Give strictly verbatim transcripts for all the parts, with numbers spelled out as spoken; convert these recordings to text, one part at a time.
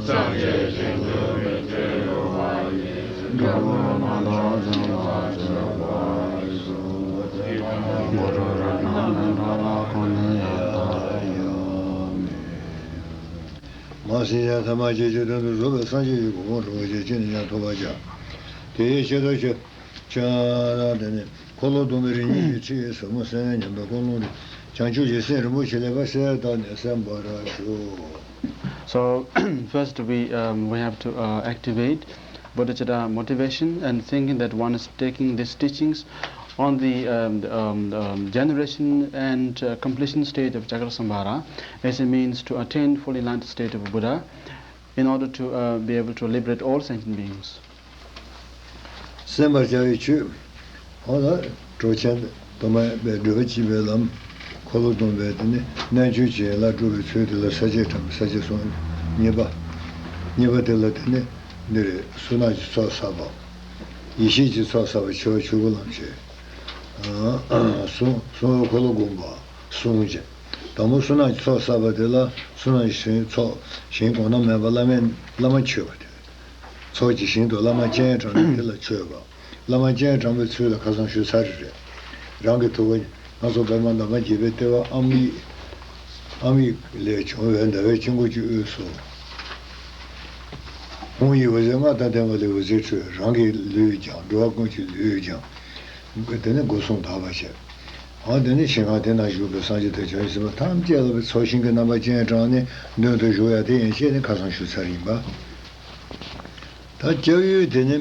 སངས་རྒྱས་ཀྱི་འགྲོ་བའི་དོན་ཡོད་པ་ཡིན། འགྲོ་བའི་མ་ཐག་འཛིན་པ་ཆོས་པ་ཡིན། གོ་ཆོད་རབ་སྣང་མི་འདྲ་བ་ཁོ་ནའི་ཡང་དག་ཡོད་མེད། མ་སྲིད་ཀྱང་ཐ་མ་སྐྱེ་མཆེད་དོན་དུ་རྫོགས་པའི་སངས་རྒྱས་ཀྱི་གོ་འཕང་འགྲོ་བའི་རྒྱུ་ཅི་ནས་ཀྱང་ཐོབ་པར་བྱ། དེའི་ཕྱིར་ལྟ་ཞུ། ཆོས་དང་དེ་ནི་འཁོར་ལོ་སྡོམ་པའི་རིམ་གཉིས་ཀྱི་ཁྲིད་ཟབ་མོ་གསན་ཉན་པའི་ཀུན་སློང་དེ་བྱང་ཆུབ་ཀྱི་སེམས་རིན་པོ་ཆེ་ལེགས་པར་གསལ་བཏབ་ནས་གསན་པར་ཞུ། So, first we, um, we have to, uh, activate bodhicitta motivation and thinking that one is taking these teachings on the, um, um, um, generation and, uh, completion stage of Chakrasambhara, as a means to attain full enlightened state of Buddha, in order to, uh, be able to liberate all sentient beings. གསན་པར་བྱ་བའི་ཆོས། འོ་ན་གྲོགས་མཆན། སྡོམ་པ་པའི་སྒྲུབ་པ་སྤྱི་པའི་ལམ། འཁོར་ལོ་སྡོམ་པའི་དེ་ནི་རྣལ་འབྱོར་གྱི་ཡན་ལག་སྒྲུབ་པའི་ཚུལ་དེ་ལ་ས་བཅད་དྲངས་པའི་ས་བཅད་སོ་གཉིས་པ། གཉིས་པ་དེ་ལ་དེ་ནི་འདི་རེད། གསུང་རྣམས་ཀྱི་ཚོགས་བསགས་པ། ཡེ་ཤེས་ཀྱི་ཚོགས་བསགས་པ་ཆེ་བ་ཆོས་སྐུ་ལམ་བྱེད། གསུང་གསུང་བའི་འཁོར་ལོ་བསྒོམ་པ། གསུང་བྱེད། དང་པོ་གསུང་རྣམས་ཀྱི་ཚོགས་བསགས་པ་དེ་ལ་གསུང་རྣམས་ཀྱི་ཚོགས་གཞན་གོང་ན་མེད་པ་བླ་མས་བླ་མ་མཆོད་པ་དེ། ཚོགས་ཀྱི་ཞིང་དུ་བླ་མ་སྤྱན་དྲངས་ནས་དེ་ལ་མཆོད་པ། བླ་མ་སྤྱན་དྲངས་པའི་ཚུལ་ལ་ཁ་སང་ཞུས་ཚར་རེད། རང་གི་ཐུགས་ཀ་ང་ཚོ་པདྨ་འདབ་མ་བརྒྱད་པའི་ལྟེ་བ་ཨ་མི་ཡིག་ཨ་མི་ཡིག་ལས་བྱུང་བའི་ཟླ་བའི་དཀྱིལ་འཁོར་གྱི་དབུས་སུ། ཧཱུྃ་ཡིག་འོད་ཟེར་ལྔ་དང་ལྡན་པ་ལས་འོད་ཟེར་འཕྲོས། རང་གི་ལུས་ཀྱང་འགྲོ་བ་ཀུན་གྱི་ལུས་ཀྱང་། དེ་ནས་སྒོ་གསུམ་དག་པར་བྱས། འོ་དེ་ནས་ཞིང་ཁམས་དེ་ན་བཞུགས་པའི་སངས་རྒྱས་དང་བྱང་ཆུབ་སེམས་དཔའ་ཐམས་ཅད་ལ་ཚོགས་ཞིང་གི་རྣམ་པ་སྤྱན་དྲངས་ནས་མདུན་དུ་བཞུགས་ཡ་དེ་ཡན་ཆད་ནི་ཁ་སང་ཞུས་ཚར་ཡིན་པ། ད་སྐྱབས་ཡུལ་དེ་ནི་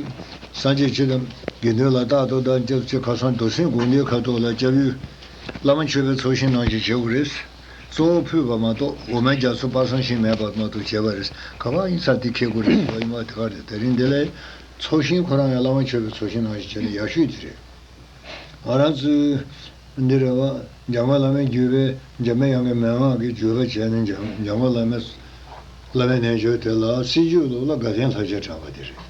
སངས་རྒྱས་ཆོས་དང་དགེ་འདུན་ལ་རྟག་ཏུ་དང་སྐྱབས་ཆེ་ཁ་སང་རྡོར་སེམས་དགོངས་འདུས་ཁ་ཐོག་ལ་སྐྱབས་ཡུལ་བླ་མ་མཆོད་པའི་ཚོགས་ཞིང་ནང་བཞིན་བྱེད་དགོས་རེད། གཙོ་བོ་ཕུད་པ་མ་གཏོགས་འོ་མའི་རྒྱ་མཚོ་དཔག་བསམ་ཤིང་མེད་པ་མ་གཏོགས་བྱས་པ་རེད། ག་པར་ཡིན་ས་དེ་འཁྱེར་དགོས་རེད་ཟེར་བ་ཡིན་པ་དེ་ག་རེད། དེ་རིང་འདི་ལས་ཚོགས་ཞིང་ཁོ་རང་ཡང་བླ་མ་མཆོད་པའི་ཚོགས་ཞིང་ནང་བཞིན་བྱས་ན་ཡག་ཤོས་དེ་རེད། ང་རང་ཚོའི་འདི་རེད་བ། འཇམ་མགོན་བླ་མའི་བརྒྱུད་པའི་འཇམ་པའི་དབྱངས་ཀྱི་མན་ངག་གི་བརྒྱུད་པ་བྱས་ནས་འཇམ་འཇམ་མགོན་བླ་མའི་བླ་མའི་རྣལ་འབྱོར་དེ་ལ་སྲིད་བྱུས་ལུགས་ལ་དགའ་ལྡན་ལྷ་བཅས་དྲངས་པ་དེ་རེད།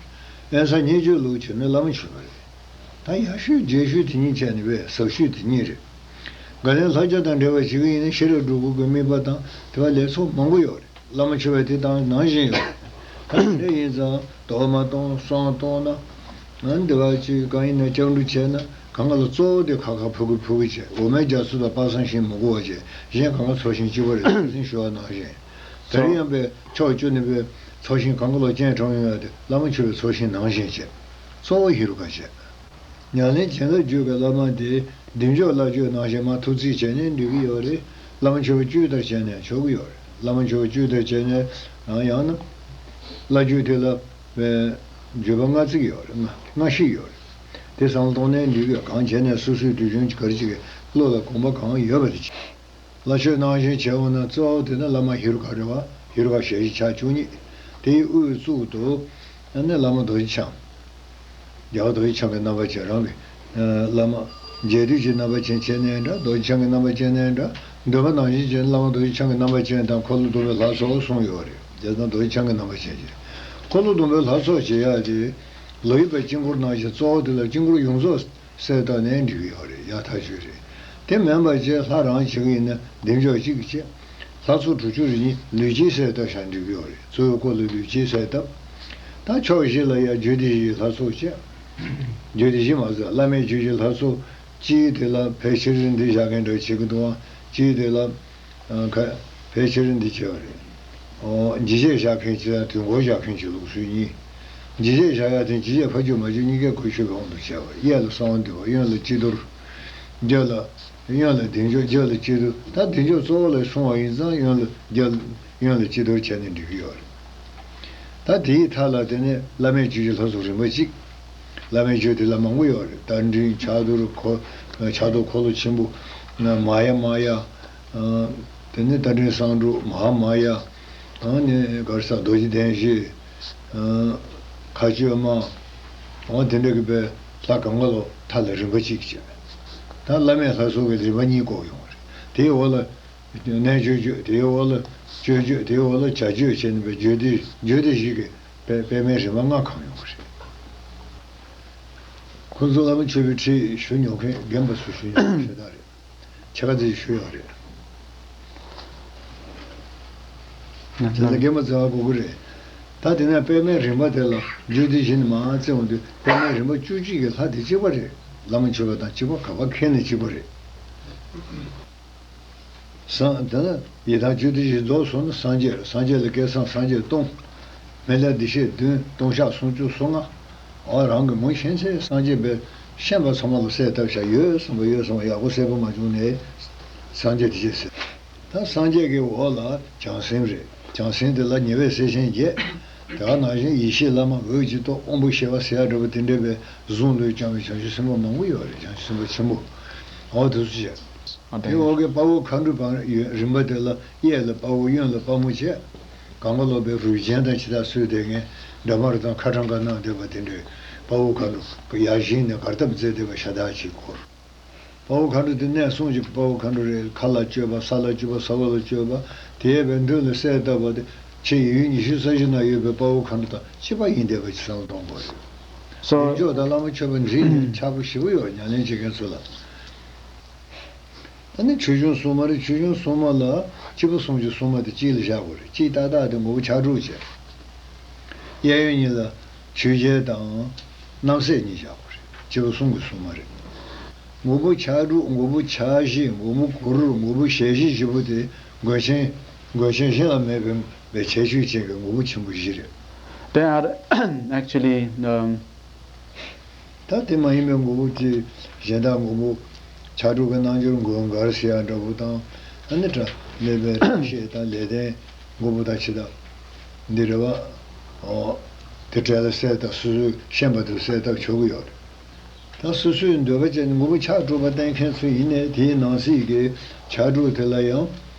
དབེན་ས་སྙིང་བཅུད་ལུགས་བྱས་ན་བླ་མ་མཆོད་པ་རེད། ད་ཡག་ཤོས་རྒྱས་ཤོས་དེ་གཉིས་བྱས་ནས་བས་ཟབ་ཤོས་དེ་གཉིས་རེད། དགའ་ལྡན་ལྷ་བརྒྱ་དང་འབྲེལ་བ་བྱེད་ཀྱི་ཡིན་ན་ཤེས་རབ་སྒྲུབ་དགོས་ཀྱི་དམིགས་པ་དང་དེ་བ་ལས་ཚོགས་མང་པོ་ཡོད་རེད། བླ་མ་མཆོད་པའི་དེ་དང་ནང་བཞིན་ཡོད་རེད། ད་དེ་འདྲ་ཡིན་ཙང་རྡོག་མ་གཏོང་བསང་གཏོང་ན། ང་འདི་བ་ཅིག་གང་ཡིན་ན་སྐྱབས་འགྲོ་བྱས་ན་གང་ག་ལ་གཙོ་བོ་དེ་ཁ་ཁ་ཕུ་གུ་ཕུ་གུ་བྱས། འོ་མའི་རྒྱ་མཚོ་དང་དཔག་བསམ་ཤིང་མི་དགོས་པ་བྱས། གཞན་གང་ག་ཚོགས་ཞིང་གཅིག་པ་རེད། ཟང་ཟིང་ཞུ་བ་ནང་བཞིན། དེ་རིང་ཡང་པའི་ཕྱོགས་བཅུ་ནས་པའི་ཚོགས་ཞིང་གང་ག་ལ་སྤྱན་དྲངས་ཡོང་ཡ་དེ་བླ་མ་མཆོད་པའི་ཚོགས་ཞིང་ནང་བཞིན་བྱས། གཙོ་བོ་ཧེ་རུ་ཀ་བྱས། ཉམས་ལེན་བྱིན་རླབས་བརྒྱུད་པའི་བླ་མ་དེ་བདེ་མཆོག་བླ་མཆོད་ནང་བཞིན་མར་ཐུགས་བརྩེ་བྱས་ནས་འགྲིག་གི་ཡོད་རེད། བླ་མ་མཆོད་པ་བཅུའི་ལྟར་བྱས་ནས་ཆོག་གི་ཡོད་རེད། བླ་མ་མཆོད་པ་བཅུའི་ལྟར་བྱས་ནས་ཡང་ཡང་ན། བླ་མཆོད་དེ་ལ་བརྗོད་པ་ལྔ་བརྩེགས་ཡོད་རེད། ལྔ་ལྔ་བཞི་ཡོད་རེད། དེ་བསམ་བློ་གཏོང་ནས་འགྲིག་གི་ཡོད། གང་བྱས་ནས་སོ་སོའི་དུས་རྒྱུན་གྱི་ག་རེ་ཅིག་གི་བློ་ལ་དགོངས་པ་གང་ཡོད་པ་དེ་བྱས། བླ་མཆོད་ནང་བཞིན་བྱས་འོང་ན་གཙོ་བོ་དེ་ནི་བླ་མ་ཧེ་རུ་ཀ་རེད་བ། ཧེ་རུ་ཀ་ཞལ་བཞི་ཕྱག་བཅུ་གཉིས། དེའི་དབུའི་གཙུག་ཏུ་ཨ་ནི་བླ་མ་རྡོ་རྗེ་འཆང་། རྒྱལ་བ་རྡོ་རྗེ་འཆང་གི་རྣམ་པ་ཅན། རང་གི་ཨ་བླ་མ་རྒྱས་བསྡུས་ཀྱི་རྣམ་པ་ཅན་བྱས་ནའི་འདྲ། རྡོ་རྗེ་འཆང་གི་རྣམ་པ་ཅན་ནའི་འདྲ། འདོན་པ་ནང་བཞིན་བྱས་ན་བླ་མ་རྡོ་རྗེ་འཆང་གི་རྣམ་པ་ཅན་དང་འཁོར་ལོ་སྡོམ་པའི་ལྷ་ཚོགས་གསུངས་ཡོད་རེད། བྱས་ཙང་རྡོ་རྗེ་འཆང་གི་རྣམ་པ་ཅན་བྱས། འཁོར་ལོ་སྡོམ་པའི་ལྷ་ཚོགས་བྱེད་ཡག་དེ་ལོ་ཡི་པའི་དཀྱིལ་འཁོར་ནང་བཞིན་གཙོ་བོ་དེ་ལ་དཀྱིལ་འཁོར་ཡོངས་རྫོགས་གསལ་བཏབ་ནའི་འགྲིག་གི་ཡོད་རེད། ཡག་ཐག་ཆོད་རེད། དེ་མིན་པ་བྱས་ལྷ་རང་བྱེད་ཀྱི་ཡིན་ན་བདེ་མཆོག་གཅིག་བྱས། ལྷ་ཚོགས་དྲུག་ཅུ་རེ་གཉིས་ལུས་དཀྱིལ་གསལ་བཏབ་བཞག་འགྲིག་གི་ཡོད་རེད། གཙོ་བོའི་སྐོར་ལ་ལུས་དཀྱིལ་གསལ་བཏབ། ད་ཕྱོགས་བཞི་ལ་ཡང་རྒྱུད་སྡེ་བཞིའི་ལྷ་ཚོགས་བྱས། རྒྱུད་སྡེ་བཞི་མ་ཟད་བླ་མེད་རྒྱུད་ཀྱི་ལྷ་ཚོགས་གཅིག་དེ་ལ་ཕལ་ཆེར་འདི་བཞག་མཁན་འདྲ་བྱེད་ཀྱི་འདུག་ཨང་། གཅིག་དེ་ལ། ཨ་ཁ། ཕལ་ཆེར་འདི་བྱས་པ་རེད། ཨོ་འཇིགས་བྱེད་བཞག་མཁན་གྱི་དང་དུས་འཁོར་བཞག་མཁན་གྱི་ལུགས་སྲོལ་གཉིས། འཇིགས་བྱེད་བཞག་ཡ་དེ་འཇིགས་བྱེད་ཕ་རྒྱུད་མ་རྒྱུད་གཉིས་ཀའི་གོ་ཆོད་པའི་དབང་དུ་བྱས་པ། གཡས་ལ་གསང་བ་འདུས་པ། གཡོན་ལ་སྤྱི་གཏོར། རྒྱབ་ལ། གཡོན་ལ་བདེ་མཆོག་རྒྱབ་ལ་སྤྱི་གཏོར། ད་བདེ་མཆོག་གཙོ་བོ་ལ་སོང་བ་ཡིན་ཙང་གཡོན་ལ་རྒྱབ། གཡོན་ལ་སྤྱི་གཏོར་བྱས་ནས་འགྲིག་གི་ཡོད་རེད། ད་དེའི་མཐའ་ལ་དེ་ནས་བླ་མེད་རྒྱུད་ཀྱི་ལྷ་ཚོགས་རིམ་པ་གཅིག་བླ་མེད་རྒྱུད་དེ་ལ་མང་པོ་ཡོད་རེད། རྟ་མགྲིན་ཕྱག་རྡོར་འཁོར། ཕྱག་རྡོར་འཁོར་ལོ་ཆེན་པོ། མ་ཡ་མ་ཡ། དེ་ནས་རྟ་མགྲིན་གསང་སྒྲུབ་མ་ཧཱ་མ་ཡ། ཨ་ནི་ག་རེ་ཟེར་རྡོ་རྗེ་གདན་བཞི། ཨ་མཁའ་སྤྱོད་མ། འོ་དེ་འདྲ་གི་པའི་ལྷ་གང་ག་ལོ་མཐའ་ལ་རིམ་པ་གཅིག་བྱས། ད་བླ་མེད་ལྷ་ཚོགས་ཀྱི་རིམ་པ་གཉིས་བསྐོར་ཡོང་བ་རེད། དེའི་འོག་ལ་རྣལ་འབྱོར་རྒྱུད། དེའི་འོག་ལ་སྤྱོད་རྒྱུད། དེའི་འོག་ལ་བྱ་རྒྱུད་བྱས་ནས་པའི་རྒྱུད་སྡེ་རྒྱུད་སྡེ་བཞི་གི་པད་པད་མའི་རིམ་པ་ལྔ་གང་ཡོང་བ་རེད། ཁོང་ཚོ་བླ་མ་མཆོད་པའི་ཁྲིད་ཞུ་མྱོང་མཁན་རྒན་པ་ཚོས་ཞུ་མྱོང་མཁན་ཞེ་དྲག་རེད། ཕྱེད་ཀ་ཙམ་ཞུ་ཡོད་རེད། དེ་ལ་རྒན་པ་ཚོས་ཧ་གོ་གི་རེད། ད་དེ་ནས་པདྨའི་རིམ་པ་དེ་ལ་རྒྱུད་སྡེ་བཞི་ནས་མར་བརྩི་འོང་དུས་པདྨའི་རིམ་པ་བཅུ་གཅིག་གི་ལྷ་དེ་གཅིག་པ་རེད། བླ་མ་མཆོད་པ་དང་གཅིག་པ། ག་པར་མཁྱེན་ནས་གཅིག་པ་རེད། སངས་དེ་ནས་ཡི་དམ་རྒྱུད་སྡེ་བཞི་རྫོགས་སོང་ན་སངས་རྒྱས་རེད། སངས་རྒྱས་ལ་བསྐལ་བཟང་སངས་རྒྱས་སྟོང་། མི་ལ་བདེ་གཤེགས་བདུན། ལྟུང་བཤགས་སུམ་ཅུ་སོ་ལྔ། འོ་རང་གི་མུ་ཤེས་ཚེ་སངས་རྒྱས་པའི་ཤན་པ་ཚང་མ་ལ་གསལ་བཏབ་བཞག་ཡོད་བསམ་པ་ཡོད་བསམ་པ་ཡག་པོ་གསལ་པོ་མ་བྱུང་ནས་སངས་རྒྱས་དེ་བྱས་ཟེར། ད་སངས་རྒྱས་ཀྱི་འོག་ལ་བྱང་སེམས་རེད། བྱང་སེམས་དེ་ལ་ཉེ་བའི་སྲས་ཆེན་བརྒྱད། དེ་ག་ནང་བཞིན་ཡེ་ཤེས་བླ་མ་འོད་ཀྱི་ཏོག་དབང་པོ་ཤེས་པ་ཟེར་ཡ་འདྲ་པོ་དེ་འདྲ་བའི་གཟུངས་བློས་བསྐྱངས་པའི་བྱང་ཆུབ་སེམས་དཔའ་མང་པོ་ཡོད་རེད། བྱང་ཆུབ་སེམས་དཔའ་ཆེན་པོ། འོ་དེ་ཚོ་བྱས། ཨ་དེའི་འོག་གི་དཔའ་བོ་མཁའ་འགྲོའི་བར་ཡོད། རིམ་པ་དེ་ལ་གཡས་ལ་དཔའ་བོ་གཡོན་ལ་དཔའ་མོ་བྱས། གང་ག་ལོ་པའི་རུས་རྒྱན་དང་ཇི་ལྟར་གསོལ་དེ་ངས་འདྲ་མར་དང་ཁ་གྲངས་ཀ་གནང་བསྡད་པ་དེ་འདྲའི་དཔའ་བོ་མཁའ་འགྲོ་ཡར་བཞེངས་ནས་གར་སྟབས་མཛད་བསྡད་པ་ཤ་སྟག་ཅིག་འཁོར། དཔའ་བོ་མཁའ་འགྲོ་དེ་གནས་གསུམ་གྱི་དཔའ་བོ་མཁའ་འགྲོ་རེད། མཁའ་ལ་སྤྱོད་པ། ས་ལ་སྤྱོད་པ། ས་འོག་ལ་སྤྱོད་པ། དེ་ཡས་པའི་མདུན་ལ་གསལ་བཏབ་པ་དེ་ཕྱི་ཡི་ཡུལ་ཉི་ཤུ་རྩ་བཞི་ན་ཡོད་པའི་དཔའ་བོ་མཁའ་འགྲོ་དང་གཅིག་པ་ཡིན་བསྡད་པ་ཅིག་བསམ་བློ་གཏོང་དགོས་རེད། སོ། བདེ་མཆོག་དང་བླ་མ་མཆོད་པ་འདྲེས་ནས་ཆགས་པོ་ཞེ་པོ་ཡོད། ཉམས་ལེན་བྱེད་མཁན་ཚོ་ལ། ད་ནི་ཆོས་སྐྱོང་སྲུང་མ་རེད། ཆོས་སྐྱོང་སྲུང་མ་ལ་སྤྱི་བོ་གསུམ་གྱི་སྲུང་མ་དེ་གཅིག་ལ་བཞག་དགོས་རེད། གཅིག་ཏག་ཏག་དེ་ངོ་བོ་ཕྱག་དྲུག་བྱས། གཡས་གཡོན་གཉིས་ལ་ཆོས་རྒྱལ་དང་རྣམ་སྲས་གཉིས་བཞག་དགོས་རེད། སྤྱི་བོ་གསུམ་གྱི་སྲུང་མ་རེད། ངོ་བོ་ཕྱག་དྲུག་ངོ་བོ་ཕྱག་བཞི། ངོ་བོ་གུ་རུ། ངོ་བོ་ཞལ་བཞི་བཞི་པོ་དེ་མགོན་ཆེན། མགོན་ཆེན་གཞན་ལ་མེད་པའི་བའི་ཁྱད་ཆོས་ཅན་གྱི་ངོ་བོ་ཆེན་པོ་བཞི་རེད། They are actually, um, ད་དེ་མ་ཡིན་པའི་ངོ་བོ་དེ་གཞན་དག་ངོ་བོ་ཕྱག་དྲུག་གི་རྣལ་འབྱོར་མགོན་དཀར་ཟེར་ཡ་འདྲ་པོ་དང་། ཨ་ནི་དྲ་མེད་པའི་ཐབས་ཤེས་དང་ལས་ལྡན་མགོན་པོ་དང་ཇི་ལྟར་འདི་རེད་བ། ཨོ། དེ་འདྲ་ལ་གསལ་བཏབ། སོ་སོའི་ཤན་པ་དེ་གསལ་བཏབ་ཆོག་གི་ཡོད་རེད། ད་སོ་སོའི་འདོད་པ་ཅན་ངོ་བོ་ཕྱག་དྲུག་པ་བསྟེན་མཁན་ཚོ་ཡིན་ནའི་དེའི་ནང་གསེས་ཀྱི་ཕྱག་དྲུག་དེ་ལ་ཡང་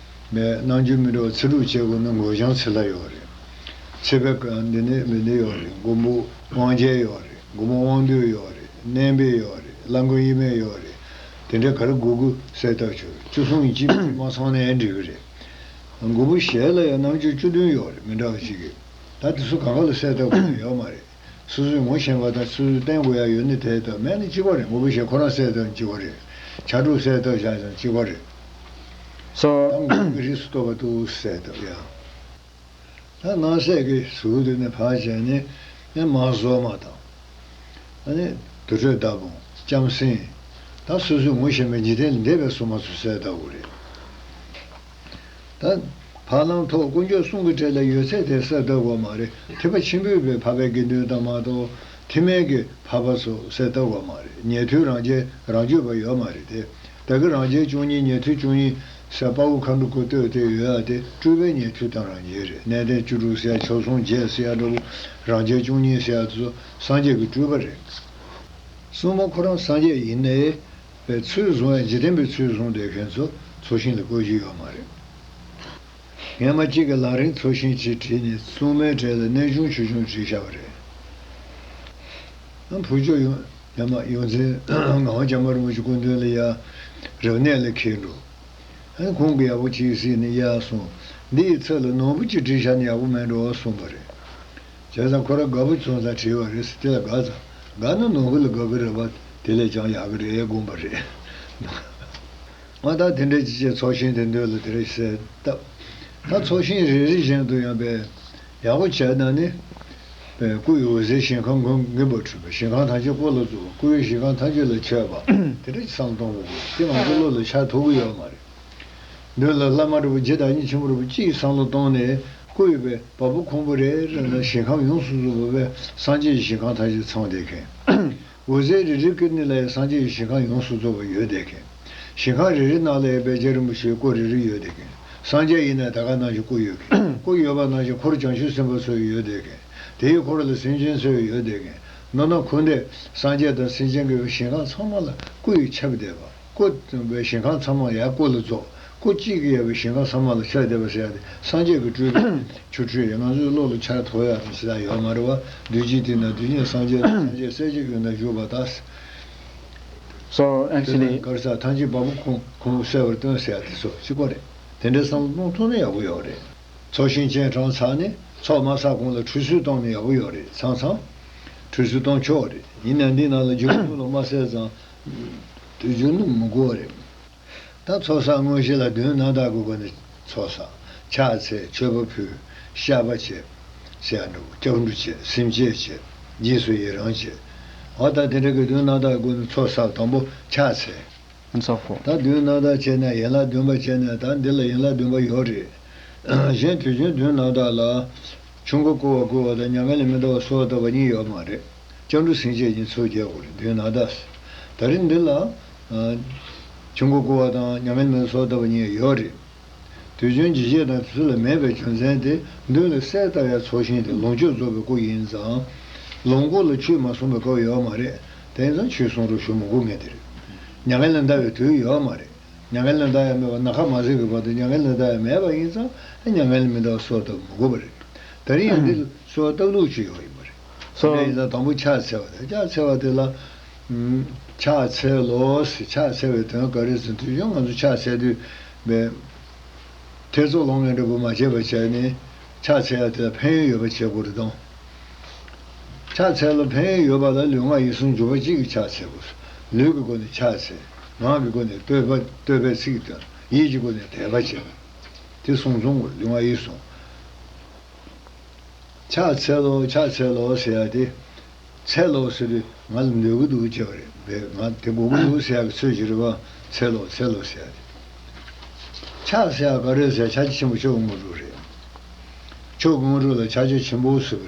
མེད་རྣལ་འབྱོར་མི་འདྲ་བ་ཚེ་དྲུག་བྱེད་དགོས་ན་མགོན་བྱང་ཚེ་ལྷ་ཡོད་རེད། ཚེ་དཔལ་འདི་ནས་མི་འདི་ཡོད་རེད། མགོན་པོ་དབང་རྒྱལ་ཡོད་རེད། མགོན་པོ་དབང་འདུས་ཡོད་རེད། གནན་པའི་ཡོད་རེད། བླ་མགོན་ཡེ་མེ་ཡོད་རེད། དེ་འདྲ་ག་རེ་དགོས་དགོས་གསལ་བཏབ་ཆོག་བཅུ་གསུམ་ཡིན་གཅིག་མ་ཚང་ན་ཡང་འགྲིག་གི་རེད། མགོན་པོ་ཞལ་ལ་ཡང་རྣམ་དཔྱོད་བཅུ་བདུན་ཡོད་རེད། མི་འདྲ་བ་ཞིག་གིས། ད་དེ་ཚོ་གང་ག་ལ་གསལ་བཏབ་དགོས་ཡོད་མ་རེད། སོ་སོའི་ངོ་ཤེས་པ་དང་སོ་སོའི་བསྟེན་དགོས་ཡ་ཡོད་ནི་དེ་ལྟ་མེད་ནི་གཅིག་པ་རེད། མགོན་པོ་ཞལ་ཁོ་རང་གསལ་བཏབ་གཅིག་པ་རེད། ཕྱག་དྲུག་གསལ་བཏབ་བཞག་ཀྱང་གཅིག་པ་རེད། So, ད་མགོན་པོའི་རིགས་སུ་གཏོགས་པ་དུ་གསལ་བཏབ་ཡ། ད་རྣམ་སྲས་ཀྱི་ཟུར་དེ་ནས་ཕར་བྱས་ནས་ནི་མར་བཟོ་མ་དང་། ཨ་ནི་དུར་ཁྲོད་བདག་པོ་ལྕམ་སྲིང་། ད་སོ་སོའི་ངོ་ཤེས་པའི་འཇིག་རྟེན་ལས་འདས་པའི་སྲུང་མ་ཚོ་གསལ་བཏབ་དགོས་རེད། ད་ཕ་ལམ་ཐོག་དཀོན་མཆོག་གསུམ་གྱི་གྲས་ལ་ཡོད་ཚད་དེ་གསལ་བཏབ་དགོས་མ་རེད། ཐེག་པ་ཆེན་པོའི་བའི་འཕགས་པའི་དགེ་འདུན་དང་མ་གཏོགས་ཐེག་དམན་གྱི་འཕགས་པ་ཚོ་གསལ་བཏབ་དགོས་མ་རེད། ཉན་ཐོས་རང་རྒྱལ་རང་རྒྱུད་པ་ཡོད་མ་རེད་དེ། ད་གི་རང་རྒྱལ་བཅུ་གཉིས་ཉན་ཐོས་བཅུ་གཉིས་ཟེར་དཔའ་བོ་མཁའ་འགྲོ་སྐུ་སྟོད་དེ་ཡོད་ཡ་དེ་སྤྲུལ་པའི་ཉན་ཐོས་དང་རང་རྒྱལ་རེད། གནས་བརྟན་བཅུ་དྲུག་ཟེར་ཡ་ཆོས་སྲུང་བརྒྱད་ཟེར་ཡ་འདྲ་བོ་རང་རྒྱལ་བཅུ་གཉིས་ཟེར་ཡ་དེ་ཚོ་སངས་རྒྱས་ཀྱི་སྤྲུལ་པ་རེད། སྲུང་མ་ཁོ་རང་སངས་རྒྱས་ཡིན་ནའི་པའི་ཚུལ་བཟུང་བའི་འཇིག་རྟེན་པའི་ཚུལ་བཟུང་བསྡད་མཁན་ཚོ་ཚོགས་ཞིང་ལ་བཀོད་རྒྱུ་ཡོད་མ་རེད། སྔས་མ་གཅིག་གི་ལམ་རིམ་ཚོགས་ཞིང་གཅིག་བྲིས་ནས་སྲུང་མའི་གྲས་ལ་གནས་ཆུང་ཆེ་ཆུང་བྲིས་བཞག་པ་རེད། ཨ་བུ་ཆོ་ཡོང་ཡ་མ་ཡོངས་འཛིན་ངག་དབང་བྱམས་པ་རིན་པོ་ཆེ་སྐུ་མདུན་ལ་ཡ་རབ་གནས་ལ་འཁེལ་འགྲོ། ཨ་ཁོང་གིས་ཡག་པོ་ཅིག་གཟིགས་ནས་ཡ་གསུངས། འདི་ཡི་ཚབ་ལ་ནོར་བུ་གཅིག་བྲིས་བཞག་ན་ཡག་པོ་མེད་འགྲོ་གསུངས་པ་རེད། བྱས་ཙང་ཁོ་རང་དགའ་པོ་བྱུང་ཙང་བྲིས་པ་རེད་ཟེར། དེ་ལ་དགའ་ཙང་དགའ་ན་ནོར་བུ་ལ་དགའ་གི་རེད་པ། དེ་ལས་ཀྱང་ཡག་གི་རེད་དགོངས་པ་རེད། ང་ད་དེ་འདྲའི་ཅི་བྱེད། ཚོགས་ཞིང་དེ་འདོད་ལ་དེ་རེ་ཟེར་སྟབས། ད་ཚོགས་ཞིང་རེ་རེ་བཞིན་དུ་ཡང་པའི་ཡག་པོ་བྱས་ན་ནི། པའི་སྐུ་ཡི་འོད་ཟེར་ཞིང་ཁམས་མགོན་མགོན་པོར་འཕྲོས་པའི་ཞིང་ཁམས་ཐམས་ཅད་སྐུ་ལ་རྫོགས། སྐུ་ཡི་ཞིང་ཁམས་ཐམས་ཅད་ལ་མཆོད་པ། དེ་འདྲ་ཅིག་བསམ་གཏོང་དགོས་དགོས། དེ་ང་ཚོ་བློ་ལ་འཆར་ཐུབ་ཀྱི་ཡོད་མ་རེད། མདུན་ལ་བླ་མ་རུ་པ་རྗེ་བདག་ཉིད་ཆེན་པོ་རུ་པ་གཅིག་བསམ་བློ་བཏང་ནས་སྐུ་ཡི་པའི་བ་སྤུ་ཁུང་བུ་རེ་རེ་ལ་ཞིང་ཁམས་ཡོངས་སུ་རྫོགས་པའི་སངས་རྒྱས་ཀྱི་ཞིང་ཁམས་ཐམས་ཅད་ཚང་བསྡད་མཁན། འོད་ཟེར་རེ་རེ་ཀུན་ནས་ལ་ཡང་སངས་རྒྱས་ཀྱི་ཞིང་ཁམས་ཡོངས་སུ་རྫོགས་པ་ཡོད་བསྡད་མཁན། ཞིང་ཁམས་རེ་རེ་ནང་ལ་ཡང་དཔལ་རྒྱལ་རིན་པོ་ཆེའི་སྐུ་རེ་རེ་ཡོད་བསྡད་མཁན། སངས་རྒྱས་ཡིན་ན་ད་ག་ནང་བཞིན་སྐུ་ཡོད་མཁན། སྐུ་ཡོད་པ་ནང་བཞིན་འཁོར་བྱང་ཆུབ་སེམས་དཔའ་ཚོ་ཡོད་བསྡད་མཁན། དེའི་འཁོར་ལ་སེམས་ཅན་ཚོ་ཡོད་བསྡད་མཁན། མདོར་ན་འཁོར་འདས་སངས་རྒྱས་དང་སེམས་ཅན་གྱི་ཞིང་ཁམས་ཚང་མ་ལ་སྐུ་ཡིས་ཁྱབ་བསྡད་པ། སྐུ་བའི་ཞིང་ཁམས་ཚང་མ་ཡང་སྐུ་ལ་རྫོགས། སྐུ་གཅིག་གིས་ཡང་བའི་ཞིང་ཁམས་ཚང་མ་ལ་ཁྱབ་བསྡད་པ་ཟེར་ཡ་དེ་སངས་རྒྱས་ཀྱི་སྤྲུལ་པའི་ཆོ་འཕྲུལ་ཡིན། ང་ཚོའི་བློ་ལ་འཆར་ཐུབ་ཡ་དེ་ཞེ་དྲག་ཡོད་མ་རེད་བ། རྡུལ་གཅིག་སྟེང་ན་རྡུལ་སྙེད་སངས་རྒྱས། སངས་རྒྱས་སྲས་གཅིག་ཡོད་ན་བཞུགས་པ་དག། So, དེ་ལྟར་actually, གར་ས་ཐམས་ཅད་བ་སྤུ་ཁུང་བུ་གསལ་བར་སྟོན་ཟེར་ཡ་དེ་ཚོ་གཅིག་པ་རེད། དེ་འདྲའི་བསམ་བློ་གཏོང་ཐུབ་ན་ཡག་པོ་ཡོད་རེད། ཚོགས་ཞིང་ཅན་གྲངས་ཚར་ནས་ཚོགས་མ་བསགས་གོང་ལ་ཁྲུས་གསོལ་བཏང་ན་ཡག་པོ་ཡོད་རེད། ཚང་ཚང་ཁྲུས་གསོལ་བཏང་ཆོག་རེད། ཡིན་ན་འདི་ནང་ལ་རྒྱུ་ལུགས་ལ་མ་གསལ་ཙང་དུས་རྒྱུན་ནི་མི་དགོས་རེད། ད་ཚོགས་བསགས་དངོས་གཞི་ལ་མདུན་ན་ད་དགོས་པ་ནི་ཚོགས་བསགས། ཕྱག་འཚལ། མཆོད་པ་ཕུལ། བཤགས་པ་བྱེད། ཟེར་ཡ་འདྲ་བོ། སྐྱབས་འགྲོ་བྱེད། སེམས་བསྐྱེད་བྱེད། རྗེས་སུ་ཡི་རང་བྱེད། འོ་ད་དེ་འདྲ་གི་མདུན་རྣམ་དག་སྒོ་ནས་ཚོགས་བསགས། དང་པོ་ཕྱག་འཚལ། ཚོགས་པོ། ད་མདུན་རྣམ་དག་བྱས་ནས་ཡན་ལག་བདུན་པ་བྱས་ནས། ད་འདི་ལ་ཡན་ལག་བདུན་པ་ཡོད་རེད། གཞན་དུས་རྒྱུན་མདུན་རྣམ་དག་ལ་ཆོས་འཁོར་བསྐོར་བ་བསྐོར་བ་དང་མྱ་ངན་ལས་མི་འདའ་བར་གསོལ་བ་བཏབ་པ་གཉིས་ཡོད་མ་རེད། སྐྱབས་འགྲོ་སེམས་བསྐྱེད་གཉིས་ཚུར་རྒྱག་དགོས་རེད། མདུན་རྣམ་དག་ཟེར། ད་རིང་འདི་ལ་ཨ་ཆོས་འཁོར་བསྐོར་བ་དང་མྱ་ངན་ལས་མི་འདའ་བར་གསོལ་བ་བཏབ་པ་གཉིས་ཡོད་རེད། དུས་རྒྱུན་ཇི་བྱེད་དང་དུས་སུ་ལ་མེད་པའི་རྒྱུ་མཚན་དེ། མདུན་ལ་གསལ་བཏབ་ཡ་ཚོགས་ཞིང་དེ་ལོངས་སྤྱོད་རྫོགས་པའི་སྐུ་ཡིན་ཙང་། ལོངས་སྐུ་ལ་ཆོས་མ་གསུངས་པའི་སྐབས་ཡོད་མ་རེད། དེ་ཡིན་ཙང་ཆོས་གསུང་རོགས་ཞུ་མི་དགོས་ངེས་དེ་རེད། མྱ་ངན་ལས་འདའ་བའི་དུས་ཡོད་མ་རེད། མྱ་ངན་ལས་འདའ་ཡ་མེད་པ། ནམ་མཁའ་མ་ཟིན་གྱི་བར་དུ་མྱ་ངན་ལས་འདའ་ཡ་མེད་པ་ཡིན་ཙང་། མྱ་ངན་ལས་མི་འདའ་བར་གསོལ་བ་བཏབ་མི་དགོས་པ་རེད། ད་རིང་ཡང་འདི་ལ་གསོལ་བ་བཏབ་ལུགས་ཅིག་ཡོད་ཡིན་པ་རེད། སོ། དེ་ཡིན་ཙང་དང་པོ་ཕྱག་འཚལ་བ་དང་། ཕྱག་འཚལ་བ་དེ་ལ། ཨམ། ཕྱག་འཚལ་ལོ་ཟེར། ཕྱག་འཚལ་བའི་དོན་ག་རེ་ཟེར། དུས་རྒྱུན་ང་ཚོ་ཕྱག་འཚལ་དུས་པའི་ཐེ་ཚོམ་ལངས་མཁན་འདྲ་པོ་མ་བྱས་པ་བྱས་ནས་ཕྱག་འཚལ་ཡ་དེ་ལ་ཕན་ཡོན་ཡོད་པ་བྱེད་དགོས་རེད་དང་། ཕྱག་འཚལ་ལ་ཕན་ཡོན་ཡོད་པ་ལ་ལུས་ངག་ཡིད་གསུམ་འཇུག་པ་གཅིག་གིས་ཕྱག་འཚལ་དགོས། ལུས་ཀྱི་སྒོ་ནས་ཕྱག་འཚལ། ངག་གི་སྒོ་ནས་བསྟོད་པ། བསྟོད་པའི་ཚིག་བཏོན། ཡིད་ཀྱི་སྒོ་ནས་དད་པ་བྱེད། དེ་གསུམ་གསུམ་དགོས། ལུས་ངག་ཡིད་གསུམ། ཕྱག་འཚལ་ལོ། ཕྱག་འཚལ་ལོ་ཟེར་ཡ་དེ། འཚལ་ལོ་ཟེར་དུས་ང་ལ་འདོད་ཀྱི་འདུག་ཅེས་པ་རེད། བས་ང་དེ་དགོས་ཀྱི་འདུག་ཟེར་ཡ་གི་ཚོད་ཅིག་རེད་པ། འཚལ་ལོ། འཚལ་ལོ་ཟེར་ཡ་དེ། ཕྱག་ཟེར་ཡ་ག་རེ་ཟེར། ཕྱག་རྒྱ་ཆེན་པོ་མཆོག་གི་དངོས་གྲུབ་རེད། མཆོག་གི་དངོས་གྲུབ་ལ་ཕྱག་རྒྱ་ཆེན་པོ་ཟེར་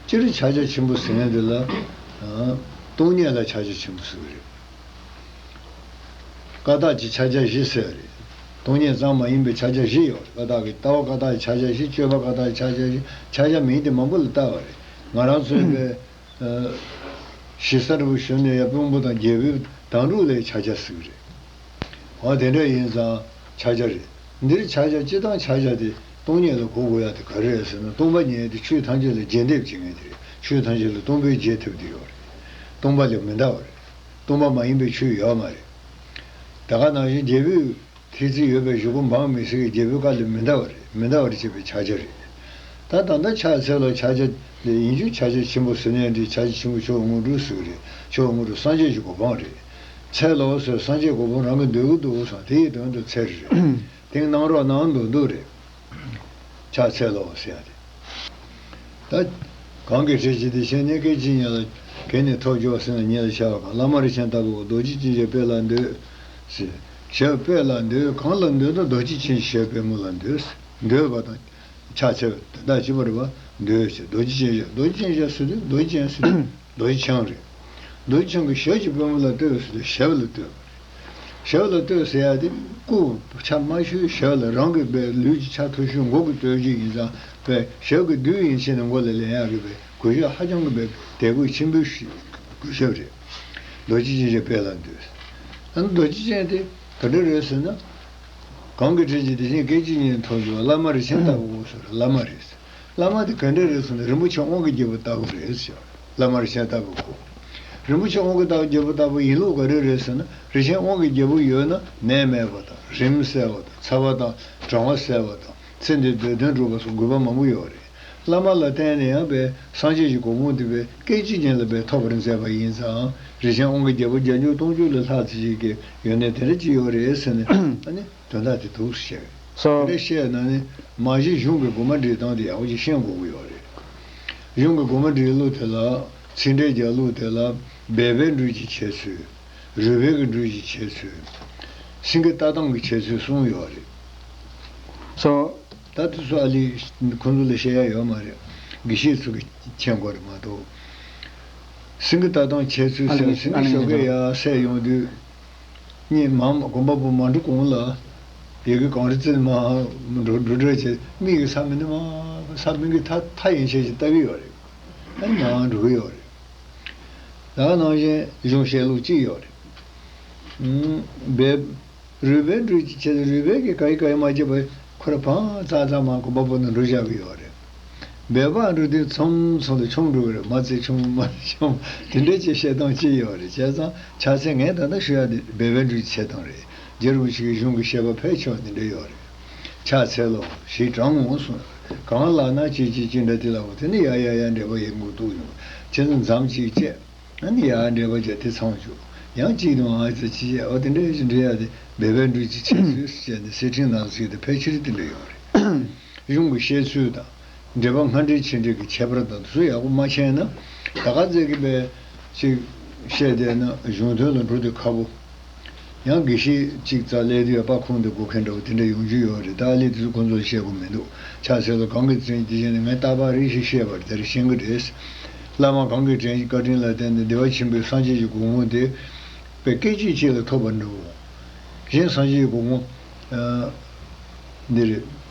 གི་རེད། སྤྱིར་ཕྱག་རྒྱ་ཆེན་པོ་ཟེར་མཁན་དེ་ལ། ཨ། སྟོང་ཉིད་ལ་ཕྱག་རྒྱ་ཆེན་པོ་ཟེར་གི་རེད། ཀ་དག་གི་ཕྱག་རྒྱ་བཞི་ཟེར་བ་རེད། སྟོང་ཉིད་ཙམ་མ་ཡིན་པའི་ཕྱག་རྒྱ་བཞི་ཡོད་རེད། ཀ་དག་གི། ལྟ་བ་ཀ་དག་གི་ཕྱག་རྒྱ་བཞི། སྤྱོད་པ་ཀ་དག་གི་ཕྱག་རྒྱ་བཞི། ཕྱག་རྒྱ་མིང་དེ་མང་པོ་ལ་བཏགས་པ་རེད། ང་རང་ཚོའི་པའི་ཨ་ཞེ་ས་འདྲ་པོ་ཞུས་ནས་ཡ། དཔོན་པོ་དང་རྒྱལ་པོའི་དམ་ཕྲུག་ལ་ཕྱག་རྒྱ་ཟེར་གི་རེད། འོ་དེ་འདྲ་ཡིན་ཙང་ཕྱག་རྒྱ་རེད། འདིར་ཕྱག་རྒྱ། སྤྱིར་བཏང་ཕྱག་རྒྱ་དེ་སྟོང་ཉིད་ལ་གོ་དགོས་ཡ་དེ་ག་རེ་རེད་ཟེར་ན། སྟོང་པ་ཉིད་དེ་ཆོས་ཐམས་ཅད་ལ་རྗེས་འདེབས་བྱེད་མཁན་དེ་རེད། ཆོས་ཐམས་ཅད་ལ་སྟོང་པས་རྗེས་ཐེབས་བསྡད་ཡོད་རེད། སྟོང་པ་ལས་མི་འདའ་བ་རེད། སྟོང་པ་མ་ཡིན་པའི་ཆོས་ཡོད་མ་རེད། ད་ག་ནང་བཞིན་རྒྱལ་པོས། ཐེལ་ཙེ་ཡོད་པའི་གཞུག་གུ་འབངས་མི་སེར་གྱིས་རྒྱལ་པོའི་བཀའ་ལས་མི་འདའ་བར། མི་འདའ་བར་བྱེད་པའི་ཕྱག་རྒྱ་རེད། ད་ད་ལྟ་ཕྱག་འཚལ་ལོ། ཕྱག་རྒྱ་ལས་ཡིན་རྒྱུ་ཕྱག་རྒྱ་ཆེན་པོ་ཟེར་ནས་འདི་ཕྱག་རྒྱ་ཆེན་པོ་མཆོག་དངོས་གྲུབ་ཟེར་གི་རེད། མཆོག་དངོས་གྲུབ་སངས་རྒྱས་ཀྱི་གོ་འཕང་རེད། འཚལ་ལོ་ཟེར། སངས་རྒྱས་གོ་འཕང་རང་གི་འདོད་ཀྱི་འདུག་བསམ། དེ་ཡི་དོན་དུ་འཚལ་རེད། དེང་གནང་རོགས་གནང་འདུག་འདུག་རེད། ཕྱག་འཚལ་ལོ་ཟེར་ཡ་དེ། ད་གང་གི་གྲས་ཀྱིས་དེ་བཞིན་གནས། སྐད་ཅིག་ཉིད་ལ་གད་ནས་ཐོབ་འགྱུར་བ་ཟེར་ན། ཉིད་ལ་བྱ་བ་གང་། བླ་མ་རིན་ཆེན་ལྟ་བུ་གོ། རྡོ་རྗེ་ཅན་ཞབས་པད་ལ་འདུད་ཟེར། ཞབས་པད་ལ་འདུད། གང་ལ་འདུད་ན་རྡོ་རྗེ་ཅན་ཞབས་པད་མོ་ལ་འདུད་ཟེར། འདུད་པ་དང་ཕྱག་འཚལ་བ་དེ་དག་གཅིག་པ་རེད་པ། འདུད་ཟེར། རྡོ་རྗེ་ཅན་ཞབས། རྡོ་རྗེ་ཅན་ཞབས་ཟེར་དུས་རྡོ་རྗེ་ཅན་ཟེར་དུས་རྡོ་རྗེ་འཆང་རེད། རྡོ་རྗེ་འཆང་གི་ཞབས་ཀྱི་པུས་མོ་ལ་ལྟོས་ཟེར་དུས་ཞབས་ལ་ལྟོས། ཞབས་ལ་ལྟོས་ཟེར་ཡ་དེ་སྐུ་ཆ་དམའ་ཤོས་ཞབས་ལ། རང་གི་པའི་ལུས་ཀྱི་ཆ་མཐོ་ཤོས་མགོ་གི་ལྟོས་རྒྱུ་ཡིན་ཙང་། པའི་ཞབས་ཀྱི་རྡུལ་ཡན་ཆད་ནས་མགོ་ལ་ལེན་ཡག་གི་པའི་གུས་ཞབས་ཧ་ཅང་གི་པའི་དད་གུས་ཆེན་པོའི་གུས་ཞབས་རེད། རྡོ་རྗེ་ཅན་ཞབས་པད་ལ་འདུད། ཨ་ནི་རྡོ་རྗེ་ཅན་དེ་ག་འདྲ་རེད་ཟེར་ན། གང་གི་གྲས་ཀྱིས་དེ་བཞིན་སྐད་ཅིག་ཉིད་ཐོབ་འགྱུར་བ། བླ་མ་རིན་ཆེན་ལྟ་བུ་གོ་ཟེར། བླ་མ་རེད། བླ་མ་དེ་ག་འདྲ་རེད་ཟེར་ན། རིན་པོ་ཆེ་དབང་གི་རྒྱལ་པོ་ལྟ་བུ་རེད་ཟེར། བླ་མ་རིན་ཆེན་ལྟ་བུ་གོ། རིན་པོ་ཆེ་དབང་གི་ལྟ་བུ་རྒྱལ་པོ་ལྟ་བུ་ཡིན་ལུགས་ག་རེ་རེད་ཟེར་ན། རིན་ཆེན་དབང་གི་རྒྱལ་པོ་ཡོད་ན་ནད་མེད་པ་དང་། རིམས་བསལ་བ་དང་། ཚ་བ་དང་གྲང་བ་བསལ་བ་དང་། ཚེ་འདིར་འདོད་དོན་འགྲུབ་པ་སོགས་དགོས་པ་མང་པོ་ཡོད་རེད། བླ་མ་ལ་བརྟེན་ནས་ཡང་པའི་སངས་རྒྱས་ཀྱི་གོ་འཕང་དེ་པའི་སྐད་ཅིག་ཉིད་ལ་པའི་ཐོབ་པར་མཛད་པ་ཡིན་ཙང་། རིན་ཆེན་དབང་གི་རྒྱལ་པོ་བརྒྱ་འགྱུར་སྟོང་འགྱུར་ལས་ལྷག་ཙམ་ཞིག་གི་ཡོན་ཏན་དེ་འདྲ་ཅིག་ཡོད་རེད་ཟེར་ནས། ཨ་ནི། དོན་དག་དེ་འདུག་ཟེར། སོ། དེ་འདྲ་བཤད་ན་ནི་མ་གཞི་གཞུང་གི་དགོངས་པ་འགྲེལ་སྟངས་དེ་ཡག་པོ་ཅིག་ཤེས་དགོས་ཀྱི་ཡོད་རེད། གཞུང་གི་དགོངས་པ་འགྲེལ་ལུགས་དེ་ལ། ཚིག་འགྲེལ་རྒྱག་ལུགས་དེ་ལ། སྦས་པའི་སྒྲུབ་ཀྱི་འཆད་ཚུལ། རུས་སྦལ་གྱི་སྒྲུབ་ཀྱི་འཆད་ཚུལ། སེང་གེ་ལྟ་སྟངས་ཀྱི་འཆད་ཚུལ་གསུམ་ཡོད་རེད། སོ། ད་དེ་ཚོ་ཨ་ལི་ཁོང་ཚོ་ལ་བཤད་ཡ་ཡོད་མ་རེད། དགེ་བཤེས་ཚོ་གིས་མཁྱེན་དགོས་རེད་མ་གཏོགས། སེང་གེ་ལྟ་སྟངས་འཆད་ཚུལ་ཟེར། ཨ་ལི་སེང་གེ་ཨ་ལི་ཞོགས་ཀས་ཡར་སད་ཡོང་དུས། གཉིད་མ་དགོན་པ་པོ་མ་འགྲོ་གོང་ལ་ཡི་གེ་གངས་རི་རྩེ་ནས་མར་འགྲོ་འགྲོ་འགྲོ་བྱས། མིག་གིས་ས་མིག་ནས་མར་ས་མིག་གིས་མཐའ་མཐའ་ཡན་ཆད་ཅིག་ལྟ་གི་ཡོད་རེད། ཨ་ནི་མར་འགྲོ་གི་ཡོད་རེད། ད་ག་ནང་བཞིན་གཞུང་བཤད་ལུགས་གཅིག་ཡོད་རེད། ཨུམ། སྦས། རུས་སྦལ་སྒྲུབ་ཀྱི་འཆད་ཚུལ། རུས་སྦལ་གྱིས་ག་ཡི་ག་ཡི་མ་བྱས་པར་ཁོ་རང་ཕར་ཙག་ཙག་མར་དགོན་པ་པོ་ནང་འགྲོ་བཞག་གི་ཡོད་རེད། སྦལ་པ་འགྲོ་དུས་མཚམས་མཚམས་ལ་མཆོང་འགྲོ་གི་རེད། མར་ཙིག་མཆོང་མར་ཙིག་མཆོང་། དེ་འདྲའི་ཅིག་བཤད་སྟངས་ཅིག་ཡོད་རེད། བྱས་ཙང་ཕྱག་འཚལ། ངས་ད་ལྟ་ཞུ་ཡ་དེ་སྦས་པའི་འགྲོས་ཀྱི་འཆད་སྟངས་རེད། རྗེ་རིན་པོ་ཆེ་གི་གཞུང་གི་བཤད་པ་ཕལ་ཆེ་བ་དེ་འདྲ་ཡོད་རེད། ཕྱག་འཚལ་ལོ་ཞེས་དྲང་ངོ་གསུངས། གང་ལགས་ན་ཅི་ཅི་ཅི་འདྲ་དེ་ལ་འོ་དེ་ནི་ཡ་ཡ་ཡ་འདྲེས་པ་ཡི་མགོ་གཏུགས་ཡོང་། བྱས་ཙང་མཚམས་ཅིག་བཅད། ཨ་ནི་ཡར་འགྲེལ་པ་བརྒྱབ་དེ་ཚང་བཅུག། ཡང་གཅིག་དང་ཨ་ཙི་ཅི་བྱས། འོ་དེ་འདྲ་ཞིག་འགྲེལ་ཡག་དེ་སྦས་པའི་འགྲོས་ཀྱི་འཆད་ཚུལ་ཟེར་བྱས་ནས་གསེར་ཕྲེང་ནང་ལ་ཟེར་དེ་ཕལ་ཆེར་དེ་འདྲ་ཡོད་རེད། གཞུང་གི་བཤད་ཚུལ་དང་ འགྲེལ་པ་སྔ་འགྲེལ་ཕྱི་འགྲེལ་གྱི་ཁྱད་པར་དང་དེ་ཚོ་ཡག་པོ་མ་མཁྱེན་ན། ད་ག་ཚད་ཀྱི་པའི་ཅིག་བཤད་བསྡད་ན་གཞུང་དོན་ལ་འགྲོ་དུས་ཁག་པོ། ཡང་དགེ་བཤེས་གཅིག་རྩ་སླེབས་དུས་པར་ཁུང་དེ་སྒུག་མཁན་འདྲ་བོ་དེ་འདྲ་ཡོང་རྒྱུ་ཡོད་རེད། ད་ཨ་ལས་དེ་ཚོ་ཁོང་ཚོར་བཤད་དགོས་མི་འདུག་ཕྱག་འཚལ་ལོ། གང་གི་དྲིན་གྱིས་དེ་བཞིན་ནི་ངས་རྟག་པར་རེ་ཞིག་བཤད་པར་དེར་ཤེས་ཀྱི་རེད། བླ་མ་གང་གི་དྲིན་གྱིས་བཀའ་དྲིན་ལ་བརྟེན་ནས་བདེ་བ་ཆེན་པོའི་སངས་རྒྱས་ཀྱི་གོ་འཕང་དེ་པའི་སྐད་ཅིག་གཅིག་ལ་ཐོབ་པར་འགྲོ། གཞན་སངས་རྒྱས་ཀྱི་གོ་འཕང་། ཨ། འདི་རེད།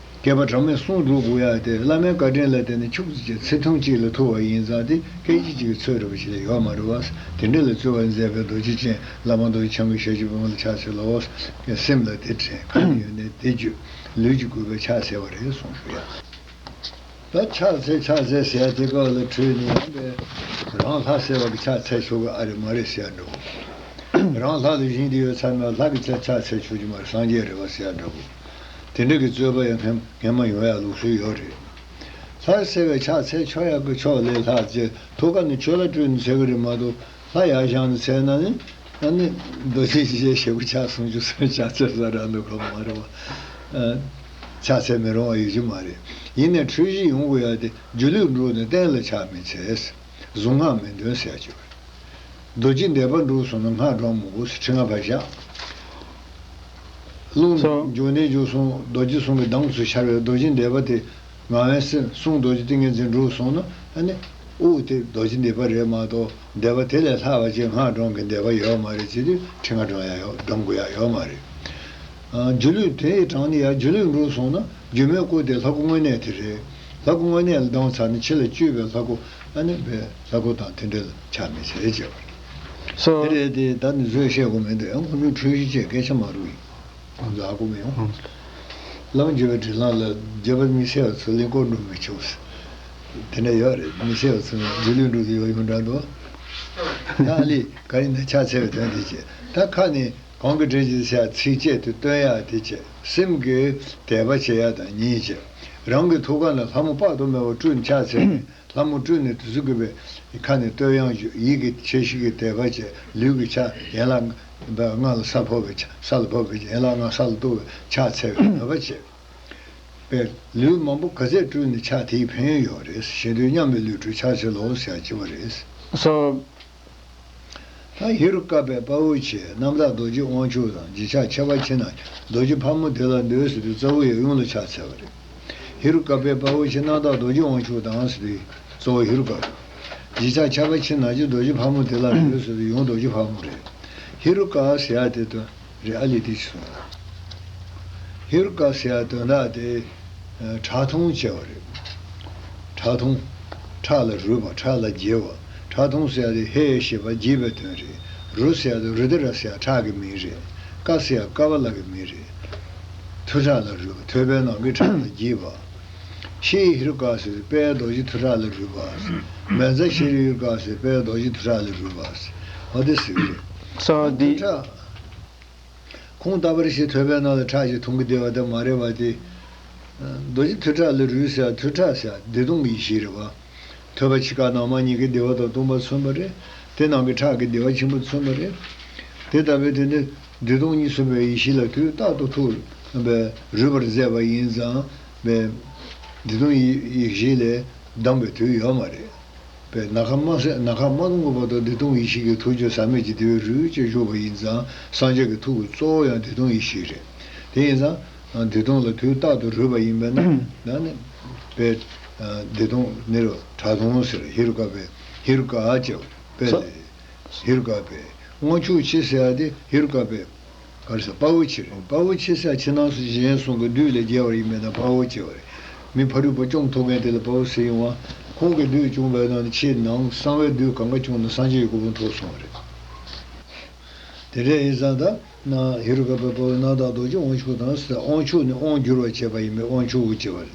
བསྐལ་པ་གྲངས་མེད་གསུམ་སྒྲུབ་དགོས་ཡ་དེ་བླ་མའི་བཀའ་དྲིན་ལ་བརྟེན་ནས་ཁྱུག་ཙམ་ཅིག་ཚེ་ཐུང་གཅིག་ལ་ཐུབ་པ་ཡིན་ཙང་དེ་སྐད་ཅིག་གཅིག་གི་ཚོད་རེད་པ་ཞིག་ལས་ཡོད་མ་རེད་བ། དེ་འདྲ་ལ་བརྩེ་བ་མཛད་པའི་རྡོ་རྗེ་ཅན་བླ་མ་རྡོ་རྗེ་འཆང་གི་ཞབས་ཀྱི་པུས་མོ་ལ་ཕྱག་འཚལ་ལོ། སེམས་ལ་དེ་དྲན། གང་ཡོད་ནས་དེ་བརྗོད། ལུས་ཀྱི་གུས་པས་ཕྱག་འཚལ་བ་རེད་གསུངས་ཞུ་ཡ། ད་ཕྱག་འཚལ་ཕྱག་འཚལ་ཟེར་ཡ་དེ་སྐབས་ལ་ཁྲོས་ནས་ཡང་པས་རང་ལྷ་ཟེར་བ་གི་ཕྱག་འཚལ་ཆོག་གི་ཨ་རེ་མ་རེད་ཟེར་ཡ་འདྲ་བོ། རང་ལྷ་ལ་བཞེངས་ཏེ་ཡོད་ཚར་ན་ལྷ་གི་ཕྱག་ཕྱག་འཚལ་ཆོག་གི་མ་རེད། སངས་རྒྱས་རེད་བ་ཟེར་ཡ་འདྲ་བོ། དེ་འདྲ་གི་རྩོད་པ་ཡང་སྔན་སྔན་མ་ཡོང་ཡ་ལུགས་སྲོལ་ཡོད་རེད། ལྷ་ཟེར་བའི་ཕྱག་འཚལ་ཆོག་ཡ་གི་ཕྱོགས་ལས་ལྷ་ཅེས་ཐུགས་ཀ་ནས་ཆོས་ལ་སྤྲུལ་ནས་འཚལ་གི་རེད་མ་གཏོགས། ལྷ་ཡར་བཞེངས་ནས་འཚལ་ན་ནི། ཨ་ནི་རྡོ་རྗེ་འཆང་ཞེ་པོ་ཕྱག་སུམ་ཅུ་སོགས་ཕྱག་འཚལ་ས་རག་འདུག་ག་མ་རེད་བ། ཨ། ཕྱག་འཚལ་མི་རུང་བ་ཡོད་རྒྱུ་མ་རེད། ཡིན་ནའི་འཁྲུལ་གཞི་ཡོང་དགོས་ཡ་དེ་སྒྱུ་ལུས་འགྲུབ་ནས་གཏན་ལ་ཕྱག་མི་འཚལ། གཟུངས་སྔགས་མི་འདོན་ཟེར་གྱི་ཡོད་རེད། རྡོ་རྗེ་བཟླས་པ་འགྲུབ་སོང་ན་སྔགས་སྒྲོག་མི་དགོས་ཟེར་ཁྲི་ལྔ་ཕར་བཞག་རླུང་སོ། འཇུག་གནས་འཇུག་གསུམ་རྡོ་རྗེ་གསུམ་གྱི་གདངས་སུ་ཤར་བའི་རྡོ་རྗེ་བཟླས་པ་དེ། ངག་དབང་སེམས་གསུང་རྡོ་རྗེ་ཏིང་ངེ་འཛིན་འགྲུབ་སོང་ན་ཨ་ནི། དབུགས་དེ་རྡོ་རྗེ་བཟླས་པ་རེད་མ་གཏོགས་བཟླས་པ་དེ་ལས་ལྷག་པ་ཅིག་སྔགས་སྒྲོག་གི་བཟླས་པ་ཡོད་མ་རེད་ཅེས་དུས་ཁྲི་ལྔ་སྒྲོག་ཡ་ཡོད་སྒྲོག་དགོས་ཡ་ཡོད་མ་རེད། ཨ། སྒྱུ་ལུས་དེ་ཡི་གྲངས་ནི་ཡ་སྒྱུ་ལུས་འགྲུབ་སོང་ན་སྒྱུ་མའི་སྐུ་དེ་ལྷ་སྐུ་དངོས་གནས་དེ་རེད། ལྷ་སྐུ་དངོས་གནས་ལ་ལྡང་ཚར་ན་ཕྱི་ལ་བཅོས་པའི་ལྷ་སྐུ་ཨ་ནི་པའི་ལྷ་སྐུ་དང་དེ་འདྲ་ལ་ཆགས་མི་ཚེ་བྱེད་པ་རེད། སོ། དེ་རེད་དེ་ད་ནི་བཟོས་བཤད་དགོས་མི་འདུག་ཡང་ཁོང་ཚོའི་འཁྲུལ་གཞི་བཅས་སྐད་ཆ་མ་རུ་ཡིན། ང་ཚོ་ཧ་གོ་མི་ཡོང་། བླ་མ་བརྒྱུད་པའི་དྲིན་ལན་ལ་བརྒྱུད་པ་མི་གསལ་བ་ཚོ་ལེན་སྐོར་འགྲོ་མི་ཆོག་ཟེར། དེ་འདྲ་ཡོད་རེད། མི་གསལ་བ་ཚོ་སྒྱུ་ལུས་འགྲོ་དུས་ཡོད་ཡོང་འདྲ་འདུག་ད་ལི་ག་ཡིན་ན་ཕྱག་འཚལ་བའི་དོན་དེ་བྱེད། ད་ཁ་ནས་གང་གི་དྲིན་གྱིས་ཟེར་ཚིགས་བཅད་དུ་སྟོན་ཡག་དེ་བྱེད། སེམས་ཀྱི་དད་པ་བྱེད་ཡག་དང་གཉིས་བྱེད། རང་གི་ཐུགས་ཀ་ལ་ལྷ་མོ་དཔག་ཏུ་མེད་པ་སྤྲུལ་ནས་ཕྱག་འཚལ་ནས། ལྷ་མོ་སྤྲུལ་ནས་དུས་ཚོད་ཀྱི་བའི་ཁ་ནས་བསྟོད་དབྱངས་ཞུ། ཡིད་ཀྱི་ཆེ་ཤོས་ཀྱི་དད་པ་བྱས། ལུས་ཀྱི་ཕྱག་ཡན་ལག་ལྔ་ལ་ས་ཕོབ་པའི་ཕྱག་ས་ལ་ཕོབ་པའི་ཡན་ལག་ལྔ་ས་ལ་གཏུགས་པའི་ཕྱག་འཚལ་བའི་མོས་པ་བྱས། པས་ལུས་མང་པོ་ག་ཚད་སྤྲུལ་ནས་ཕྱག་དེའི་ཕན་ཡོན་ཡོད་རེད། ཞེ་འདོད་མཉམ་པའི་ལུས་སྤྲུལ་ཕྱག་འཚལ་ལོ་ཟེར་ཡག་བྱེད་པ་རེད། སོ། ད་ཧེ་རུ་ཀ་པས་དཔའ་བོ་ཆེ་རྣམ་དག་རྡོ་རྗེ་དབང་ཕྱུག་དང་། རྗེས་ཆགས་ཁྱབ་པ་ཕྱི་ནང་རྡོ་རྗེ་ཕག་མོ་དེ་ལ་འདུད་ཟེར་དུས་རྩ་བོ་ཡང་ཡུམ་ལ་ཕྱག་འཚལ་བ་རེད། ཧེ་རུ་ཀ་པས་དཔའ་བོ་ཆེ་རྣམ་དག་རྡོ་རྗེ་དབང་ཕྱུག་དང་ཟེར་དུས་གཙོ་བོ་ཧེ་རུ་ཀ་པ། རྗེས་ཆགས་ཁྱབ་པ་ཕྱི་ནང་གི་རྡོ་རྗེ་ཕག་མོ་དེ་ལ་འདུད་ཟེར་དུས་ཡུམ་རྡོ་རྗེ་ཕག་མོ་རེད། ཧེ་རུ་ཀ་ཟེར་ཡག་དེ་དོན་རེད། ཨ་ལི་དེ་ཆུང་། ཧེ་རུ་ཀ་ཟེར་ཡག་དོན་དག་དེ། ཁྲག་འཐུང་བྱེད་པ་རེད། ཁྲག་འཐུང་། ཁྲག་ལ་རུལ་བ། ཁྲག་ལ་རྒྱལ་བ། ཁྲག་འཐུང་ཟེར་ཡག་དེ་ཧེ་ཞེས་པ་རྒྱས་པའི་དོན་རེད། རུ་ཟེར་ཡག་དེ་རུ་དི་ར་ཟེར་ཡག་ཁྲག་གི་མིང་རེད། ཀ་ཟེར་ཡག་ཀ་བ་ལ་གི་མིང་རེད། ཐོད་ཁྲག་ལ་རུལ་བ། ཐོད་པའི་ནང་གི་ཁྲག་ལ་རྒྱས་པ། ཤེལ་ཧེ་རུ་ཀ་ཟེར་དཔལ་རྡོ་རྗེ་ཐོད་ཁྲག་ལ་རུལ་བ། མེ་བཙའ་ཤེལ་ཧེ་རུ་ཀ་ཟེར་དཔལ་རྡོ་རྗེ་ཐོད་ཁྲག་ལ་རུལ་བ། འོ་དེ་ཟེར་གི་རེད། སོ་འདི། ཐོད་ཁྲག་ཁོང་ལྟ་བུར་ཞིག་ཐོད་པའི་ནང་ལ་ཁྲག་ཅིག་འཐུང་གི་བསྡད་པ་དེ་མ་རེད་པ་དེ། རྡོ་རྗེ་ཐོད་ཁྲག་ལ་རུལ་ཟེར་ཐོད་ཁྲག་ཟེར་བདེ་སྟོང་གི་ཡེ་ཤེས་རེད་པ། ཐོད་པ་ཕྱི་ཁ་ནང་མ་གཉིས་ཀྱི་བདེ་བ་དང་སྟོང་པ་མཚོན་པ་རེད། དེ་ནང་གི་ཁྲག་གི་བདེ་བ་ཆེན་པོ་མཚོན་པ་རེད། དེ་ལྟ་བུའི་དེ་ནི་བདེ་སྟོང་གཉིས་མཚོན་པའི་ཡེ་ཤེས་ལ་དུས་རྟག་ཏུ་ཐུགས་རུལ་བར་མཛད་པ་ཡིན་ཙང་བདེ་སྟོང་ཡེ་ཤེས་ལས་ལྡང་བའི་དུས་ཡོད་མ་རེད། པས་ན་ཁ་མ་ཟད་ན་ཁ་མ་ལོངས་གི་བར་དུ་བདེ་སྟོང་ཡེ་ཤེས་ཀྱི་ཐུགས་རྒྱུད་ཟག་མེད་ཀྱི་བདེ་བའི་རོལ་ཅེས་བཞུགས་པ་ཡིན་ཙང་སངས་རྒྱས་ཀྱི་ཐུགས་ཀྱི་གཙོ་བོ་ཡང་བདེ་སྟོང་ཡེ་ཤེས་རེད། དེ་ཡིན་ཙང་བདེ་སྟོང་ལ་དུས་རྟག་ཏུ་རོལ་པ་ཡིན་པས་ན་ན་ནི་པས་བདེ་སྟོང་ནི་རུ་ཁྲག་འཐུང་ཟེར། ཧེ་རུ་ཀ་པས་ཧེ་རུ་ཀ་ཅེས་པས་ཧེ་རུ་ཀ་པས་དབང་ཕྱུག་ཆེ་ཟེར་ཡ་དེ་ཧེ་རུ་ཀ་པས། ག་རེ་ཟེར། དཔའ་བོ་ཆེ་རེད། དཔའ་བོ་ཆེ་ཟེར་ཕྱི་ནང་གཞན་གསུམ་གྱི་བདུད་ལས་རྒྱལ་བ་ཡིན་པས་ན་དཔའ་བོ་ཆེ་བ་རེད། མི་ཕ་རོལ་པོ་བཅོམ་ཐུབ་མཁན་དེ་ལ་དཔའ་བོ་ཟེར་ཡོང་བ། ཁོང་གི་བདུད་བཅོམ་པའི་ནང་ནས་ཆེས་ནང་གསང་བའི་བདུད་གང་ག་བཅོམ་ན་སངས་རྒྱས་ཀྱི་གོ་འཕང་ཐོབ་སོང་བ་རེད། དེ་འདྲ་ཡིན་ཙང་ད་ན་ཧེ་རུ་ཀ་པའི་དཔའ་བོ་རྣམ་དག་རྡོ་རྗེ་དབང་ཕྱུག་དང་ཟེར། དབང་ཕྱུག་ནི་དབང་བསྒྱུར་བར་བྱེད་པ་ཡིན་པས་དབང་ཕྱུག་ཅེས་པ་རེད།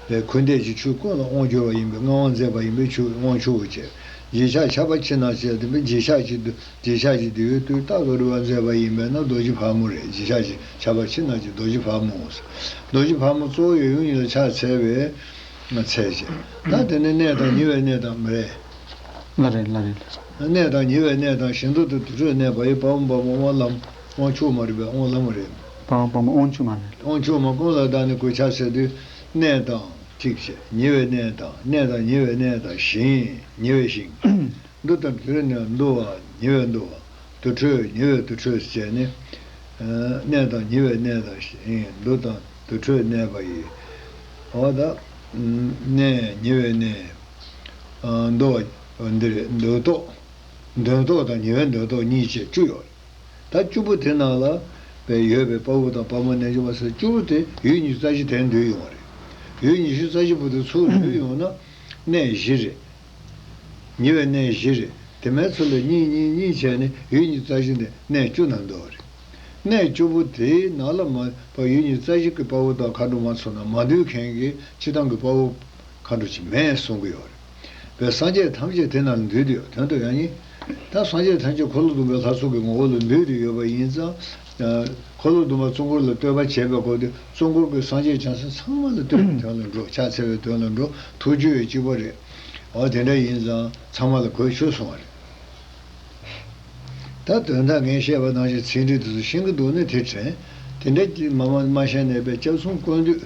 པས་འཁོར་འདས་ཀྱི་ཆོས་ཀུན་ལ་དབང་བསྒྱུར་བ་ཡིན་པས་མངའ་དབང་མཛད་པ་ཡིན་པས་ཆོས་དབང་ཕྱུག་ཅེས། རྗེས་ཆགས་ཁྱབ་པ་ཕྱི་ནང་ཞེས་པ་དེ་རྗེས་ཆགས་ཀྱི་རྗེས་ཆགས་ཀྱི་བདེ་བའི་དུས་རྟག་ཏུ་རོལ་པ་མཛད་པ་ཡིན་པས་ན་རྡོ་རྗེ་ཕག་མོ་རེད། རྗེས་ཆགས་ཀྱི་ཁྱབ་པ་ཕྱི་ནང་གི་རྡོ་རྗེ་ཕག་མོ། རྡོ་རྗེ་ཕག་མོ་གཙོ་བོ་ཡོད་ཡུམ་ཉིད་ལ་ཕྱག་འཚལ་བས་འཚལ་ཞེས། ད་དེ་ནི་གནས་དང་ཉེ་བའི་གནས་དང་མི་རེད། ལ་རེད་ལ་རེད། གནས་དང་ཉེ་བའི་གནས་དང་ཞིང་དུ་དུར་ཁྲོད་གནས་པ་ཡི་དཔའ་བོ་དཔའ་མོ་དབང་ལམ་དབང་ཕྱུག་མ་རེད་པས་དབང་ལམ་རེད། དཔའ་བོ་དཔའ་མོ་དབང་ཕྱུག་མ་རེད། དབང་ཕྱུག་མ་ཀུན་ལ་བདག་ནི་གུས་ཕྱག་འཚལ་དུས་གནས་དང་། གཅིག་བྱས། ཉེ་བའི་གནས་དང་། གནས་དང་ཉེ་བའི་གནས་དང་། ཞིང་། ཉེ་བའི་ཞིང་། འདུ་དང་འདུས་ནས་འདུ་བ། ཉེ་བའི་འདུ་བ། དུར་ཁྲོད། ཉེ་བའི་དུར་ཁྲོད་བྱས་ནས། ཨ། གནས་དང་ཉེ་བའི་གནས་དང་། ཞིང་། འདུ་དང་དུར་ཁྲོད་གནས་པ་ཡི། འོ་ད། ཨ། གནས། ཉེ་བའི་གནས། ཨ། འདུ་བ། འདི་རེད། འདུ་ཐོག་འདོན་ཐོག་དང་ཉེ་བའི་འདོན་ཐོག་གཉིས་བཅས་བཅུ་ཡོད་རེད། ད་བཅུ་པོ་དེ་ནང་ལ་བས་ཡོད་པའི་དཔའ་བོ་དང་དཔའ་མོ་རྣལ་འབྱོར་པ་ཟེར་བཅུ་པོ་དེ་ཡུལ་ཉི་ཤུ་རྩ་བཞི་དེར་འདུས་ཡོང་བ་རེད། ཡུལ་ཉི་ཤུ་རྩ་བཞི་པོ་དེ་ཚུར་འདུས་ཡོང་ན་གནས་བཞི་རེད། ཉེ་བའི་གནས་བཞི་རེད། དེ་མའི་ཚུར་ལ་གཉིས་གཉིས་གཉིས་བྱས་ནས་ཡུལ་ཉི་ཤུ་རྩ་བཞི་འདི་གནས་བཅུ་ནང་འདུ་བ་རེད། གནས་བཅུ་པོ་དེའི་ནང་ལ་མ་པ་ཡུལ་ཉི་ཤུ་རྩ་བཞི་གི་དཔའ་བོ་དང་མཁའ་འགྲོ་མ་ཚོ་ན་མ་འདུས་མཁན་གྱི་སྤྱི་བཏང་གི་དཔའ་བོ་མཁའ་འགྲོ་ཅིག་མེད་གསུང་གི་ཡོད་རེད། པའི་སངས་རྒྱས་ཐམས་ཅད་དེ་ན་འདུས་ཏེ་ཡོད། དོན་དུ་ཡང་ཡིན། ད་སངས་རྒྱས་ཐམས་ཅད་འཁོར་ལོ་སྡོམ་པའི་ལྷ་ཚོགས་ཀྱི་ངོ་བོ་ལ་འདུས་ཏེ་ཡོད་པ་ཡིན་ཙང་། འཁོར་ལོ་སྡོམ་པ་གཙོ་འཁོར་ལ་བསྟོད་པ་བྱས་པའི་སྐོར་དེ་གཙོ་འཁོར་གྱི་སངས་རྒྱས་བྱང་སེམས་ཚང་མ་ལ་བསྟོད་པའི་དོན་ལ་འགྲོ། ཕྱག་འཚལ་བའི་དོན་ལ་འགྲོ། ཐུགས་རྒྱུད་ཡང་གཅིག་པ་རེད། འོ་དེ་འདྲ་ཡིན་ཙང་ཚང་མ་ལ་གོ་ཆོད་སོང་བ་རེད། ད་དོན་དག་ངས་བཤད་པ་ནང་བཞིན་ཚིག་འགྲེལ་དེ་ཚོ་ཤེས་ཀྱི་འདུག་ན་དེ་དྲན། དེ་འདྲ་ཅིག་མ་མ་མ་བཤད་ནས་པའི་སྐྱབས་གསུམ་ཀུན་འདུས་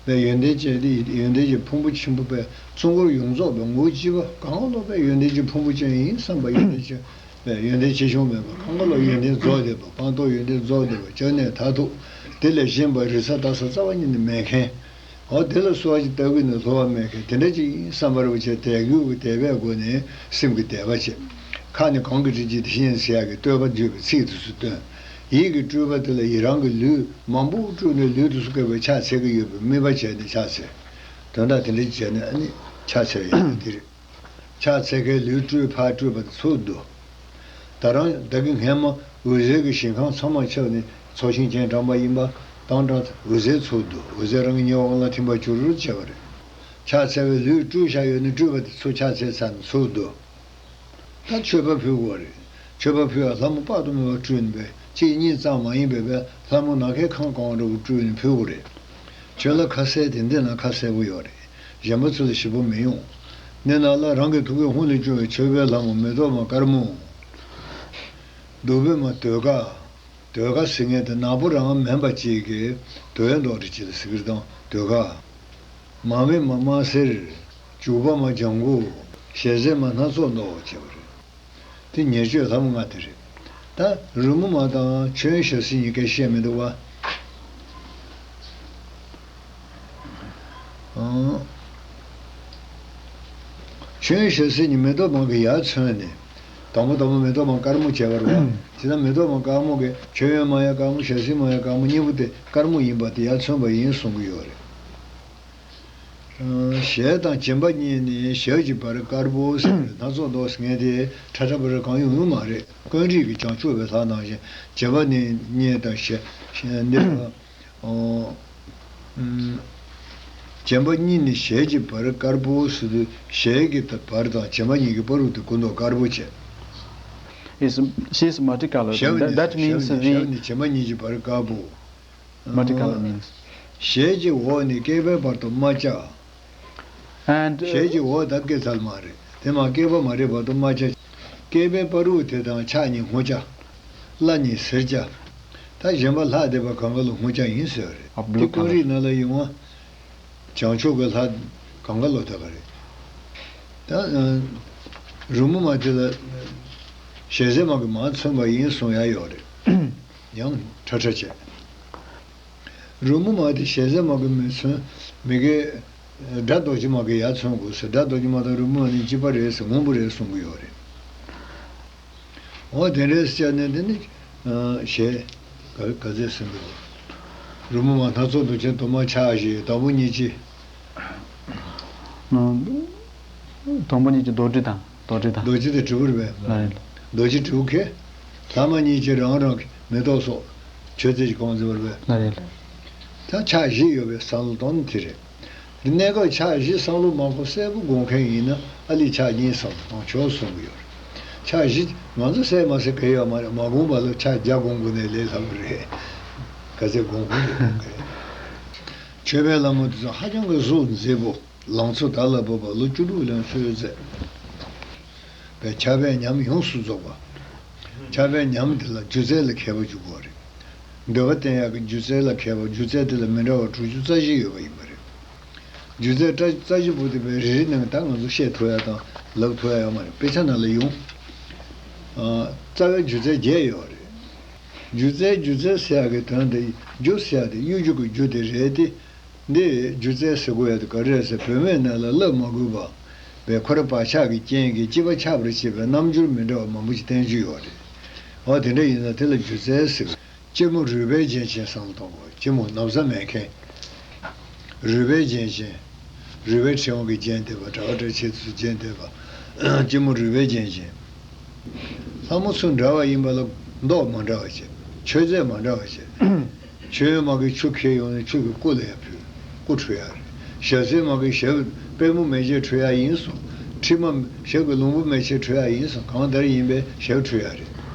པའི་ཡོན་ཏན་ཅན་དེ་ཡོན་ཏན་གྱི་ཕུང་པོ་ཆེན་པོ་པའི་གཙོ་འཁོར་ཡོངས་རྫོགས་པའི་ངོ་བོ་གཅིག་པ་གང་ལོག་པའི་ཡོན་ཏན་གྱི་ཕུང་པོ་ཅན་ཡིན་བསམ་པ་ཡོན་ཏན་ཆེ་བའི་ཡོན་ཏན་ཆེ་ཆུང་མེད་པ་གང་ག་ལོག་ཡོན་ཏན་རྫོགས་བསྡད་པ་སྤངས་རྟོགས་ཡོན་ཏན་རྫོགས་བསྡད་པ་སྐྱབས་གནས་མཐར་ཐུག་དེ་ལས་གཞན་པ་རིག་གསལ་ལྟ་ས་རྩ་བ་ཉིད་ནས་མེད་མཁན། འོ་དེ་ལ་གསོལ་བ་ཞིག་བཏབ་ཀྱི་ནི་སློབ་པ་མེད་མཁན་དེ་འདྲ་ཅིག་ཡིན་བསམ་པ་རེ་བ་བྱས་དད་གུས་ཀྱི་དད་པའི་སྒོ་ནས་སེམས་ཀྱི་དད་པ་བྱེད། ཁ་ནས་གང་གིས་དྲིན་ཅན་དེ་བཞིན་ཟེར་ཡག་གི་བསྟོད་པ་བརྗོད་པའི་ཚིག་དེ་ཚོ་བཏོན། ཡིད་ཀྱི་སྤྲུལ་པ་དེ་ལ་ཡི་རང་གི་ལུས་མང་པོ་སྤྲུལ་ནས་ལུས་དེ་ཚོ་བཀོད་པའི་ཕྱག་འཚལ་གྱི་ཡོད་པའི་དམིགས་པ་བྱས་ནས་ཕྱག་འཚལ། དོན་དག་དེ་འདྲ་ཅིག་བྱས་ནས་ཨ་ནི་ཕྱག་འཚལ་ཡག་གི་དེ་རེད། ཕྱག་འཚལ་མཁན་ལུས་སྤྲུལ་ཕར་སྤྲུལ་པ་དེ་ཚུར་བསྡུ། ད་རང་བདག་གི་སྔས་མ་འོད་ཟེར་གྱི་ཞིང་ཁམས་ཚང་མ་ཁྱབ་ནས་ཚོགས་ཞིང་སྤྱན་དྲངས་པ་ཡིན་པ་དང་འདྲ། འོད་ཟེར་ཚུར་བསྡུ། འོད་ཟེར་རང་གི་ཉེ་བའི་དབང་ལ་ཐིམ་པར་གྱུར་བྱས་པ་རེད། ཕྱག་འཚལ་བའི་ལུས་སྤྲུལ་བཞག་ཡོད་ན་སྤྲུལ་པ་དེ་ཚུར་ཕྱག་འཚལ་ཚར་ནས་ཚུར་བསྡུ། ད་མཆོད་པ་ཕུལ་དགོས་རེད། མཆོད་པ་ཕུལ་བ་ལྷ་མོ་དཔག་ཏུ་མེད་པ་སྤྲུལ་ནས་པས་གཅིག་གཉིས་ཙམ་མ་ཡིན་པའི་པས་ལྷ་མོ་ནམ་མཁའི་ཁམས་གང་འདྲ་བོ་སྤྲུལ་ནས་ཕུལ་དགོས་རེད། ཁྱོད་ལ་ཁ་གསལ་དེ་འདི་ན་ཁ་གསལ་པོ་ཡོད་རེད། གཞན་པ་ཚོ་ལ་ཞིབ་པོ་མི་ཡོང་། འདི་ནང་ལ་རང་གི་ཐུགས་ཀའི་ཧཱུྃ་ལས་བྱུང་བའི་མཆོད་པའི་ལྷ་མོ་མེ་ཏོག་མ་དཀར་མོ། བདུག་སྤོས་མ་ཟློས་གར། ཟློས་གར་ཟེར་མཁན་དེ་ནག་པོ་རང་མིན་པ་ཅིག་གིས་ཟློས་འདོགས་རེ་བྱེད་ཟེར་གི་རེད་དང་ཟློས་གར། མར་མེ་མ་དམར་སེར། བྱུག་པ་མ་ལྗང་གུ། ཞལ་ཟས་མ་སྣ་ཚོགས་འདོགས་བྱས་པ་རེད། དེ་ཉེར་སྤྱོད་ལྷ་མོ་ལྔ་དེ་རེད། ད་རོལ་མོ་མ་དང་མཆོད་ཡོན་ཞལ་ཟས་གཉིས་ཀ་བཤད་མི་འདུག་བ། ཨང་། མཆོད་ཡོན་ཞལ་ཟས་གཉིས་མེ་ཏོག་མ་གི་ཡར་མཚོན་ནས། དང་པོ་དང་པོ་མེ་ཏོག་མ་དཀར་མོ་བྱས་པ་རེད་བ། དེ་ལྟར་མེ་ཏོག་མ་དཀར་མོ་གི་མཆོད་ཡོན་མ་ཡང་དཀར་མོ་ཞལ་ཟས་མ་ཡང་དཀར་མོ་གཉིས་པོ་དེ་དཀར་མོ་ཡིན་པ་དེ་ཡར་མཚོན་པ་ཡིན་གསུང་གི་ཡོད་རེད། ཞལ་དང་སྦྱིན་པ་གཉིས་ནི་ཞལ་གྱི་བར་དཀར་པོ་ཟེར་བའི་སྣ་ཚོགས་འདོགས་ཟེར་མཁན་དེ་ཁྲ་ཁྲ་འབར་གང་ཡོང་ཡོང་མ་རེད། ཀུན་རིག་གི་བྱང་ཆུབ་པའི་ལྷ་ནང་བཞིན་སྦྱིན་པ་ནི་གཉིས་དང་ཞལ་ཞལ་འདི་ལ་ཨོ། ཨུམ། སྦྱིན་པ་གཉིས་ནི་ཞལ་གྱི་བར་དཀར་པོ་ཟེར་དུས་ཞལ་གྱི་བར་དང་སྦྱིན་པ་གཉིས་ཀྱི་བར་དུ་ཀུན་རྟོག་དཀར་པོ་བྱས། Is, she is multicolored. ཞབས་That, ནི- that ཞབས means ནི- the ཞབས་ནི་སྦྱིན་པ་གཉིས་ཀྱི་བར་དཀར་པོ། Multicolored means. ཞལ་གྱི་འོག་ནི་སྐེད་པའི་བར་དུ་དམར་སྐྱ། And, uh, ཞལ་གྱི་འོག་ད་སྐེ་ཚལ་མ་རེད། དེ་མ་སྐེད་པ་མ་རེད་བར་དུ་དམར་སྐྱ། སྐེད་པའི་བར་དུ་དེ་དང་ཕྱག་གཉིས་སྔོ་སྐྱ། བརླ་གཉིས་སེར་སྐྱ། ད་གཞན་པ་ལྷ་སྡེ་པ་གང་ག་ལ་སྔོ་སྐྱ་ཡིན་ཟེར་བ་རེད། ཨ། དེ་blue ཀུན་རིག་color. ནང་ལ་ཡོང་བ། བྱང་ཕྱོགས་ཀྱི་ལྷ་གང་ག་ལ་དེ་ག་རེད། ད་ཨ། རོལ་མོ་མ་དེ་ལ་ཞལ་ཟས་མ་གི་མར་མཚོན་པ་ཡིན་གསུང་ཡ་ཡོད་རེད། ཡང་ཁྲ་ཁྲ་བྱས། རོལ་མོ་མ་དེ་ཞལ་ཟས་མ་གི་མི་ཚོན་མི་དགེ་དགྲ་རྡོ་རྗེ་མ་གི་ཡར་མཚོན་དགོས་ཟེར། དགྲ་རྡོ་རྗེ་མ་དང་རོལ་མོ་མ་ནི་གཅིག་པ་རེད་ཟེར། སྔོན་པོ་རེད་གསུང་གི་ཡོད་རེད། འོ་དེ་འདྲའི་སྐྱ་ནི་དེ་ནི་ཞལ་ག་ག་ཚད་ཟེར་འདུག་རོལ་མོ་མ་སྣ་ཚོགས་འདུ་བྱེད་དུ་མ་ཕྱག་བཞི་དང་པོ་གཉིས་ཀྱི། དང་པོ་གཉིས་ཀྱི་རྡོར་དྲིལ་དང་། རྡོར་དྲིལ་དང་། རྡོ་རྗེ་དེ་དྲིལ་བུ་རེད་པས། ལགས་རེད། རྡོ་རྗེ་དྲིལ་བུ་ཁེ། ལྷག་མ་གཉིས་ཀྱིས་རང་རང་གི་མེ་ཏོག་སོགས་མཆོད་རྫས་ཀྱི་གོང་འཛིན་པ་རེད་པས། ལགས་རེད། ད་ཕྱག་བཞི་ཡོད་པའི་བསམ་བློ་གཏོང་ནི་དེ་རེད། དེ་གནས་སྐབས་ཕྱག་བཞི་བསམ་བློ་མང་པོ་གསལ་པོ་སྒོམ་མཁན་ཡིན་ན་ཨ་ལི་ཕྱག་གཉིས་བསམ་བློ་གཏོང་ཆོག་གསུང་གི་ཡོད་རེད། ཕྱག་བཞི་ང་ཚོ་གསལ་མ་གསལ་ག་ཡོད་མ་རེད། མ་སྒོམ་པ་ལ་ཕྱག་བརྒྱ་སྒོམ་དགོས་ནའི་ལས་སླ་པོ་རེད། ག་ཚད་སྒོམ་དགོས་རེད། མཆོད་པའི་ལྷ་མོ་དེ་ཚོ་ཧ་ཅང་གི་གཟུགས་མཛེས་པོ། ལང་ཚོ་དར་ལ་བབས་པ་ལོ་བཅུ་དྲུག་ལོན་གསོལ་མཛད་པའི་ཕྱག་དཔེ་ཉམས་ཡོངས་སུ་རྫོགས་པ། ཕྱག་དཔེ་ཉམས་དེ་ལ་སྒྱུ་རྩལ་ལ་མཁས་པ་འཇུག་དགོས་རེད། འདོད་པ་བསྟན་ཡག་གི་སྒྱུ་རྩལ་ལ་མཁས་པ། སྒྱུ་རྩལ་དེ་ལ་མི་འདྲ་བ་དྲུག་ཅུ་རྩ་བཞི་ཡོད་པ་ཡིན་པ་རེད། སྒྱུ་རྩལ་རྩ་ཆེན་པོ་དེ་བས་རེ་རེ་ནང་ད་ང་ཚོ་བཤད་ཐུབ་ཡ་དང་ལབ་ཐུབ་ཡ་ཡོད་མ་རེད། དཔེ་ཆ་ནང་ལ་ཡོང་། ཨ། རྩ་བའི་སྒྱུ་རྩལ་བརྒྱད་ཡོད་རེད། སྒྱུ་རྩལ་སྒྱུ་རྩལ་ཟེར་ཡ་གི་དོན་དེ་སྒྱུ་ཟེར་ཡ་དེ་གཡོ་སྒྱུ་གི་སྒྱུ་དེ་རེད་དེ། འདི་སྒྱུ་རྩལ་ཟེར་དགོས་ཡ་དེ་ག་རེ་རེད་ཟེར། བུད་མེད་རྣམས་ལ་བསླབ་མ་དགོས་པ། བས་ཁོ་རང་བག་ཆགས་ཀྱི་རྐྱེན་གྱིས་སྐྱེས་པ་ཆགས་པར་བྱེད་པའི་རྣམ་འགྱུར་མི་འདྲ་བ་མང་པོ་ཞིག་བསྟན་རྒྱུ་ཡོད་རེད། འོ་དེ་འདྲ་ཡིན་ན་དེ་ལ་སྒྱུ་རྩལ་ཟེར། སྐྱི་མོ་རུས་པའི་རྒྱན་ཅན་བསམ་བློ་གཏོང་དགོས། སྐྱི་མོ་ན་བཟའ་མེད་མཁན། རུས་པའི་རྒྱན་ཅན། རུས་པའི་ཕྲེང་བ་གི་རྒྱན་བསྡད་པ། གྲྭ་པ་གྲྭ་ཆས་ཚོས་རྒྱན་བསྡད་པ། སྐྱི་མོ་རུས་པའི་རྒྱན་ཅན། ལྷ་མོ་ཚོ་འདྲ་བ་ཡིན་པ་ལ་མདོག་མ་འདྲ་བ་བྱས། མཆོད་རྫས་མ་འདྲ་བ་བྱས། མཆོད་ཡོན་མ་གིས་ཆུ་ཁྱེར་ཡོང་ནས་ཆུ་གིས་སྐུ་ལ་ཡར་ཕུལ། སྐུ་འཁྲུ་ཡ་རེད། ཞལ་ཟས་མ་གིས་ཞབས་པད་མོ་མེ་ལྕེ་འཁྲུ་ཡ་ཡིན་སོང་། མཁྲིས་མ་ཞབས་ཀྱི་ལོང་བུ་མེ་ལྕེ་འཁྲུ་ཡ་ཡིན་སོང་། གང་ལྟར་ཡིན་པས་ཞབས་འཁྲུ་ཡ་རེད།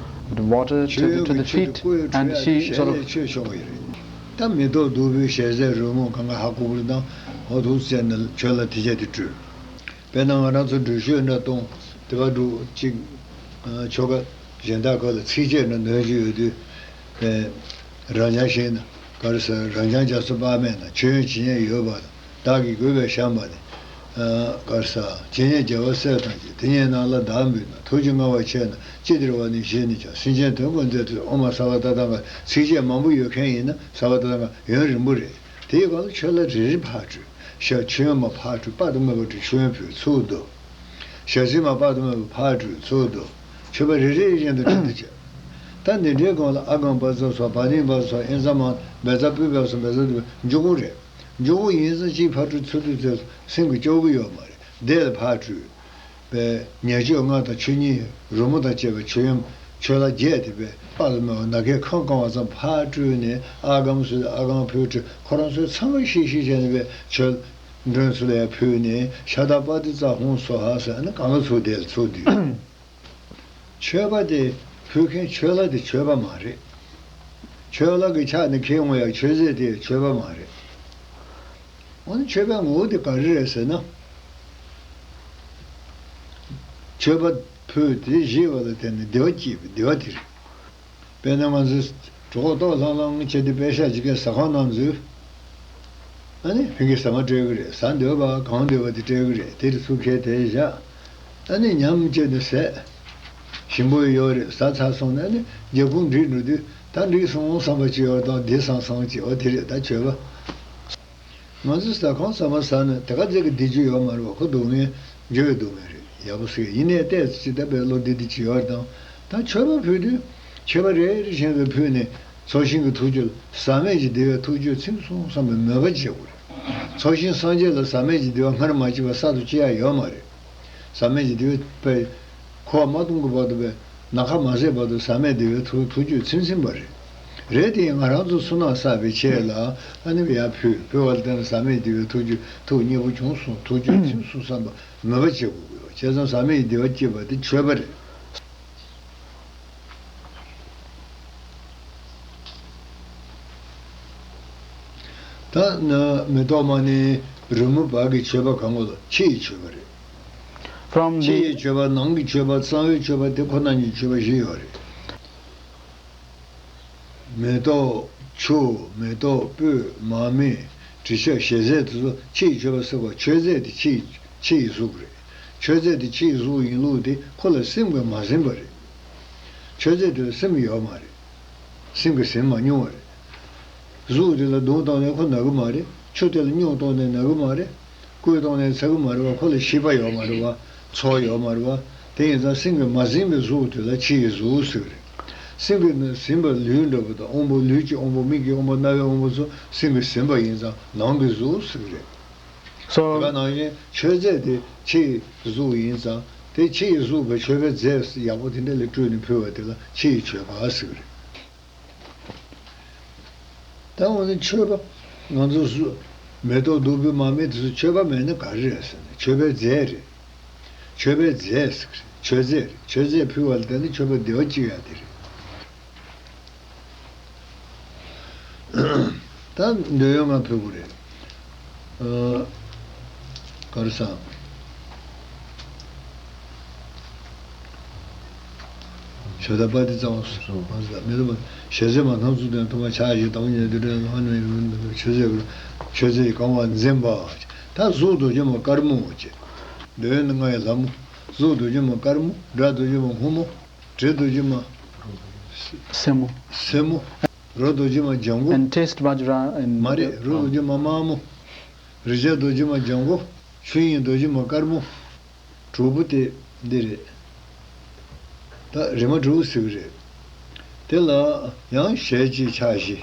The water to མཆོད་the, ཡོན་to གྱི་the ཆུ་དེ་feet སྐུ་ཡི་འཁྲུ་and ཡ་she དེ་ཞལ་sort of ལས་མཆོད་ཆོག་གི་རེད། ད་མེ་ཏོག་བདུག་སྤོས་ཞལ་ཟས་རོལ་མོ་གང་ག་ཧ་གོ་གི་རེད་དང་། འོ་འདུག་ཟེར་ནས་ཆོས་ལ་དེ་ཆ་དེ་སྤྲོད། དཔེར་ན་ང་རང་ཚོ་འགྲུལ་བཞུད་འདྲ་གཏོང་། དེ་བ་འགྲོ་གཅིག་ཆོ་ག་གཞན་དག་ཁག་ལ་ཚིགས་བཅད་འདྲ་འདོན་རྒྱུ་ཡོད་དུས། རབ་འབྱམས་ཞེས་ན་ག་རེ་ཟེར། རབ་འབྱམས་རྒྱ་མཚོ་དཔག་མེད་ན། མཆོད་ཡོན་ཇི་སྙེད་ཡོད་པ་དང་། བདག་གིས་བགོས་པས་བཤམས་པ་ནི། ག་རེ་ཟེར། ཇི་སྙེད་རྒྱལ་བ་སྲས་དང་བཅས། དེ་སྙེད་རྣམས་ལ་བདག་འབུལ་ན། ཐུགས་རྗེ་མངའ་བ་ཆེ་ན། ཅི་བདེར་བ་ནི་བཞེས་ནས་ཀྱང་། སེམས་ཅན་དོན་ཀུན་མཛད་དུ་གསོལ། ཨོཾ་ཨ་ས་བ་ཏ་ཐཱ་ག་ཚིགས་བཅད་མང་པོ་ཡོད་མཁན་ཡིན་ན་ས་བ་ཏ་ཐཱ་ག་ཡུན་རིང་པོ་རེད། དེའི་སྐབས་ལ་ཆོས་ལ་རེ་རེ་ཕར་སྤྲོད། ཞབས་མཆོད་ཡོན་མ་ཕར་སྤྲོད། དཔག་ཏུ་མེད་པ་སྤྲོད། མཆོད་ཡོན་ཕུལ། ཚུར་བསྡུ། ཞལ་ཟས་མ་དཔག་ཏུ་མེད་པ་ཕར་སྤྲོད། ཚུར་བསྡུ། མཆོད་པ་རེ་རེ་བཞིན་དུ་སྤྲོད་དུ་བྱ། ད་འདི་འདྲའི་སྒང་ལ་ཨ་གམ་པ་ཙ་སོགས། བ་ནིང་པ་སོགས། ཨེན་ཙ་མ། བེ་ཙ་པུ་པ་སོགས། བེ་ཙ་དུ་འཇུག་གི་རེད། འཇུག་གི་ཡིན་ཙང་གཅིག་ཕར་སྤྲོད་ཚུར་སྤྲོད་ཚེ་སེམས་ཀྱི་སྐྱོ་གི་ཡོད་མ་རེད། བདེ་ལ་ཕར་སྤྲོད། པའི་ཉེར་སྤྱོད་ལྔ་དང་ཆོས་ཉིད་རོལ་མོ་དང་བཅས་པའི་མཆོད་ཡོན་ཆོས་ལྷ་བརྒྱད་དེ་བས་དཔག་ཏུ་མེད་པ་ནམ་མཁའི་ཁམས་གང་བ་ཙམ་ཕར་སྤྲོད་ནས། ཨ་གམ་སུ་ཨ་གམ་ཕུལ་སྤྲོད། ཁོ་རང་ཚོའི་ཚང་མ་ཤིག་ཤིག་བྱས་ནས་བས་མཆོད་མགྲོན་ཚུ་ལ་ཡང་ཕུལ་ནས། ཤ་དང་པ་ཏི་ཙ་ཧོང་སོ་ཧ་ཟེར་ནས་གང་ག་ཚུར་དེ་ལ་ཚུར་བསྡུས། མཆོད་པ་དེ་ཕུལ་མཁན་ཆོས་ལྷ་དེ་མཆོད་པ་མ་རེད། ཆོས་ལྷ་གི་ཕྱག་ནས་ཁྱེར་འོང་ཡག་མཆོད་རྫས་དེ་མཆོད་པ་མ་རེད། འོ་ན་མཆོད་པའི་ངོ་བོ་དེ་ག་རེ་རེད་ཟེར་ན། མཆོད་པ་ཕུལ་དེ་བཞེས་པ་ལ་བརྟེན་ནས་བདེ་བ་སྐྱེས་པའི་བདེ་བ་དེ་རེད། དཔེར་ན་ང་ཚོས་གྲོད་ཁོག་ལྟོགས་ལྷང་ལྷང་བྱས་ཏེ་པད་ཤག་ཅིག་གི་ཟ་ཁང་ནང་འཛུལ། ཨ་ནི་ཕ་གིར་ཟ་མ་སྤྲད་ཀྱི་རེད། ཟ་འདོད་པ་གང་འདོད་པ་དེ་སྤྲད་ཀྱི་རེད། དེ་རུ་ཚུར་ཁྱེར་དེ་བཞག་ཨ་ནི་ཉམས་བཅད་དེ་ཟས། ཞིམ་པོ་ཡོད་རེད། ཟ་ཚར་སོང་ན་ཨ་ནི་རྒྱབ་ཁུང་འགྲིལ་འགྲོ་དུས་ད་འགྲིག་སོང་བསམ་པ་ཅིག་ཡོད་དང་། བདེ་སང་སང་ཅིག་འོ་དེ་རེད། ད་མཆོད་པ། ང་ཚོ་ཟ་ཁང་ཟ་མ་ཟ་ན་དེ་ག་ཚད་ཀྱི་བདེ་རྒྱུ་ཡོད་མ་རེད་བ། ཁོ་སྡུག་བསྔལ་འགྱུར་བའི་སྡུག་བསྔལ་རེད། ཡག་པོ་ཟེར་ཡིན་ནའི་ཏོག་ཙམ་ཅིག་ད་བས་བློ་བདེ་བདེ་ཅིག་ཡོད་དང་། ད་མཆོད་པ་ཕུལ་དུས་མཆོད་པ་རེ་རེ་བཞིན་དུ་ཕུལ་ནས་ཚོགས་ཞིང་གི་ཐུགས་རྒྱུད་ལ་ཟག་མེད་ཀྱི་བདེ་བའི་ཐུགས་རྒྱུད་ཚིམ་སོང་བསམ་པའི་མོས་པ་བྱེད་དགོས་རེད། ཚོགས་ཞིང་སངས་རྒྱས་ལ་ཟག་མེད་ཀྱི་བདེ་བ་སྔར་མ་སྐྱེས་པ་གསར་དུ་སྐྱེ་ཡ་ཡོད་མ་རེད། ཟག་མེད་ཀྱི་བདེ་བའི་དཔལ་འཁོར་བ་མ་སྟོངས་ཀྱི་བར་དུ་བས་ནམ་མཁའ་མ་ཟད་བར་དུ་ཟག་མེད་བདེ་བའི་ཐུགས་ཐུགས་རྒྱུད་ཚིམ་ཚིམ་པ་རེད། རེད་དེ་ང་རང་ཚོ་བསོད་ནམས་བསགས་པའི་ཆེད་ལ་ཨ་ནི་ཡར་ཕུལ། ཕུལ་བ་ལ་བརྟེན་ནས་ཟག་མེད་བདེ་བའི་ཐུགས་རྒྱུད་ཐུགས་མཉེས་པོ་བྱུང་སོང་། ཐུགས་རྒྱུད་ཚིམ་སོང་བསམ་པ་མོས་པ་བྱེད་དགོས་ཀྱི་ཡོད། བྱས་ཙང་ཟག་མེད་ཀྱི་བདེ་བ་སྐྱེས་པ་དེ་མཆོད་པ་རེད། ད་ནི་མེ་ཏོག་མ་ནི་རོལ་མོ་བག་གི་མཆོད་པ་གང་གོ་ལ་ཕྱི་ཡི་མཆོད་པ་རེད། From ཕྱི་the ཡི་མཆོད་པ། ནང་གི་མཆོད་པ། གསང་བའི་མཆོད་པ་དེ་ཁོ་ན་ཉིད་མཆོད་པ་བཞི་ཡོད་རེད། མེ་ཏོག་ཆུ། མེ་ཏོག་སྤོས། མར་མེ། དྲི་ཆབ། ཞལ་ཟས་དེ་ཚོ་ཕྱི་ཡི་མཆོད་པ་ཟེར་བ། མཆོད་རྫས་དེ་ཕྱི་ཡི་ཕྱི་ཡི་གཟུགས་རེད། མཆོད་རྫས་དེ་ཕྱི་ཡི་གཟུགས་ཡིན་ལུགས་དེ་ཁོ་ལ་སེམས་ཀྱིས་མ་ཟིན་པ་རེད། མཆོད་རྫས་དེ་ལ་སེམས་ཡོད་མ་རེད། སེམས་ཀྱིས་ཟིན་མ་མྱོང་བ་རེད། གཟུགས་དེ་ལ་རྡུང་བཏང་ནས་ཁོ་ན་གི་མ་རེད། ཆུ་དེ་ལ་སྨྱུག་བཏང་ནས་ན་གི་མ་རེད། སྐུད་བཏང་ནས་ཚ་གི་མ་རེད་བ། ཁོ་ལ་ཤེས་པ་ཡོད་མ་རེད་བ། ཚོར་ཡོད་མ་རེད་བ། དེ་ཡིན་ཙང་སེམས་ཀྱིས་མ་ཟིན་པའི་གཟུགས་དེ་ལ་ཕྱི་ཡི་གཟུགས་ཟེར་གི་རེད། སེམས་ཀྱིས་ཟིན་པ་ལུས་འདྲ་པོ་དང་། དབང་པོ་ལུས་ཀྱི་དབང་པོ། མིག་གི་དབང་པོ། རྣ་བའི་དབང་པོ་ཚོ་སེམས་ཀྱིས་ཟིན་པ་ཡིན་ཙང་ནང་གི་གཟུགས་ཟེར་གི་རེད། So དེ་ག་ནང་བཞིན་མཆོད་རྫས་དེ་ཕྱི་ཡི་གཟུགས་ཡིན་ཙང་། དེ་ཕྱི་ཡི་གཟུགས་པའི་མཆོད་པའི་རྫས་ཡག་པོ་དེ་འདྲ་ལ་སྤྲུལ་ནས་ཕུལ་བ་དེ་ལ་ཕྱི་ཡི་མཆོད་པ་ཟེར་གི་རེད། ད་འོ་ན་མཆོད་པ་ང་ཚོ་སུ་མེ་ཏོག་བདུག་སྤོས་མར་མེ་དེ་ཚོ་མཆོད་པ་མེད་ན་ག་རེ་རེད་ཟེར་ན། མཆོད་པའི་རྫས་རེད། མཆོད་པའི་རྫས་ཟེར་གི་རེད། མཆོད་རྫས་རེད། མཆོད་རྫས་ཕུལ་བ་ལ་བརྟེན་ནས་མཆོད་པ་བདེ་བ་སྐྱེ་ཡ་དེ་རེད། ད་འདོད་ཡོན་ལྔ་ཕུལ་དགོས་རེད། ཨ། ག་རེ་ཟེར། ཞལ་ཟས་དཔལ་དེ་གཙང་བ་སོགས་མ་ཟད་མེ་ཏོག་ཞལ་ཟས་མ་ཐམས་ཅད་དང་མཐུན་པ་ཕྱག་བཞི་དང་པོ་ཉིད་དུ་དྲན་ལ་ཧ་ནུ་ཡི་མཆོད་རྫས་ཀྱི་མཆོད་རྫས་ཀྱི་གང་བ་འཛིན་པ། ད་གཟུགས་རྡོ་རྗེ་མ་དཀར་མོ་ཅེས། འདོད་ཡོན་ལྔ་ཡི་ལྷ་མོ། གཟུགས་རྡོ་རྗེ་མ་དཀར་མོ། སྒྲ་རྡོ་རྗེ་མ་སྔོན་མོ། དྲི་རྡོ་རྗེ་མ་སེར་མོ། སེར་མོ། རོ་རྡོ་རྗེ་མ་ལྗང་གུ། And taste Vajra and མ་རེད། རོ་རྡོ་རྗེ་མ་དམར་མོ། རེག་བྱ་རྡོ་རྗེ་མ་ལྗང་གུ། ཆོས་དབྱིངས་རྡོ་རྗེ་མ་དཀར་མོ། དྲུག་པོ་དེ་འདི་རེད། ད་རིམ་པ་དྲུག་ཟེར་གི་རེད། དེ་ལ་ཡང་ཞལ་གཅིག་ཕྱག་བཞི།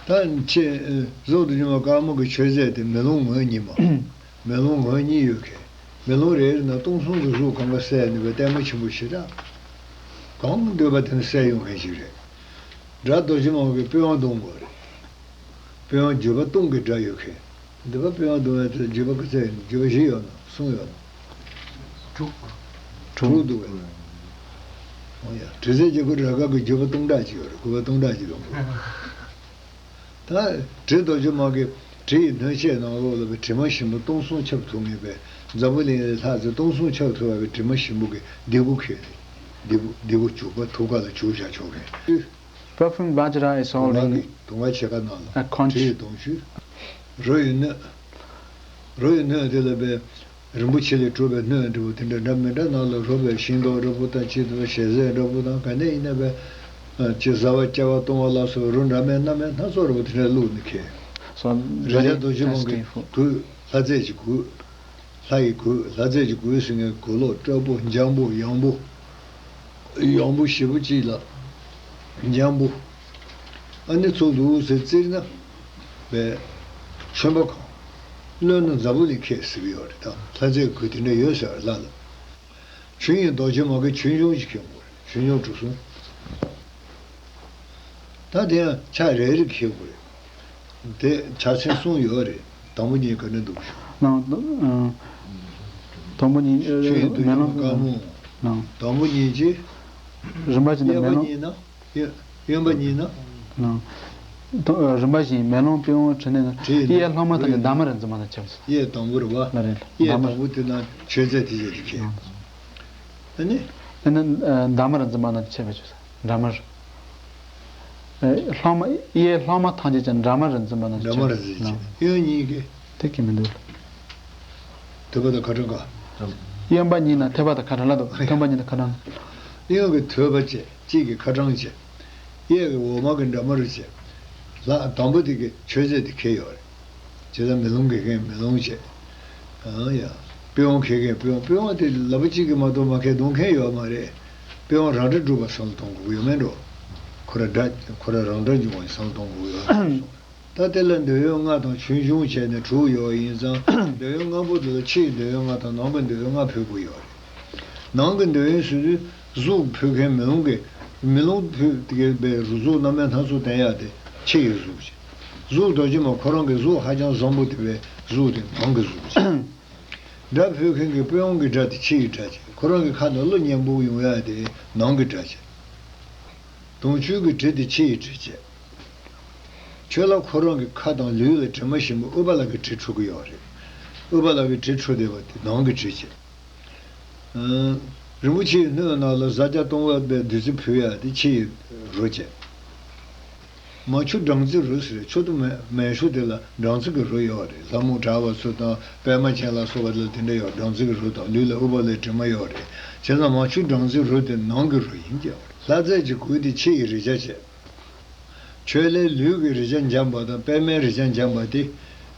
ད་ཁྱེད་གཟུགས་རྡོ་རྗེ་མ་དཀར་མོ་གི་མཆོད་རྫས་དེ་མེ་ལོང་ངོས་གཉིས་མ། མེ་ལོང་ངོས་གཉིས་ཡོད་མཁན། མེ་ལོང་རེ་རེ་ན་སྟོང་གསུམ་གྱི་གཟུགས་གང་ག་གསལ་ནུས་པའི་ལྟད་མོ་ཆེན་པོ་ཞེ་དྲག་གང་འདོད་པ་དེ་ནི་གསལ་ཡོང་མཁན་ཞིག་རེད། སྒྲ་རྡོ་རྗེ་མ་གི་པི་ཝང་སྡོང་པོ་རེད། པི་ཝང་བརྗོད་པ་སྟོང་གི་སྒྲ་ཡོད་མཁན། འདི་པ་པི་ཝང་སྡོང་པོ་དེ་བརྗོད་པ་ག་ཚད་ཡོད་ན། བརྗོད་པ་བཞི་ཡོད་ན། གསུམ་ཡོད་ན། དྲུག་དྲུག་འདུག་གས། འོ་ཡ། དྲི་ཟའི་རྒྱལ་པོ་རཱ་ག་གི་བརྗོད་པ་སྟོང་ཕྲག་གཅིག་ཡོད་རེད། དགུ་པ་སྟོང་ཕྲག་གཅིག་ཡོད་རེད། ད་དྲི་རྡོ་རྗེ་མ་གི་དྲི་ཡི་སྣོད་ཆས་ནང་ལོགས་ལ་བའི་དྲི་མ་ཞིམ་པོ་སྟོང་གསུམ་ཁྱབ་ཐུབ་ངེས་པའི་འཛམ་བུ་གླིང་ལ་ལྷག་ཙམ་སྟོང་གསུམ་ཁྱབ་ཐུབ་པའི་དྲི་མ་ཞིམ་པོ་གི་ལྡེ་གུ་ཁྱེར་ནས། ལྡེ་གུ་ལྡེ་གུ་བྱུག་པ་ཐུགས་ཀ་ལ་བྱུག་བཞག་ཆོག་མཁན། Perfume Vajra is དུང་ལྔ་holding གི་དུང་ལྔ་ཕྱེད་ཀ་ནང་ལ་a conch. དྲི་ཡི་དུང་ཆུ། རོ་ཡི་སྣོད། རོ་ཡི་སྣོད་དེ་ལ་བའི་རིན་པོ་ཆེ་ལས་གྲུབ་པའི་སྣོད་འདྲ་བོ་དེ་འདྲ་འདྲ་མི་འདྲ་ནང་ལ་རོ་བའི་ཤིང་ཏོག་འདྲ་བོ་དང་། ཅི་ལྟ་བུ་ཞལ་ཟས་འདྲ་བོ་དང་། ག་ནས་ཡིན་ན་བའི་ཅི་བཟའ་བ་བཅའ་བ་བཏུང་བ་ལ་སོགས་རོ་འདྲ་མིན་སྣ་མིན་སྣ་ཚོགས་འདྲ་བོ་དེ་འདྲ་བླུགས་ནས་ཁྱེར། So རེག་བྱ་རྡོ་རྗེ་མ་གི་གོས། ལྷ་རྫས་ཀྱི་གོས། ལྷ་ཡི་གོས། ལྷ་རྫས་ཀྱི་གོས་ཟེར་མཁན་གོས་ལོག་སྤྲ་པོ་འཇམ་པོ་ཡང་པོ། ཡང་པོ་ཞེ་པོ་ཅིག་ལ་འཇམ་པོ། ཨ་ནི་ཚུགས་འདུག་ཟེར་བཙིར་ན་བས་ཆོན་པ་གང་། གློད་ན་འཛམ་བུ་གླིང་ཁྱེར་ཟེར་གྱི་ཡོད་རེད། ད་ལྷ་རྫས་ཀྱི་གོས་དེ་འདྲ་ཡོད་ཟེར་བ་ལ་ལ། ཆོས་དབྱིངས་རྡོ་རྗེ་མ་གི་ཆོས་འབྱུང་ཞིག་ཁྱེར་དགོས་རེད། ཆོས་འབྱུང་དྲུག་གསུམ། ད་དེ་ཡང་ཆ་རེ་རེ་ཁྱེར་དགོས་རེད། དེ་ཕྱག་ཆེན་གསུམ་ཡོད་རེད། དང་པོ་གཉིས་ག་འདྲ་འདུག་ཞུ། ནང་དུ་ཨ། དང་པོ་གཉིས་ཨ། ཆོས་དབྱིངས་རྡོ་རྗེ་མ་དཀར་མོ། ནང་དང་པོ་གཉིས་ཀྱི། རིམ་པ་བཞིན་དུ་དབེན་པ་མེ་ལོང་། གཉིས་ན། དབེན་དབེན་པ་གཉིས་ན། ནང་དུ་ཨ། རིམ་པ་བཞིན་མེ་ལོང་པི་ཝང་དྲི་སྣོད་ནང་། དྲི་སྣོད། གཡས་ལྷག་མ་ཐམས་ཅད་འདབ་མ་རུ་འཛིན་པ་དང་ཆབས་སུ། གཡས་དང་པོ་རེད་བ། ལ་རེད། གཡས་འདབ་མ་དང་པོ་དེ་ན་མཆོད་རྫས་དེ་བཞིན་དུ་ཁྱེར། ཨ་ནི། ཨ་ནི་ཨ། འདབ་མ་རུ་འཛིན་པ་དང་ཆབས་སུ་ཆོས་ས། འདྲ་མར། ཨེ། ལྷག་མ། གཡས་ལྷག་མ་ཐམས་ཅད་ཀྱང་འདྲ་མར་འཛིན་པ་དང་འདྲ་མར་འཛིན་བྱེད། གཡོན་གཉིས་ཀྱི། དེ་གི་མི་འདུག་ཐོད་པ་དང་ཁ་གྲངས་ཀ། གཡོན་པ་གཉིས་ན་ཐོད་པ་དང་ཁ་གྲངས་ལ་འདུག་ཐོད་པ་གཉིས་ན་ཁ་གྲངས། གཡོན་གྱི་ཐོད་པ་བྱས། གཅིག་གི་ཁ་གྲངས་བྱས། གཡས་ཀྱི་འོག་མ་གི་འདྲ་མར་བྱས། ལྷག་དང་པོ་དེ་གི་མཆོད་རྫས་དེ་ཁྱེར་ཡོད་རེད། བྱས་ཙང་མེ་ལོང་གི་མཁན་མེ་ལོང་བྱས། ཨང་ཡ། པི་ཝང་ཁྱེར་མཁན་པི་ཝང་། པི་ཝང་དེ་ལག་པ་གཅིག་གིས་མ་གཏོགས་མ་ཁྱེར་གཏོང་མཁན་ཡོད་མ་རེད། པི་ཝང་རང་སྒྲ་སྒྲུབ་པ་བསམ་བློ་གཏོང་དགོས་ཀྱི་ཡོད་མེད་འགྲོ། ཁོ་ར་སྒྲ་ཁོ་ར་རང་སྒྲ་འབྱུང་བ་བསམ་བློ་གཏོང་དགོས་ཀྱི་ཡོད་མ་རེད་གསུངས། ད་དེ་ལ་འདོད་ཡོན་ལྔ་དང་ཆོས་འབྱུང་བྱས་ནས་དྲུག་ཡོད་པ་ཡིན་ཙང་། འདོད་ཡོན་ལྔ་པོ་དེ་ལ་ཕྱི་ཡི་འདོད་ཡོན་ལྔ་དང་ནང་གི་འདོད་ཡོན་ལྔ་ཕུལ་དགོས་ཡོད་རེད། ནང་གི་འདོད་ཡོན་ཟེར་དུས་གཟུགས་ཕུལ་མཁན་མེ་ལོང་གི། མེ་ལོང་ཕུལ་དེ་བའི་གཟུགས་རྣམ་པ་སྣ་ཚོགས་བསྟན་ཡག་དེ་ཕྱི་ཡི་གཟུགས་བྱས། གཟུགས་རྡོ་རྗེ་མ་ཁོ་རང་གི་གཟུགས་ཧ་ཅང་བཟང་པོ་དེ་བའི་གཟུགས་དེ་ནང་གི་གཟུགས་བྱས། སྒྲ་ཕུལ་མཁན་གྱི་པི་ཝང་གི་སྒྲ་དེ་ཕྱི་ཡི་སྒྲ་བྱས། ཁོ་རང་གི་ཁ་ནང་གླུ་སྙན་པོ་ཡོང་ཡག་དེ་ནང་གི་སྒྲ་བྱས། དུང་ཆོས་ཀྱི་དྲི་དེ་ཕྱི་ཡི་དྲི་བྱས། ཆོས་ལ་ཁོ་རང་གི་ཁ་དང་ལུས་ལ་དྲི་མ་ཞིམ་པོ་ཨུཏྤ་ལ་གི་དྲི་འཁྲུ་གི་ཡོད་རེད། ཨུཏྤ་ལ་གི་དྲི་འཁྲུ་བསྡད་པ་དེ་ནང་གི་དྲི་བྱས། ཨ། རིན་པོ་ཆེའི་སྣོད་ནང་ལ་བཟའ་བཅའ་བཏུང་བ་བའི་བདུད་རྩི་ཕུལ་ཡག་དེ་ཕྱི་ཡི་རོ་བྱས། མ་ཆུ་སྦྲང་རྩི་རོ་ཟེར། ཆུ་དང་མེ་མེ་ཆུ་དེ་ལ་སྦྲང་རྩི་གི་རོ་ཡོད་རེད། ལྷ་མོ་གྲགས་པ་ཚོ་དང་པད་མ་ཅན་ལ་སོགས་པ་ལ་དེ་འདྲ་ཡོད། སྦྲང་རྩི་གི་རོ་དང་ལུས་ལ་ཨུཏྤ་ལའི་དྲི་མ་ཡོད་རེད། བྱས་ཙང་མ་ཆུ་སྦྲང་རྩི་རོ་དེ་ནང་གི་རོ་ཡིན་ཀྱང་། ལྷ་རྫས་ཀྱི་གོས་དེ་ཕྱི་ཡི་རེག་བྱ་བྱས། ཆོས་ལས་ལུས་ཀྱི་རེག་བྱ་འཇམ་པ་དང་པད་མའི་རེག་བྱ་འཇམ་པ་དེ་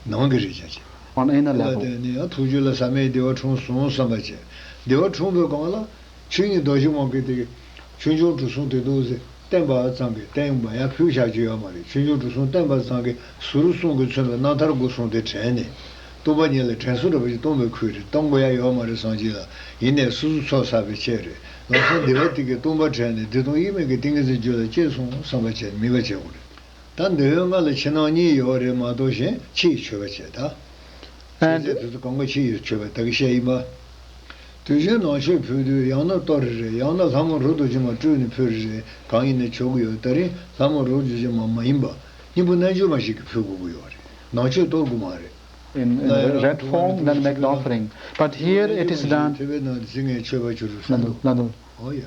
ནང་གི་རེག་བྱ་བྱས། On inner level. དེ་ལ་བརྟེན་ནས་ཡང་ཐུགས་རྒྱུད་ལ་ཟག་མེད་བདེ་བ་འཁྲུངས་སོང་བསམ་པ་བྱས། བདེ་བ་འཁྲུངས་པའི་སྒང་ལ་ཆོས་ཉིད་རྡོ་རྗེ་དབང་གིས་དེ་ཆོས་འབྱུང་དྲུག་གསུམ་དེ་འདུག་ཟེར་བསྟན་པ་ཙམ་གྱིས་བསྟན་པ་ཡང་ཕུལ་བཞག་རྒྱུ་ཡོད་མ་རེད། ཆོས་འབྱུང་དྲུག་གསུམ་བསྟན་པ་ཙམ་གྱིས་ཟུར་གསུམ་གྱིས་མཚོན་པའི་རྣམ་ཐར་སྒོ་གསུམ་དེ་དྲན་ནས། སྟོང་པ་ཉིད་ལ་དྲན་གསོ་འདྲ་པོ་ཞིག་གཏོང་བའི་ཁུལ་རེད། གཏོང་དགོས་ཡ་ཡོད་མ་རེད་བསམ་གྱི་ལ། ཡིན་ནའི་སོ་སོ་ཚོགས་བསགས་པའི་ཆེད་རེད། ལམ་སང་བདེ་བ་དེ་གའི་སྟོང་པ་དྲན་ནས་བདེ་སྟོང་དབྱེར་མེད་ཀྱི་ཏིང་ངེ་འཛིན་རྒྱུད་ལ་སྐྱེས་སོང་བསམ་པ་བྱས་ནས་དམིགས་པ་བྱེད་དགོས་རེད། ད་འདོད་ཡོན་ལྔ་ལ་ཕྱི་ནང་གཉིས་ཡོད་རེད་མ་གཏོགས་གཞན་ཕྱི་ཡི་མཆོད་པ་བྱེད་ད། ཨ། ཆོས་ཚན་དེ་ཚོ་གང་ག་ཕྱི་ཡི་མཆོད་པ་ད་གི་བཤད་ཡིན་པ། དུས་རྒྱུན་ནང་མཆོད་ཕུལ་དུས་ཡང་ན་གཏོར་རེ་རེད། ཡང་ན་ལྷ་མོ་རོ་རྡོ་རྗེ་མ་སྤྲུལ་ནས་ཕུལ་རེ་རེད། གང་ཡིན་ནའི་མཆོད་ཀྱི་ཡོད། ད་རིང་ལྷ་མོ་རོ་རྡོ་རྗེ་མ་མ་ཡིན་པ་སྙིང་པོ་རྣལ་འབྱོར་མ་ཞིག་གིས་ཕུལ་དགོས་ཀྱི་ཡོད་རེད། ནང་མཆོད་གཏོར་དགོས་མ་རེད། In, in the red form, then make the offering. But here it is done. ཐོད་པའི་ནང་དུ་ཟིན་ངེས་མཆོད་པ་བྱུ་རུ་ལ་ཟ་འདུག་འདུག་ལ་འདུག་ཨོ་ཡ།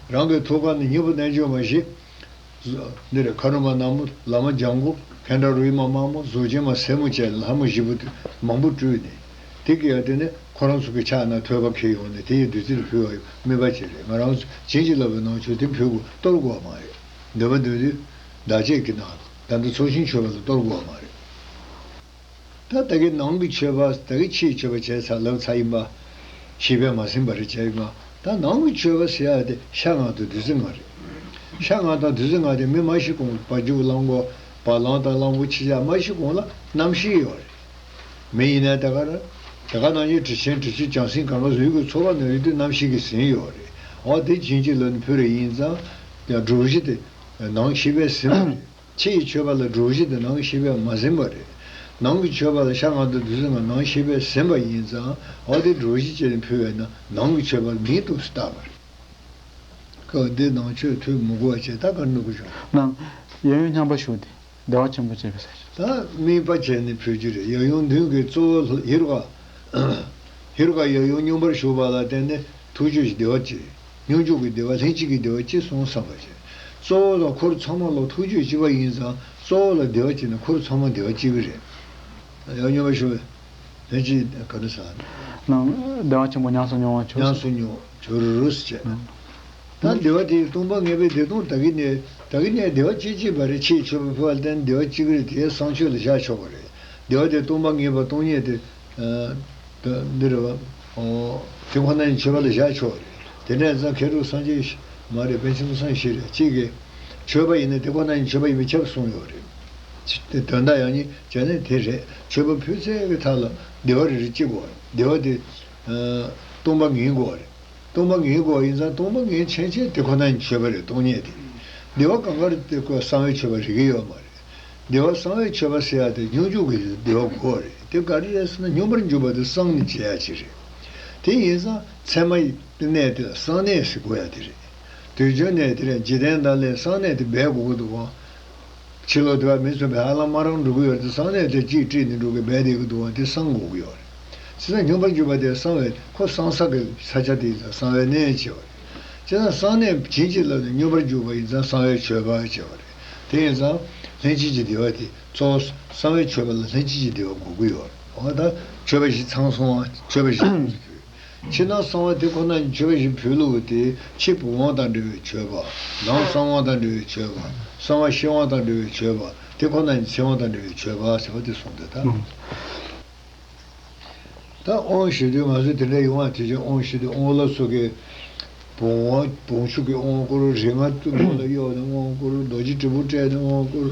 རང་གི་ཐུགས་ཀ་ནས་སྙིང་པོ་རྣལ་འབྱོར་མ་ཞིག་འདི་རེད། ཁ་རོ་མ་ནག་མོ། ལ་མ་ལྗང་གུ། མཁན་གྲྭ་རུ་མ་མང་པོ་གཟུགས་ཅན་མ་སེར་མོ་བཅས་ལྷ་མོ་བཞི་པོ་དེ་མང་པོ་སྤྲུལ་ནས་དེ་གི་ཡ་དེ་ནས་ཁོ་རང་ཚོ་གི་ཕྱག་ན་ཐོད་པ་འཁྱེར་ཡོང་ནས་དེ་ཡི་བདུད་རྩི་ལ་ཕུལ་བ་ཡོད་དམིགས་པ་བྱས་རེད། ང་རང་ཚོ་བྱིན་གྱིས་བརླབས་པའི་ནང་མཆོད་དེ་ཕུལ་དགོས་གཏོར་དགོས་པ་མ་རེད། འདོད་པ་འདོད་དུས་བདག་བསྐྱེད་ཀྱི་ནང་ད་ལྟ་ཚོགས་ཞིང་མཆོད་པ་ལ་གཏོར་དགོས་པ་མ་རེད། ད་ད་གིན་ནང་གི་མཆོད་པ་ད་གིན་ཕྱིའི་མཆོད་པ་བྱས་ཚར་ལབ་ཚར་ཡིན་པ། ཤེས་པས་མ་ཟིན་པ་རེད་བྱས་ཡིན་པ། ད་ནང་གི་མཆོད་པ་ཟེར་ཡ་དེ་ཤ་ལྔ་དང་བདུད་རྩི་ལྔ་རེད། ཤ་ལྔ་དང་བདུད་རྩི་ལྔ་དེ་མི་མ་ཤི་གོང་བ་རྒྱུག་བླང་དགོས། བ་ལང་དང་གླང་པོ་ཆེ་ཆགས་མ་ཤི་གོང་ལ་རྣམ་ཤེས་ཡོད་རེད། མི་ཡིན་ན་ད་ག་ར་ད་ག་ནང་བཞིན་དྲི་ཆེན་དྲི་ཆུ་བྱང་སེམས་གང་ག་ལུས་ཀྱི་ཚོར་བ་ན་ཡོད་དུས་རྣམ་ཤེས་ཀྱི་ཟིན་ཡོད་རེད། འོ་དེ་བྱིན་གྱིས་བརླབས་ནས་ཕུལ་རེ་ཡིན་ཙང་ཡང་སྒྲོམ་གཞི་དེ་ནང་ཤེས་པས་ཟིན་པ་རེད། ཕྱི་ཡི་མཆོད་པ་ལ་སྒྲོམ་གཞི་དེ་ནང་ཤེས་པས་མ་ཟིན་པ་རེད། ནང་གི་མཆོད་པ་ལ་ཤ་ལྔ་དང་བདུད་རྩི་ལྔ་ནང་ཤེས་པས་ཟིན་པ་ཡིན་ཙང་འོ་དེ་སྒྲོམ་གཞི་བྱས་ནས་ཕུལ་བས་ན་ནང་གི་མཆོད་པ་མིང་དུ་བཏགས་པ་རེད། སྐབས་འདི་ནང་མཆོད་ཐུན་མི་དགོས་པ་བྱས་ད་ག་འགྲོ་གི་བྱུང་། ནང་ཡབ་ཡུམ་མཉམ་པར་བཞུགས་ཏེ་བདེ་བ་ཆེན་པོ་སྤྱད་པའི་ས་ཆ། ད་དམིགས་པ་བྱས་ནས་ཕུལ་རྒྱུ་རེད། ཡབ་ཡུམ་མདུན་གྱི་གཙོ་བོ་ཧེ་རུ་ཀ་ཧེ་རུ་ཀ་ཡབ་ཡུམ་སྙོམས་པར་ཞུགས་པ་ལ་བརྟེན་ནས་ཐུགས་རྒྱུད་ཀྱི་བདེ་བ་སྐྱེ། སྙོམས་འཇུག་གི་བདེ་བ་ལྷན་ཅིག་གི་བདེ་བ་སྐྱེ་གསུངས་བསམ་པ་བྱས། གཙོ་བོ་ལ་འཁོར་ཚང་མ་ལ་ཐུགས་རྒྱུད་གཅིག་པ་ཡིན་ཙང་གཙོ་བོ་ལ་བདེ་བ་སྐྱེས་ན་འཁོར་ཚང་མ་བདེ་བ་སྐྱེ་གི་རེད། ཡབ་སྙོམས་པར་ཞུགས་པའི་ལྷན་ཅིག་ག་རེ་ཟ། ནང་བདེ་བ་ཆེན་པོ་ཉམས་སུ་མྱོང་བར་གྱུར། ཉམས་སུ་མྱོང་གྱུར་ཟེར་བྱས། ད་བདེ་བ་དེ་སྟོང་པ་ངེས་པའི་བདེ་སྟོང་ད་གིན་ནས་ད་གིན་ནས་བདེ་བ་སྐྱེ་སྐྱེ་བ་རེད། ཕྱིའི་མཆོད་པ་ཕུལ་བ་ལ་བརྟེན་བདེ་བ་སྐྱེ་གི་རེད། དེ་བསང་མཆོད་ལ་བཞག་ཆོག་གི་རེད། བདེ་བ་དེ་སྟོང་པ་ངེས་པ་སྟོང་ཉིད་དེ། ཨ། ད་འདི་རེད་བ། ཨོ། དེ་ཁོ་ན་ཉིད་མཆོད་པ་ལ་བཞག་ཆོག་རེད། དེ་འདྲ་ཙང་མཁས་གྲུབ་སངས་རྒྱས་མ་རེད། པཎ་ཆེན་བློ་བཟང་ཡེ་ཤེས་རེད། གཅིག་གིས་མཆོད་པ་ཡིན་ན་དེ་ཁོ་ན་ཉིད་མཆོད་པ་ཡིན་པས་ཁྱབ་གསུངས་ཡོད་རེད། དེ་དོན་དག་ཡང་སྙིང་བྱས་ན་དེ་རེད། མཆོད་པ་ཕུལ་ཚད་ཀྱི་ཐད་ལ་བདེ་བ་རེ་རེ་སྐྱེ་དགོས་རེད། བདེ་བ་དེ། ཨ། སྟོང་པ་ངེས་དགོས་རེད། སྟོང་པ་ངེས་དགོས་ཡིན་ཙང་སྟོང་པ་ངེས་ཆེན་ཆེན་དེ་ཁོ་ན་ཉིད་མཆོད་པ་རེད། སྟོང་ཉིད་དེ། བདེ་བ་གང་ག་རེ་དེ་ཁོ་གསང་བའི་མཆོད་པ་རིག་གི་ཡོད་མ་རེད། བདེ་བ་གསང་བའི་མཆོད་པ་ཟེར་ཡ་དེ་སྙོམས་འཇུག་གི་བདེ་བ་དགོས་རེད། དེ་ག་རེ་རེད་ཟེར་ན་སྙོམས་པར་འཇུག་པ་དེ་གསང་ནས་བྱེད་ཡ་ཅིག་རེད། དེ་ཡིན་ཙང་ཚད་མ་ཡི་གནས་དེ་ལ་གསང་གནས་ཟེར་དགོས་ཡ་དེ་རེད། དུས་རྒྱུན་གནས་དེ་རེད། འཇིག་རྟེན་དང་ལས་གསང་གནས་དེ་འབད་དགོས་ཀྱི་འདུག་ག་ཕྱི་ལོགས་དེ་བ་མི་ཚུན་པའི་ཧ་ལམ་མ་རང་འགྲོ་གི་ཡོད་དེ་གསང་གནས་དེ་གཅིག་བྲིས་ནས་འགྲོ་གི་འབད་བསྡད་ཀྱི་འདུག་ག་དེ་གསང་དགོས་ཀྱི་ཡོད་རེད། བྱས་ཙང་སྙོམས་པར་འཇུག་པ་དེ་གསང་བའི་ཁོ་གསང་ས་གི་ས་ཆ་དེ་ཡིན་ཙང་གསང་བའི་གནས་བྱས་པ་རེད། བྱས་ཙང་གསང་གནས་བྱིན་གྱིས་བརླབས་ནས་སྙོམས་པར་འཇུག་པ་ཡིན་ཙང་གསང་བའི་མཆོད་པ་བྱས་པ་རེད། དེ་ཡིན་ཙང་ལྷན་ཅིག་གི་བདེ་བ་དེ་གཙོ་བོ་གསང་བའི་མཆོད་པ་ལ་ལྷན་ཅིག་གི་བདེ་བ་དགོས་ཀྱི་ཡོད་རེད། འོ་ད་མཆོད་པ་བཞི་ཚང་སོང་བ། མཆོད་པ་བཞི་ཕུལ། ཕྱི་ནང་གསང་བ་དེ་ཁོ་ན་མཆོད་པ་བཞི་ཕུལ་ལུགས་དེ་ཕྱི་བུམ་དབང་དང་འབྲེལ་བའི་མཆོད་པ། ནང་གསང་དབང་དང་འབྲེལ་བའི་མཆོད་པ། གསང་བ་ཕྱི་དབང་དང་འབྲེལ་བའི་མཆོད་པ། དེ་ཁོ་ན་ཚིག་དབང་དང་འབྲེལ་བའི་མཆོད་པ་ཟེར་བ་དེ་གསུངས་ཏེ་ད། ད་དབང་ཞུ་དུས་ང་ཚོ་དེ་འདྲ་ཡོང་བ་དེ་བཞིན་དབང་ཞུ་དུས་དབང་བླ་ཚོ་གིས་བུམ་དབང་བུམ་ཆུ་གི་དབང་བསྐུར། རིག་སྔགས་གཏུམ་པོ་ལ་གཡོགས་ནས་དབང་བསྐུར། རྡོ་རྗེ་དྲིལ་བུ་སྤྲས་ནས་དབང་བསྐུར།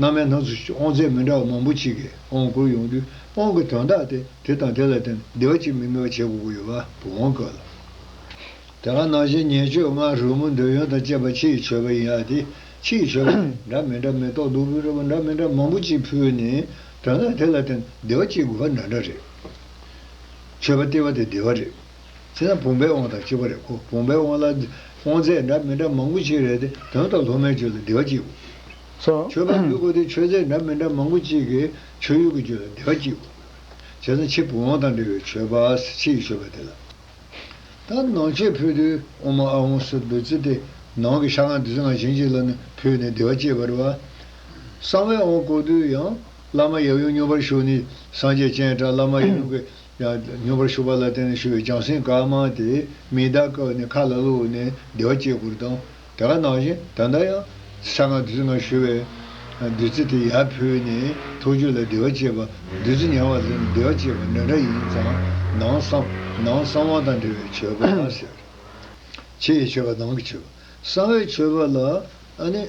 རྣམ་དབྱེ་སྣ་ཚོགས་དབང་རྫས་མི་འདྲ་བ་མང་པོ་ཅིག་གིས་དབང་བསྐུར་ཡོང་དུས་དབང་གི་དོན་དག་དེ་དེ་དང་དེ་ལ་བརྟེན་བདེ་བ་ཅིག་མི་དམིགས་པ་བྱེད་དགོས་ཀྱི་ཡོད་པ་བུམ་དབང་སྐབས་ལ། དེ་ག་ནང་བཞིན་ཉེར་སྤྱོད་ལྔ་རོལ་མོ་འདོད་ཡོན་དང་བཅས་པ་ཕྱི་ཡི་མཆོད་པ་ཡིན་ཡ་དེ། ཕྱི་ཡི་མཆོད་པ་འདྲ་མི་འདྲ་མེ་ཏོག་བདུག་སྤོས་རོལ་པ་འདྲ་མི་འདྲ་མང་པོ་ཅིག་ཕུལ་ནས་དོན་དག་དེ་ལ་བརྟེན་བདེ་བ་སྐྱེ་དགོས་པ་འདྲ་འདྲ་རེད། མཆོད་པ་སྟེར་བ་དེ་བདེ་བ་རེད། བྱས་ན་བུམ་པའི་དབང་དང་གཅིག་པ་རེད་ཁོ། བུམ་པའི་དབང་ལ་དབང་རྫས་འདྲ་མི་འདྲ་མང་པོ་ཅིག་རེད་དེ་དོན་དག་སློབ་མའི་རྒྱུད་ལ་བདེ་བ་སྐྱེ་དགོས། སོ། མཆོད་པ་ཕུལ་དགོས་དེ་མཆོད་རྫས་འདྲ་མི་འདྲ་མང་པོ་ཅིག་གིས་མཆོད་ཡུལ་གྱི་རྒྱུད་ལ་བདེ་བ་སྐྱེ་དགོས། བྱས་ན་ཕྱི་བུམ་དབང་དང་འབྲེལ་བའི་མཆོད་པ། ཕྱི་ཡི་མཆོད་པ་དེ་ལ། ད་ནང་མཆོད་ཕུལ་དུས་ཨོཾ་ཨཱཿཧཱུྃ་སི་བདུད་རྩི་དེ་ནང་གི་ཤ་ལྔ་བདུད་རྩི་ལྔ་བྱིན་གྱིས་བརླབས་ནས་ཕུལ་ནས་བདེ་བ་སྐྱེད་པ་རེད་བ། གསང་བའི་དབང་བསྐུར་དུས་ཡང་བླ་མ་ཡབ་ཡུམ་སྙོམས་པར་ཞུགས་ནས་སངས་རྒྱས་སྤྱན་དྲངས། བླ་མ་ཡབ་ཡུམ་གྱི་ཡང་སྙོམས་པར་ཞུགས་པ་ལ་བརྟེན་ནས་ཞུ་བའི་བྱང་སེམས་དཀར་དམར་དེ་མིག་དར་བཀབ་ནས་ཁ་ལ་བླུགས་ནས་བདེ་བ་སྐྱེད་དགོས་དང་། དེ་ག་ནང་བཞིན་ད་ལྟ་ཡང་ཤ་ལྔ་བདུད་རྩི་ལྔ་ཞུ་བའི་བདུད་རྩི་དེ་ཡར་ཕུལ་ནས་ཐུགས་རྒྱུད་ལ་བདེ་བ་སྐྱེད་པ། བདུད་རྩི་ཉར་བ་ལ་བདེ་བ་སྐྱེད་པ་འདྲ་འདྲ་ཡིན་ཙང་ནང་གསང་ནང་གསང་དབང་དང་འབྲེལ་བའི་མཆོད་པ་ཟེར། ཕྱི་ཡི་མཆོད་པ་ནང་གི་མཆོད་པ། གསང་བའི་མཆོད་པ་ལ་ཨ་ནི།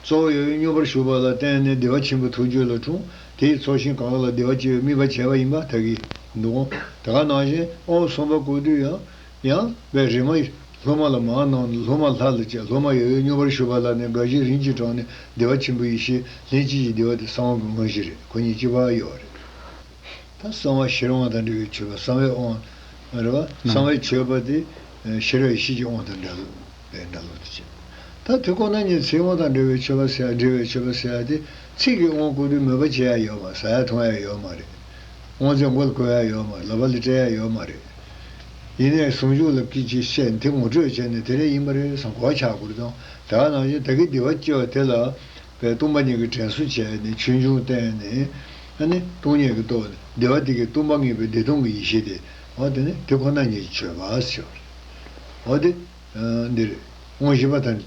གཙོ་བོ་ཡབ་ཡུམ་སྙོམས་པར་ཞུགས་པ་ལ་བརྟེན་ནས་བདེ་བ་ཆེན་པོ་ཐུགས་རྒྱུད་ལ་འཁྲུངས། དེའི་ཚོགས་ཞིང་གང་ལ་བདེ་བ་སྐྱེ་བའི་དམིགས་པ་བྱས་པ་ཡིན་པ་ད་གིན་འདུག་གོ། དེ་ག་ནང་བཞིན་ཨོཾ་གསུམ་པ་བསྐུར་དུས་ཡང་ཡང་བའི་རིག་མ་སློབ་མ་ལ་མར་གནང་ནས་སློབ་མ་ལྷ་ལ་བཅས། སློབ་མ་ཡབ་ཡུམ་སྙོམས་པར་ཞུགས་པ་ལ་ནི་དགའ་བཞི་རིམ་གྱིས་དྲངས་ནས་བདེ་བ་ཆེན་པོའི་ཡེ་ཤེས་ལྷན་ཅིག་གི་བདེ་བ་དེ་གསང་བ་གི་དངོས་གཞི་རེད། ཁོ་གཉིས་གཅིག་པ་ཡོད་རེད། ད་གསང་བ་ཤེར་དབང་དང་འབྲེལ་བའི་མཆོད་པ། གསང་བའི་དབང་རེད་བ། གསང་བའི་མཆོད་པ་དེ་ཤེར་བའི་ཡེ་ཤེས་ཀྱི་དབང་དང་འབྲེལ་བའི་འབྲེལ་ལུགས་དེ་བྱས། ད་དེ་ཁོ་ན་ཉིད་ཚིག་དབང་དང་འབྲེལ་བའི་མཆོད་པ་ཟེར་ཡ་འབྲེལ་བའི་མཆོད་པ་ཟེར་ཡ་དེ་ཚིག་གི་དབང་བསྐུར་དུས་མོས་པ་བྱེད་ཡ་ཡོད་མ་རེད། ཟ་ཡ་འཐུང་ཡ་ཡོད་མ་རེད། དབང་རྫས་མགོ་ལ་གོན་ཡ་ཡོད་མ་རེད། ལག་པ་ལ་སྤྲད་ཡ་ཡོད་མ་རེད། ཡིན་ནའི་ཟུང་འཇུག་ལ་སྐད་ཅིག་བཤད་དེ་ངོ་སྤྲོད་བྱས་ནས་དེ་འདྲ་ཡིན་པ་རེད་བསམ་གོ་ཆག་དགོས་རེད་དང་། དེ་ག་ནང་བཞིན་ད་གིན་བདེ་བ་སྐྱེ་བ་དེ་ལ། པའི་སྟོང་པ་ཉིད་ཀྱི་དྲན་གསོ་བྱས་ནས་ཆོས་འབྱུང་བསྟན་ནས། ཨ་ནི་སྟོང་ཉིད་ཀྱི་སྟོབས་བདེ་བ་དེ་གའི་སྟོང་པ་ངེས་པའི་བདེ་སྟོང་གི་ཡེ་ཤེས་དེ། འོ་དེ་ནི་དེ་ཁོ་ན་ཉིད་ཀྱི་མཆོད་པ་ཟེར་བ་རེད། འོ་དེ། འདིར་དབང་བཞི་པ་དང་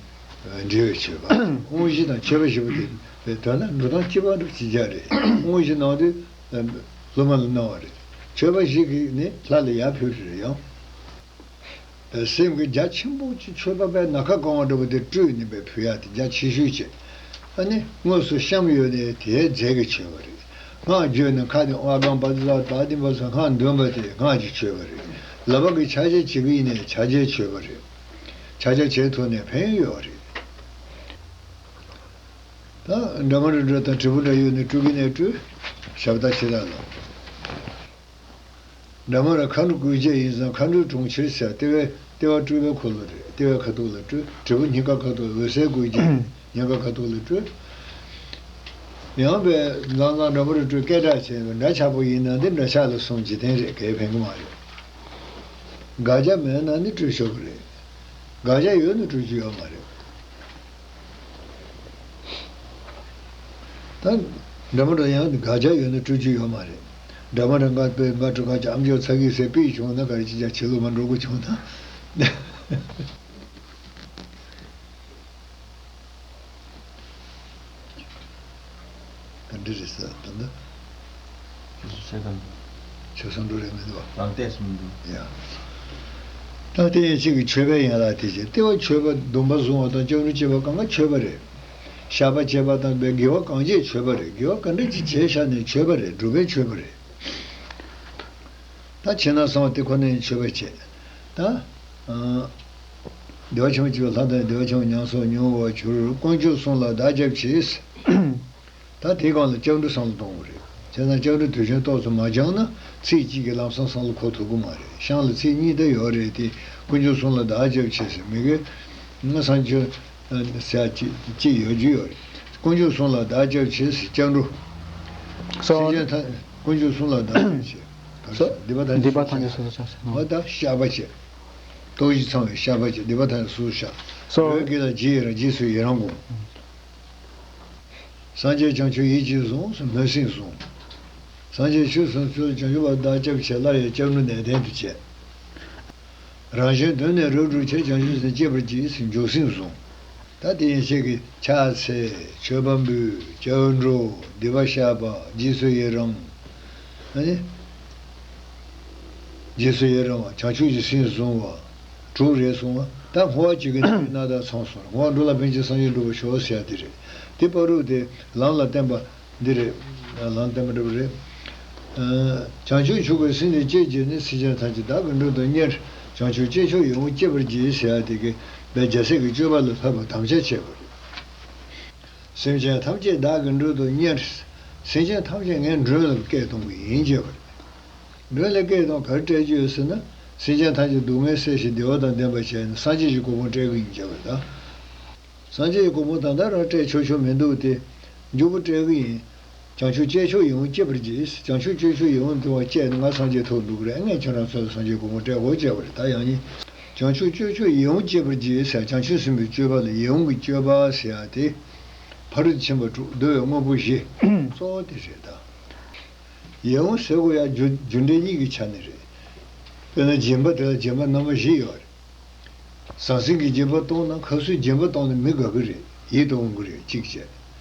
འབྲེལ་བའི་མཆོད་པ། དབང་བཞི་དང་མཆོད་པ་བཞི་པོ་དེ་དོན་ན་འགྲོ་སྟངས་གཅིག་པ་འདྲ་གཅིག་རྐྱང་རེད། དབང་བཞི་གནང་དུས་སློབ་མ་ལ་གནང་བ་རེད། མཆོད་པ་བཞི་གིས་ནི་ལྷ་ལ་ཡར་ཕུལ་རེད་ཡང་། སེམས་ཀྱི་རྒྱ་ཆེན་པོ་ཅིག་མཆོད་པ་པའི་ནམ་མཁའ་གང་བ་འདྲ་པོ་དེ་སྤྲོས་ནས་པའི་ཕུལ་ཡ་དེ་རྒྱ་ཆེ་ཤོས་ཅིག་ཨ་ནི་དངོས་སུ་བཤམས་ཡོད་ནས་དེའི་རྫས་ཀྱི་མཆོད་པ་རེད། སྔགས་བརྗོད་ནས་ཁ་ནས་ཨ་གང་པ་ཙི་ཙ་ད་དེ་འབའ་ས་སྔགས་འདོན་པ་དེ་སྔགས་ཀྱི་མཆོད་པ་རེད། ལག་པ་གི་ཕྱག་རྒྱ་བྱེད་ཀྱི་ཡིན་ནས་ཕྱག་རྒྱའི་མཆོད་པ་རེད། ཕྱག་རྒྱ་བྱེད་ཐུབ་ནས་ཕན་ཡོན་ཡོད་རེད། ད་འདྲ་མ་འདྲ་འདྲ་དང་དྲིལ་བུ་འདྲ་ཡོད་ནས་སྤྲུལ་གྱི་ནས་སྤྲུལ། ཞབས་ད་ཕྱི་ལ་ལོ། འདྲ་མ་ར་མཁའ་འགྲོ་སྐུ་བརྒྱད་ཡིན་ཙང་མཁའ་འགྲོའི་གྲོང་ཁྱེར་ཟེར་ལྟེ་བའི་ལྟེ་བ་སྤྲུལ་པའི་འཁོར་ལོ་རེད། ལྟེ་བའི་ཁ་ཐུག་ལ་སྤྲུལ། དྲིལ་བུ་སྙིང་ག་ཁ་ཐུག་འོད་གསལ་སྐུ་བརྒྱད་སྙིང་ག་ཁ་ཐུག་ལ་སྤྲུལ། ཡང་པའི་ལང་ལང་འདྲ་མ་རུ་སྤྲུལ་སྐད་གྲགས་ཆེ་བའི་འདྲ་ཆགས་པོ་ཡིན་ན་འདི་འདྲ་ཆགས་ལ་སོང་འཇིག་རྟེན་རེད། གའི་ཕན་གི་མ་རེད། དགག་བྱ་མེད་ན་ནི་སྤྲུལ་ཆོག་གི་རེད། དགག་བྱ་ཡོད་ན་སྤྲུལ་རྒྱུ་ཡོད་མ་རེད། ད་འདྲ་མ་འདྲ་ཡང་དགག་བྱ་ཡོད་ན་སྤྲུལ་རྒྱུ་ཡོད་མ་རེད། འདྲ་མ་འདྲ་ང་པའི་ང་སྤྲུལ་ཁ་ཅིག་ཨམ་ཅོག་ཚ་གི་ཟེར་པི་བྱུང་ན་ག་རེ་ཅི་ཅག་བྱེད་ལུགས་མ་འགྲོ་གི་བྱུང་ན། ག་འདྲ་རེད་ཟེར་ད་ལྟ། ཆོས་སམ། ཆོས་སམ་འགྲོ་རེད་མི་འདུག་རང་བལྟས་སུ་མི་འདུག་ཡ། ད་དེ་ཡན་ཆད་ཀྱི་མཆོད་པའི་ཡན་ལག་དེ་བྱས་ལྟེ་བ་མཆོད་པ་སྡོམ་པ་བཟུང་བ་དང་སྐྱབས་འགྲོ་བྱེད་པ་གང་ག་མཆོད་པ་རེད། བཤགས་པ་བྱེད་པ་དང་པའི་དགེ་བ་གང་བྱས་མཆོད་པ་རེད། དགེ་བ་ག་འདྲ་ཅིག་བྱས་བཞག་ནས་མཆོད་པ་རེད། སྒྲུབ་པའི་མཆོད་པ་རེད། ད་ཕྱི་ནང་གསང་བ་དེ་ཁོ་ནའི་མཆོད་པ་བྱེད། ད། བདེ་བ་ཆེན་པོ་སྐྱེས་པའི་ལྷ་དང་བདེ་བ་ཆེན་པོ་ཉམས་སུ་མྱོང་བར་གྱུར། དཀོན་མཆོག་གསུམ་ལ་བདག་སྐྱབས་མཆི། ད་དེའི་སྒང་ལ་སྐྱབས་འགྲོ་བསམ་བློ་གཏོང་དགོས་རེད། བྱས་ཙང་སྐྱབས་འགྲོ་དུས་ཆེན་ཏོག་ཙམ་མ་སྦྱངས་ན་ཚིག་གཅིག་གིས་ལམ་སང་བསམ་བློ་འཁོར་ཐུབ་ཀྱི་མ་རེད། ཤངས་ལ་ཚིག་གཉིས་དེ་ཡོད་རེད་དེ། དཀོན་མཆོག་གསུམ་ལ་བདག་སྐྱབས་མཆི་ཟེར་མི་དགོས། ང་སང་ཆོས་ཟེར་ཅིག་ཅིག་ཡོད་རྒྱུ་ཡོད་རེད། དཀོན་མཆོག་གསུམ་ལ་བདག་སྐྱབས་མཆི་ཟེར་སྐྱབས་འགྲོ། སེམས་ཅན་ཐམས་དཀོན་མཆོག་གསུམ་ལ་བདག་སྐྱབས་མཆི། སྡིག་པ་ཐམས་ཅད་སོ་སོར་བཤགས། འོ་ད་བཤགས་པ་བྱེད། སྟོབས་བཞི་ཚང་བའི་བཤགས་པ་བྱེད། སྡིག་པ་ཐམས་ཅད་སོ་སོར་བཤགས། སོ། འོད་ཀྱི་ལ་རྗེས་ཡི་རང་རྗེས་སུ་ཡི་རང་སྒོམ། སངས་རྒྱས་བྱང་ཆུབ་ཡིད་ཀྱིས་བཟུང་། སྨོན་སེམས་བཟུང་། སངས་རྒྱས་ཆོས་སུ་བྱང་ཆུབ་པ་བདག་སྐྱབས་མཆི། སླར་ཡང་སྐྱབས་འགྲོ་ནན་ཏན་དུ་བྱེད། རང་གཞན་དོན་ནི་རབ་བསྒྲུབ་ཕྱིར། བྱང་ཆུབ་སེམས་བསྐྱེད་པར་བགྱི། འཇུག་སེམས་བཟུང་། ད་དེ་ཡན་ཆད་ཀྱི་ཕྱག་འཚལ། མཆོད་པ་འབུལ། སྐྱབས་འགྲོ། སྡིག་པ་བཤགས་པ། རྗེས་སུ་ཡི་རང་། ཨ་ནི། རྗེས་སུ་ཡི་རང་བ། བྱང་ཆུབ་ཀྱི་སེམས་བཟུང་བ། དྲུག་རེད་སོང་བ། ད་བསྔོ་བ་བྱེད་ཀྱི་ནི་ནང་དང་མཚུངས་སོང་། བསྔོ་བ་འགྲོ་ལ་ཕན་ཕྱིར་སངས་རྒྱས་འགྲུབ་པར་ཤོག་ཟེར་ཡ་དེ་རེད། དེ་བར་དུ་དེ་ལམ་ལ་བརྟེན་པ། འདི་རེད། ལམ་བསྟན་པ་འདྲ་པོ་རེད། བྱང་ཆུབ་མཆོག་གི་སེམས་ནི་བསྐྱེད་བགྱིས་ནས། སེམས་ཅན་ཐམས་ཅད་བདག་གི་མགྲོན་དུ་གཉེར། བྱང་ཆུབ་སྤྱོད་མཆོག་ཡིད་འོང་སྐྱེད་པར་བགྱི་ཟེར་ཡ་དེ་གི་བའི་རྒྱལ་སྲས་ཀྱི་སྤྱོད་པ་ལ་ཕན་པ་དམ་བཅའ་བྱས་པ་རེད། སེམས་ཅན་ཐམས་ཅད་བདག་གི་མགྲོན་དུ་གཉེར། སེམས་ཅན་ཐམས་ཅད་ངའི་མགྲོན་ལ་སྐད་གཏོང་གི་ཡིན་བྱས་པ་རེད། མགྲོན་ལ་སྐད་གཏོང་ག་རེ་སྤྲད་རྒྱུ་ཡོད་ཟེར་ན། སེམས་ཅན་ཐམས་ཅད་སྡུག་བསྔལ་སེལ་ཞིང་བདེ་བ་དང་ལྡན་པར་བྱས་ནས་སངས་རྒྱས་ཀྱི་གོ་འཕང་སྤྲད་གི་ཡིན་བྱས་པ་རེད་ད། སངས་རྒྱས་ཀྱི་གོ་འཕང་ད་ལྟ་རང་སྤྲད་ཆོག་ཆོག་མི་འདུག་སྟེ། མགྱོགས་པོ་སྤྲད་གི་ཡིན། བྱང་ཆུབ་སྤྱོད་མཆོག་ཡིད་འོང་སྐྱེད་པར་བགྱི། བྱང་ཆུབ་སྤྱོད་མཆོག་ཡིད་འོང་དུ་བ་སྐྱེས་ནས་ང་སངས་རྒྱས་ཐོབ་འདུག་གི་རེད། ངས་ཁྱེད་རང་ཚོ་ལ་སངས་རྒྱས་གོ་འཕང་སྤྲད་དགོས་བྱས་པ་རེད། ད་ཡང་ནི། བྱང་ཆུབ་སྤྱོད་མཆོག་ཡིད་འོང་སྐྱེད་པར་བགྱི་ཟེར། བྱང་ཆུབ་སེམས་དཔའི་སྤྱོད་པ་ལ་ཡིད་འོང་གི་སྤྱོད་པ་ཟེར་ཡ་དེ། ཕ་རོལ་ཏུ་ཕྱིན་པ་དྲུག་བསྡུ་བའི་དངོས་པོ་བཞི། གཙོ་བོ་དེ་རེད་ད། ཡིད་འོང་ཟེར་དགོས་ཡ་རྒྱུ་རྒྱུ་འབྲས་གཉིས་ཀྱི་ཆ་ནས་རེད། དཔེར་ན་སྦྱིན་པ་དེ་ལ་སྦྱིན་པ་རྣམ་པ་བཞི་ཡོད་རེད། ཟང་ཟིང་གི་སྦྱིན་པ་གཏོང་ན་ཁ་གསོས་སྦྱིན་པ་གཏོང་ན་མི་དགའ་གི་རེད། ཡིད་དུ་འོང་གི་རེད། གཅིག་བྱས།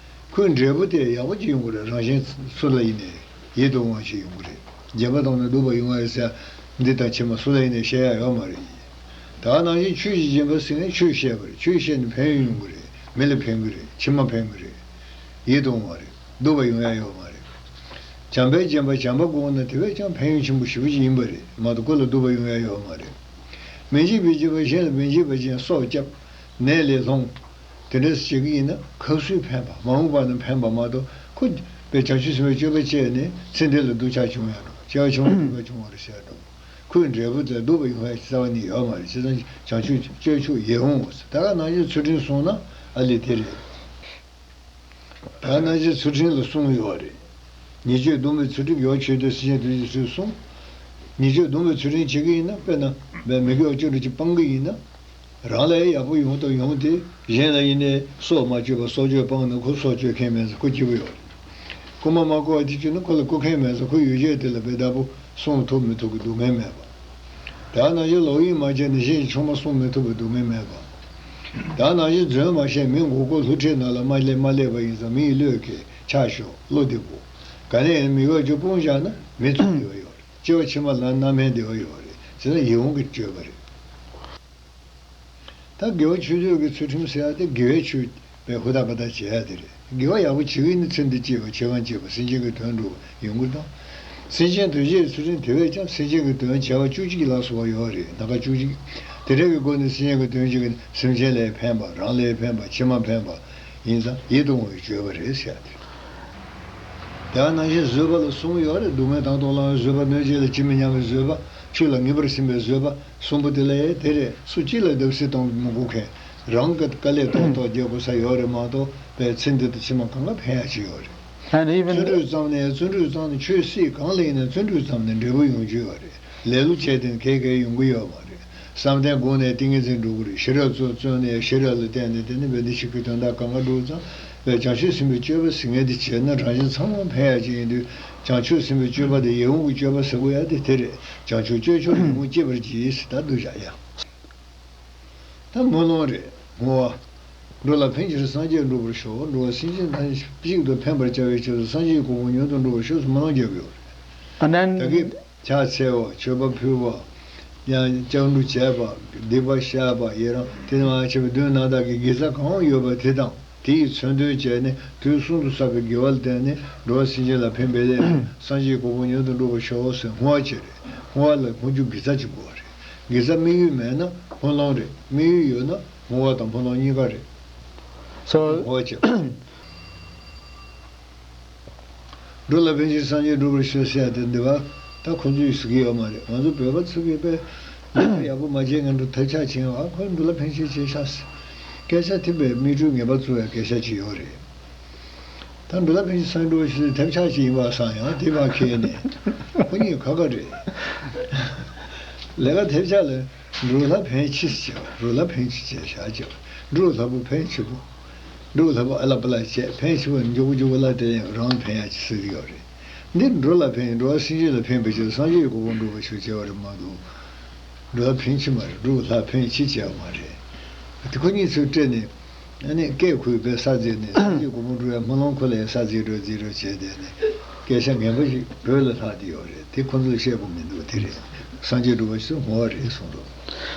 ཁོའི་འབྲས་བུ་དེ་ཡག་པོ་ཅིག་ཡོང་གི་རེད། རང་གཞན་སུ་ལ་ཡིན་ནའི་ཡིད་དུ་འོང་བ་ཞིག་ཡོང་གི་རེད། སྦྱིན་པ་གཏོང་ན་སྡུག་པ་ཡོང་བ་རེད་ཟེར། འདི་དང་ཕྱི་མ་སུ་ལ་ཡིན་ནའི་བཤད་ཡ་ཡོད་མ་རེད། ད་ནང་བཞིན་ཆོས་ཀྱི་སྦྱིན་པ་ཟེར་ན་ཆོས་བཤད་པ་རེད། ཆོས་བཤད་ནས་ཕན་ཡོན་ཡོང་གི་རེད། མི་ལ་ཕན་གི་རེད། ཕྱི་མ་ཕན་གི་རེད། ཡིད་དུ་འོང་བ་རེད། སྡུག་པ་ཡོང་ཡ་ཡོད་མ་རེད། བྱམས་པའི་སྦྱིན་པ་བྱམས་པ་དགོས་ན་དེ་བས་ཀྱང་ཕན་ཡོན་ཆེན་པོ་ཞེ་པོ་ཅིག་ཡིན་པ་རེད་མ་གཏོགས་ཁོ་ལ་སྡུག་པ་ཡོང་ཡ་ཡོད་མ་རེད། མི་འཇིགས་པའི་སྦྱིན་པ་གཞན་ལ་མི་འཇིགས་པ་ཅན་སྲོག་སྐྱབས། ནད་ལས་སློང་། དེ་འདྲ་བྱེད་ཀྱི་ཡིན་ན་ཁ་གསོས་ཕན་པ་མ་འོངས་པ་ན་ཕན་པ་མ་གཏོགས་ཁོ་པའི་བྱང་ཆུབ་སེམས་དཔའི་སྤྱོད་པ་སྤྱད་ནས་ཚེ་འདི་ལ་སྡུག་ཅག་བྱུང་ཡ་འགྲོ་སྐྱེ་བ་ཆུང་བ་སྡུག་པ་བྱུང་བ་རེད་ཟེར་འགྲོ། ཁོའི་འབྲས་བུ་དེ་སྡུག་པ་ཡོང་ཡ་རྩ་བ་ནས་ཡོད་མ་རེད། བྱས་ཙང་བྱང་ཆུབ་སྤྱོད་མཆོག་ཡིད་འོང་ངོ་ཟེར། ད་ག་ནང་བཞིན་ཚུལ་ཁྲིམས་སྲུང་ན་ཨ་ལས་དེ་རེད། ད་ནང་བཞིན་ཚུལ་ཁྲིམས་ལ་གསུམ་ཡོད་རེད། ཉེས་སྤྱོད་སྡོམ་པའི་ཚུལ་ཁྲིམས་ཡོ་ཆོས་དང་སེམས་ཅན་དོན་གྱི་ཚུལ་གསུམ། ཉེས་སྤྱོད་སྡོམ་པའི་ཚུལ་ཁྲིམས་བྱེད་ཀྱི་ཡིན་ན་དཔེར་ན་མི་དགེ་བ་བཅུ་དྲུག་ཅིག་སྤང་གི་ཡིན་ན། རང་ལ་ཡག་པོ་ཡོང་དང་ཡོང་སྟེ། གཞན་ལ་ཡིན་ནའི་སྲོག་མ་གཅོད་པར་སྲོག་གཅོད་སྤངས་ན་ཁོ་སྲོག་གཅོད་མཁན་མེད་ཙང་ཁོ་སྐྱིད་པོ་ཡོད་རེད། རྐུ་མ་མ་རྐུ་བ་དེ་བྱུང་ན་ཁོ་ལ་རྐུ་མཁན་མེད་ཙང་ཁོ་ཡུལ་ཆད་དེ་ལ་བེ་བདག་པོ་སྲུང་ཐུབ་མི་ཐུབ་ཀྱི་སྡུག་བསྔལ་མེད་པ། དེ་ནང་བཞིན་ལོག་གཡེམ་མ་བྱས་ན་གཞན་གྱི་ཆུང་མ་སྲུང་མི་ཐུབ་པའི་སྡུག་བསྔལ་མེད་པ། དེ་ནང་བཞིན་རྫུན་མ་བཤད། མི་མགོ་སྐོར་སླུ་བྲིད་ནང་ལ་མ་སླེབས་མ་སླེབས་པ་ཡིན་ཙང་མི་ཡི་བློས་འཁེལ་ཆགས་ཞོག་བློ་བདེ་པོ། ག་ནས་ཡིན་མི་ཡོད་ཅིག་སྤུངས་བཞག་ན་མི་ཚོ་བདེ་བ་ཡོད་རེད། སྐྱེ་བ་ཕྱི་མ་ལ་རྣམ་སྨིན་བདེ་བ་ཡོད་རེད། ཟེར་ན་ཡིད་འོང་གི་སྤྱོད་པ་རེད། ད་དགེ་བ་ཆོས་སྡུད་ཀྱི་ཚུལ་ཁྲིམས་ཟེར་ཡ་དེ་དགེ་བའི་ཆོས་པའི་ཧུར་ཐག་པ་ཐག་བྱེད་ཡ་དེ་རེད། དགེ་བ་ཡག་པོ་བྱེད་ཀྱི་ཡིན་ན་ཚེ་འདི་སྐྱིད་པ། ཆོས་གང་བྱེད་པ་སེམས་ཅན་གྱི་དོན་འགྲུབ་པ་ཡོང་གི་དང་། སེམས་ཅན་དོན་བྱེད་ཀྱི་ཚུལ་ཁྲིམས་དེ་བས་ཀྱང་སེམས་ཅན་གྱི་དོན་བྱ་བ་བཅུ་གཅིག་ལ་སོགས་པ་ཡོད་རེད། སྣ་ཁ་བཅུ་གཅིག་དེ་འདྲ་གི་སྒོ་ནས་སེམས་ཅན་གྱི་དོན་བྱེད་ཀྱི་སེམས་ཅན་ལ་ཕན་པ། རང་ལ་ཕན་པ། ཕྱི་མ་ཕན་པ་ཡིན་ཙང་ཡིད་དུ་འོང་བའི་སྤྱོད་པ་རེད་ཟེར་ཡ་དེ་རེད། དེ་ནང་བཞིན་བཟོད་པ་ལ་གསུམ་ཡོད་རེད། སྡུག་བསྔལ་དང་དུ་བླང་བའི་བཟོད་པ། གནོད་བྱེད་ལ་ཇི་མི་སྙམ་པའི་བཟོད་པ། ཆོས་ལ་ངེས་པར་སེམས་པའི་བཟོད་པ། གསུམ་པོ་དེ་ལ་ཡང་དེ་རེད། སུ་གཅིག་ལ་བརྡབ་གསིག་གཏོང་མི་དགོས་མཁན། རང་གི་དཀའ་ལས་ཐོག་ཐོག་རྒྱག་དགོས་ས་ཡོད་རེད་མ་གཏོགས་པའི་ཚེ་འདི་དང་ཕྱི་མ་གང་ག་ཕན་ཡག་ཅིག་ཡོད་རེད། And even བརྩོན་འགྲུས་བརྩམས་ནས་བརྩོན་འགྲུས་བརྩམས་ནས་ཆོས་སྲིད་གང་ལ་ཡིན་ན་བརྩོན་འགྲུས་བརྩམས་ནས་འབྲས་བུ་ཡོང་རྒྱུ་ཡོད་རེད། ལེ་ལོ་བྱས་ཏེ་གས་གས་ཡོང་གི་ཡོད་མ་རེད། བསམ་གཏན་དགོངས་ནས་ཏིང་ངེ་འཛིན་འགྲུབ་ཀྱི་རེད། ཤེས་རབ་བརྩོན་བརྩོན་ནས་ཤེས་རབ་ལ་བརྟེན་ནས་དེ་ནི་བན་དེ་ཞིག་གི་དོན་དག་གང་ག་འགྲུབ་ཙང་བས་བྱང་ཆུབ་སེམས་དཔའི་སྤྱོད་པ་ཟེར་མཁན་དེ་བྱས་ན་རང་གཞན་ཚང་མ་ཕན་ཡག་ཅིག་ཡིན་དུས། བྱང་ཆུབ་སེམས་དཔའི་སྤྱོད་པ་དེ་ཡིད་འོང་གི་སྤྱོད་པ་ཟེར་དགོས་ཡ་དེ་དེ་རེད། བྱང་ཆུབ་སྤྱོད་མཆོག་ཡིད་འོང་སྤྱད་པར་བགྱི་ཟེར་ད་འདུག་བཞག་ཡ། ད་སྨོན་ལམ་རེད། བསྔོ་བ། འགྲོ་ལ་ཕན་ཕྱིར་སངས་རྒྱས་འགྲུབ་པར་ཤོག་འགྲོ་བ་སེམས་ཅན་ཐམས་ཅད་གཅིག་ཏུ་ཕན་པར་བྱ་བའི་ཆེད་དུ་སངས་རྒྱས་གོ་འཕང་མྱུར་དུ་འགྲུབ་པར་ཤོག་སྨོན་ལམ་རྒྱག་གི་ཡོད་རེད། And then ད་གིན་ཕྱག་འཚལ་བ། མཆོད་པ་ཕུལ་བ། ཡང་སྐྱབས་འགྲོ་བྱས་པ། སྡིག་པ་བཤགས་པ། ཡི་རང་དེ་མ་བྱས་པའི་དོན་རྣམ་དག་གི་དགེ་རྩ་གང་ཡོད་པ་དེ་དང་དེ་ཡི་མཚོན་དོན་བྱས་ནས་དུས་གསུམ་དུ་བསགས་པའི་དགེ་བ་ལ་བརྟེན་ནས་འགྲོ་བ་སེམས་ཅན་ལ་ཕན་པའི་སླད་སངས་རྒྱས་གོ་འཕང་མྱུར་དུ་འགྲུབ་པར་ཤོག་ཟེར་བསྔོ་བ་བྱེད་རེད། བསྔོ་བ་ལ་བསྔོ་རྒྱུ་དགེ་རྩ་གཅིག་པུ་རེད། དགེ་རྩ་དམིགས་ཡུལ་མེད་ན་སྨོན་ལམ་རེད། དམིགས་ཡུལ་ཡོད་ན་བསྔོ་བ་དང་སྨོན་ལམ་གཉིས་ཀ་རེད། So བསྔོ་བ་བྱེད། འགྲོ་ལ་ཕན་ཕྱིར་སངས་རྒྱས་འགྲུབ་པར་ཤོག་ཟེར་ཡ་དེ་འདི་བ། ད་ཁོ་ཚོས་ཟེར་གི་ཡོད་མ་རེད། ང་ཚོ་བོད་པ་ཚོ་གིས་དཔེ་ཡག་པོ་མ་བྱས་ངན་འགྲོ་ཐབས་ཆག་བྱེད་ཡོང་ཨ། ཁོས་འགྲོ་ལ་ཕན་ཕྱིར་བྱས་ཤག་ཟེར། སྐད་ཆ་དེ་དཔེ་མིག་འཕྲུལ་ངན་པ་བཙུགས་ཡ་སྐད་ཆ་ཅིག་ཡོད་རེད། ད་འགྲོ་ལ་ཕན་ཕྱིར་སངས་རྒྱས་འགྲུབ་པར་ཤོག་ཟེར་ཐབས་ཆག་ཅིག་ཡིན་པ་བསམ་ཡང་དེ་མ་ཁེལ་ནས་ཁོ་གཉིས་ཁ་ཁ་རེད། ལས་ཀ་ཐབས་ཆག་ལ། འགྲོ་ལ་ཕན་ཕྱིར་བྱས་པ། འགྲོ་ལ་ཕན་ཕྱིར་བྱས་བཞག་བྱས་པ། འགྲོ་ལ་ཕན་ཕྱིར་པོ། འགྲོ་ལ་ཕན་ཨ་ལ་པ་ལ་བྱས་ཕན་ཕྱིར་པོ་མགྱོགས་པོ་མགྱོགས་པོ་ལ་དེ་རང་ཕན་ཡག་ཅིག་ཟེར་གྱི་ཡོད་རེད། འདི་འགྲོ་ལ་ཕན་འགྲོ་བ་སེམས་ཅན་ལ་ཕན་པའི་ཕྱིར་སངས་རྒྱས་གོ་འཕང་འགྲུབ་པར་ཤོག་བྱས་པ་རེད་མ་གཏོགས། འགྲོ་ལ་ཕན་ཕྱིར་མ་རེད། འགྲོ་ལ་ཕན་ཕྱིར་བྱས་པ་མ་རེད། དེ་ཁོ་གཉིས་ཚུར་སྤྲད་ནས། ཨ་ནི་སྐད་ཁོས་དཔེ་ས་བརྩིས་ནས་སངས་རྒྱས་གོ་འཕང་འགྲུབ་ཡ་སྨོན་ལམ་ཁོ་ལ་ཡ་ས་བརྩིས་འགྲོ་བརྩིས་འགྲོ་བྱས་བསྡད་ནས་སྐད་ཆ་ངན་པ་ཞིག་བོད་ལ་ལྷག་བསྡད་ཡོད་རེད། དེ་ཁོ་ཚོས་བཤད་དགོས་མི་འདུག་དེ་རེད། སངས་རྒྱས་འགྲུབ་པ་ཞིག་བསྔོ་བ་རེད་གསུངས་འདུག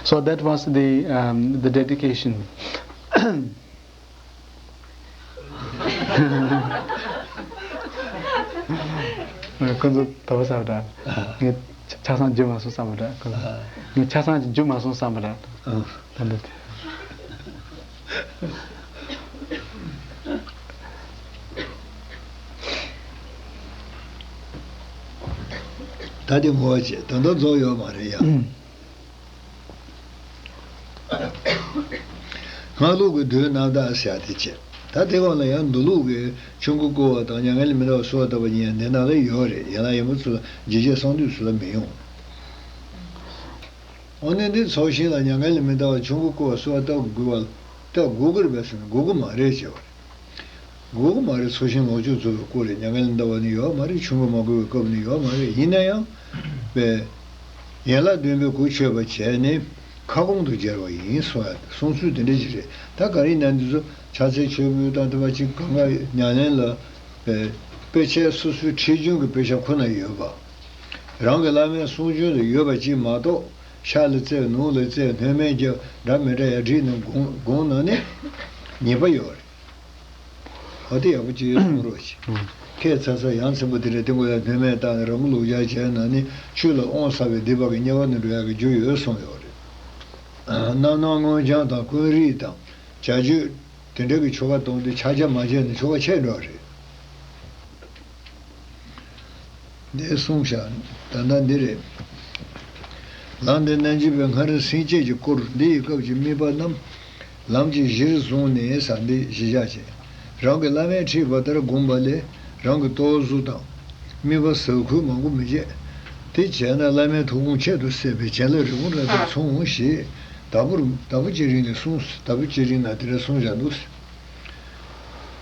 So that was the, um, the dedication. ཁོ་ཚོ་དོ་བ་ས་བ་འདྲ། ངས་ཆ་ཆ་ཚང་བརྗོད་མ་སོང་བསམ་པ་འདྲ། ཁོ་ཚོ་ངས་ཆ་ཚང་བརྗོད་མ་སོང་བསམ་པ་འདྲ། ད་འདི། ད་དེ་ངོ་བ་བྱེད་ད་ལྟ་རྫོགས་ཡོད་མ་རེད་ཡ། སྔགས་ལུགས་ཀྱི་བདུད་རྣམ་དག་ཟེར་ཡ་དེ་བྱས། ད་དེ་གོང་ལ་ཡང་མདོ་ལུགས་ཀྱི་ཆོས་འཁོར་བསྐོར་བ་དང་མྱ་ངན་ལས་མི་འདའ་བར་གསོལ་བ་བཏབ་པ་གཉིས་ཡང་འདི་ནང་ལ་ཡོད་རེད། ཡན་ལག་ཡན་པོ་ཚུལ་ལ་རྗེས་བཅད་གསང་འདུས་ཚུལ་ལ་མི་ཡོང་། འོ་ན་འདི་ཚོགས་ཞིང་ལ་མྱ་ངན་ལས་མི་འདའ་བར་ཆོས་འཁོར་བསྐོར་བར་གསོལ་བ་བཏབ་དགོས་པ་བཏབ་དགོས་ཀྱི་རེད་པས་ཟེར་ན་དགོས་ཀྱི་མ་རེད་ཅེས་པ་རེད། དགོས་ཀྱི་མ་རེད། ཚོགས་ཞིང་ལོངས་སྤྱོད་རྫོགས་པའི་སྐོར་རེད། མྱ་ངན་ལས་འདའ་བ་ནི་ཡོད་མ་རེད། ཆོས་འཁོར་མ་བསྐོར་བའི་སྐབས་ནི་ཡོད་མ་རེད། ཡིན་ན་ཡང་། པས། ཡན་ལག་བདུན་པའི་གོ་ཆོད་པ་བྱས་ནས་ཁ་སྐོང་དུ་སྦྱར་བ་ཡིན་གསུང་ཡ་གསུང་ཚུལ་དེ་འདྲ་ཞིག་རེད། ད་ག་རེ་ཡིན་ན་འདི་ཚོ་ཕྱག་འཚལ་མཆོད་འབུལ་དང་དེ་བ་ཅིག་གང་ག་ཉམས་ལེན་ལ། པས། དཔེ་ཆའི་སོ་སོའི་ཁྲིད་རྒྱུན་གྱི་དཔེ་ཆ་ཁོ་ན་ཡོད་པ། རང་གི་བླ་མའི་གསུང་རྒྱུན་ལ་ཡོད་པ་ཅིག་མ་གཏོགས་ཕྱག་ལ་བཙལ་ནུབ་ལ་བཙལ་སྣོན་མེད་རྒྱབ་འདྲ་མི་འདྲ་ཡར་བསྒྲིགས་ནས་དགོངས་དགོངས་ན་ནི་ཉེས་པ་ཡོད་རེད། འོ་དེ་ཡག་པོ་ཅིག་གསུང་རོགས་བྱེད། ཁས་ཚ་ཚ་ཡང་ཚན་པོ་དེ་འདྲ་སྟེང་གོ་ཡ་སྣོན་མེད་བཏང་ནས་རང་གི་ལུགས་སྦྱར་བྱས་ན་ནི་ཆོས་ལ་དབང་ཟ་བའི་སྡིག་པ་གི་དམྱལ་བ་ནས་འགྲོ་ཡག་གི་རྒྱུ་ཡོད་གསུངས་ཡོད་རེད། རྣམ་སྣང་མངོན་བྱང་དང་ཀུན་རིག་དང་བྱ་སྤྱོད་དེ་འདྲ་གི་ཆོ་ག་གཏོང་དུས་ཕྱག་རྒྱ་མ་བྱས་ན་ཆོ་ག་ཆད་འགྲོ་རེད། འདི་གསུངས་བཞག་ད་ལྟ་འདི་རེད། ལམ་འདི་རྣལ་འབྱོར་པའི་སྔར་སེམས་བསྐྱེད་ཀྱིས་བསྐོར། འདི་ཡི་སྐབས་ཀྱི་དམིགས་པ་རྣམས། ལམ་གྱི་གཞིར་བཟུང་ནས་ཟེར་འདི་གཞི་བཞག་བྱས། རང་གི་བླ་མས་ཁྲིད་པ་ལྟར་བསྒོམས་པ་ལས་རང་གི་ལྟོ་བཟོ་དང་། དམིགས་པ་ཟབ་ཁུལ་མང་པོ་མི་བྱེད། དེ་བྱས་ན་བླ་མའི་ཐུགས་དགོངས་ཁྱད་དུ་བསད་པའི་བྱིན་རླབས་རི་བོང་འདྲ་དང་མཚུངས་ཞེས་ དྭགས་པོ་རུ་དྭགས་པོ་ཅི་རིང་ནས་གསུངས་སོ། དྭགས་པོ་ཅི་རིང་ན་དེ་འདྲ་གསུངས་བཞག་འདུག་